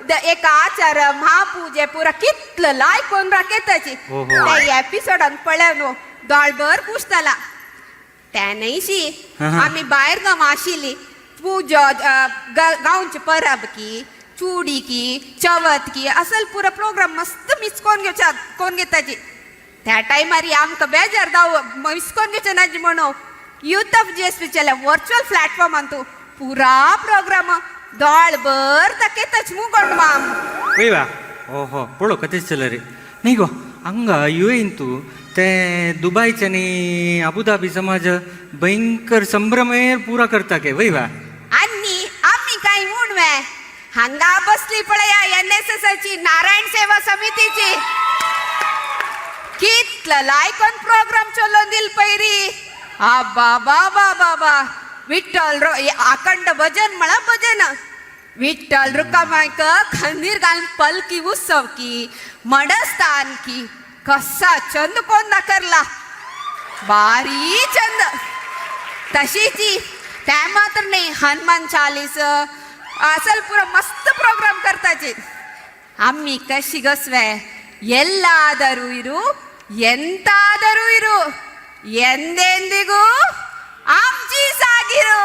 एक आचार महापूजे पुरा कितलं लायक कोण राखेताची. हो. त्या एपिसोडान पळय न्हू दोळभर पुसताला त्या न्हयशी. हा, हा. आमी भायर गांव आशिल्ली पूजा गांवचे परब की चुडी की चवथ की असल पुरा प्रोग्राम मस्त मिस कोण घेवच्या कोण घेताची. त्या टायमार आमकां बेजार जाव मिस कोण घेवचे नाजी म्हणून युथ ऑफ जीएसपीच्या वर्च्युअल प्लॅटफॉर्मान तूं पुरा प्रोग्राम दोळभर तकेतच मू कोण माम. वयवा हो हो पळो कतेच चल रे. नाही गो हांगा यु एन तूं ते दुबयचे आनी अबुधाबी समाज भयंकर संभ्रमेर पुरा करता के वयवा. आनी आमी काय म्हूण वे हांगा बसली पळया एनएसएसाची नारायण सेवा समितीची कितलं लायकोन प्रोग्राम चलोवन दिल पैरी. आबा बाबा बाबा विठ्ठल अखंड भजन म्हणा भजन विठ्ठल रुकामायक खंदीर घालून पलकी उत्सव की मडस्थान की कसा चंद कोण दाखरला बारी चंद. तशीची त्या मात्र नाही हनुमान चालीस असल पुरा मस्त प्रोग्राम करताची. आम्ही कशी गसवे ಎಲ್ಲಾದರೂ ಇರು ಎಂತಾದರೂ ಇರು ಎಂದೆಂದಿಗೂ आमची सागिರು.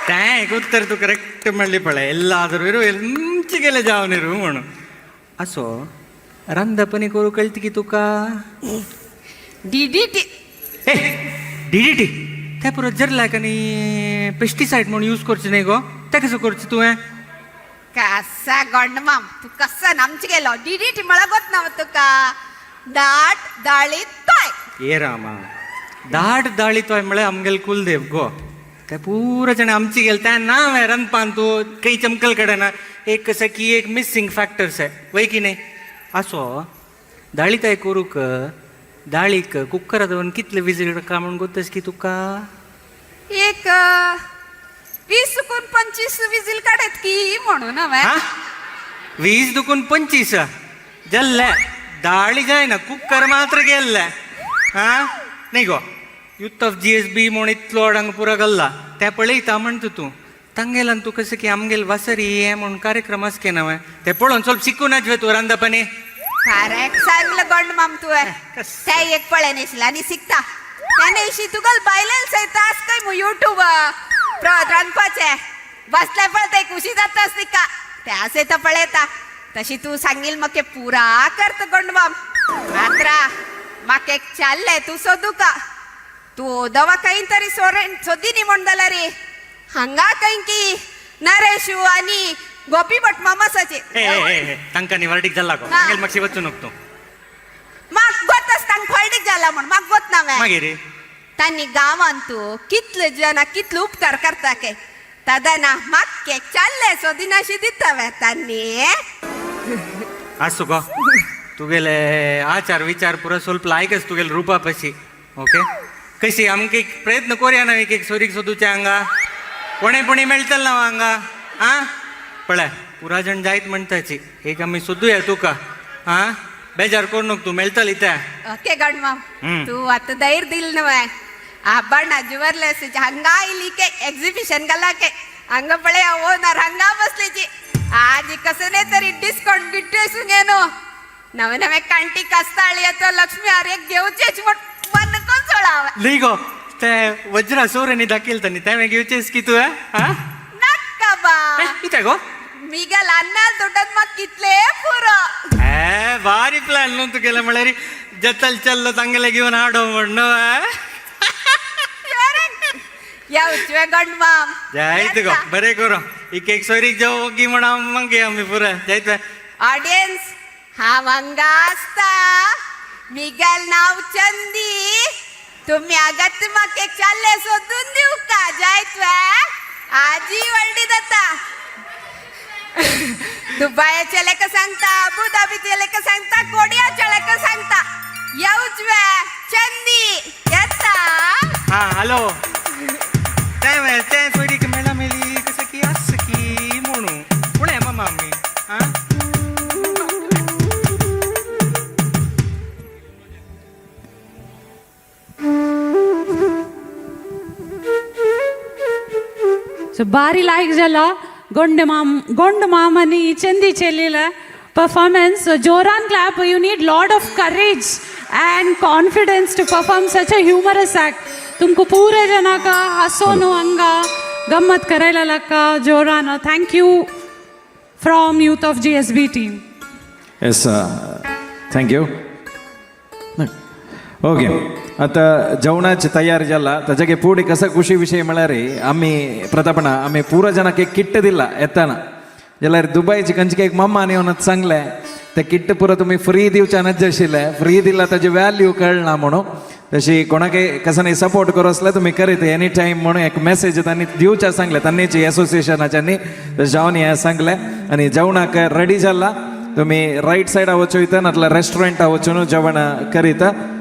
तें एक उत्तर तूं करेक्ट म्हणली पळय ಎಲ್ಲಾದರೂ ಇರು ಎಂಚ गेले जावन इरू म्हणून. असो रांदपणी करूं कळटा की तुका? डीडीटी. डीडीटी ते पुरो जरलाक आनी पेस्टिसायड म्हणून यूज करचें न्ही गो, तें कसो करचें तुवें? कसा गोंडमाम तू कसा आमचे गेलो डीडीटी म्हळा गोत ना तुका दाट दाळी तोय. ए रामा दाट दाळी तोय म्हळ्यार आमगेले कुलदेव गो. ते पुरो जाणें आमची गेले तें नांव हें रांदपान तूं काही चमकल कडेन एक कशें की एक मिसींग फॅक्टर्स वय की न्ही. असो दाळी ताय करूंक दाळीक कुकरा दवरून कितले विजील काय म्हणून गोतस की तुका? एक 20 दुकून 25 विजील काडत की म्हणून हांवें. 20 दुकून 25 जल्ले दाळी जायना कुकर मात्र गेल्ले. हा न्ही गो युथ ऑफ जीएसबी म्हूण इतलो हांगा पुरो गल्ला तें पळयता म्हणटा तूं तांगेल्यान तूं कशें की आमगेल वासरी हें म्हूण कार्यक्रम आसा की नवें तें पळोवन ಸ್ವಲ್ಪ शिकून वे तूं रांदपानी. करेक्ट सांगलं गोंड माम तुवें. ते एक पळय न्ही आनी शिकता तेन्ना इशी तुगल बायलेल सयत आस काय मु युट्यूब रांदपाचें बसले पळय खुशी जातास तिका त्या सयत पळयता. तशी तूं सांगील म्हाका पुरा करता गोंडमाम. मात्रा म्हाका एक चाललें तूं सोदूका तूं दवा खंय तरी सोदिनी म्हण जाल्यार रे हांगा खंय की नरेशू आनी गोपी भट मामासाचे तांकां निवार्डीक जाला गो तांगेल मातशी वचूं नको तूं. म्हाका गोत आसा तांकां फळडीक जाला म्हण म्हाका गोत ना मागीर तांणी गांवान तूं कितले जाणां कितले उपकार करता के तादाना म्हाका चाललें सोदिनाशी दिता वे तांणी. आसूं गो तुगेले आचार विचार पुरो ಸ್ವಲ್ಪ लायकच तुगेले रुपा पशी. ओके कशी आमकां एक प्रयत्न करुया ना एक एक सोरीक सोदूचे हांगा कोणे पुणी मेळटलें ना हांगा. आं पळय पुरा जण जायत म्हणटाची एक आमी सोदुया तुका. आं बेजार करू नको तूं मेळटली ते. ओके गणमाम तूं आतां धैर्य दिल न्हय आबण जुवरले हांगा आयली के एक्झिबिशन घाला के हांगा पळय ओनर हांगा बसलीची आज कसं नाही तरी डिस्काउंट बिट्टेसून घे न्हू नवे नवे कांटी कास्ताळी येतो लक्ष्मी हार एक घेवचेच म्हण मन कोण सोळा. न्ही गो ते वज्रा सोरेनी दाखयल न्ही तें घेवचेच की तुवें? आं नाका बा कितें गो मिगल अन्ना दुड्डान म्हाका कितले पुरो. ए भारी प्लॅन न्हू तुगेलें म्हळ्यार जतल चल्लो तांगेले घेवन हाडो म्हण न्हू. येवचें गणमाम. जायत गो बरें करो एक एक सोयरीक जावं ओगी म्हण मागीर आमी पुराय जायत. ऑडियन्स हांव हांगा आसता मिगल नांव चंदी तुमी आगत म्हाका एक चाल्ले सोदून दिवका जायत वे आजी व्हडली जाता. दुबायाचे लेका सांगता अबुधाबीचे लेका सांगता कोडियाचे लेका सांगता येवच वे चंदी येता. हा हॅलो तें तें सोयरीक मेळा मेली कशें की आस की म्हणू पळय मामा आमी. आं सो बारी लायक जाला. गोंड माम, गोंड माम आनी चंदी चेल्लीला परफॉर्मन्स. जोरान clap. You need lot of courage and confidence to perform such a humorous act. तुमको पूरे जनाक हसोनु हंगा गम्मत करायला लक्का जोरान thank you from youth of GSB team. Yes, thank you. Okay, आता जेवणाची तयारी जाला. ताज्या पुढे कसं खुशी विषय म्हळ्यार आमी प्रतापणा आमी पुरा जणांक एक किट्ट दिला येताना. जाल्यार दुबयची खंयची एक मम्मा येवन सांगलें, ते किट्ट पुरो तुमी फ्री दिवच्यानच आशिल्लें, फ्री दिला ताजी व्हॅल्यू कळना म्हणून. तशी कोणाकय कसं नाही सपोर्ट करू असल्यार तुमी करीत एनी टायम म्हणून एक मेसेज तांणी दिवच्या सांगलें तांणीची एसोसिएशनाच्यांनी. जावन हें सांगलें आनी जेवणाक रेडी जाला. तुम्ही राईट सायडा वचू इथं नातल्यार रेस्टॉरंटा वचून जेवण करीत.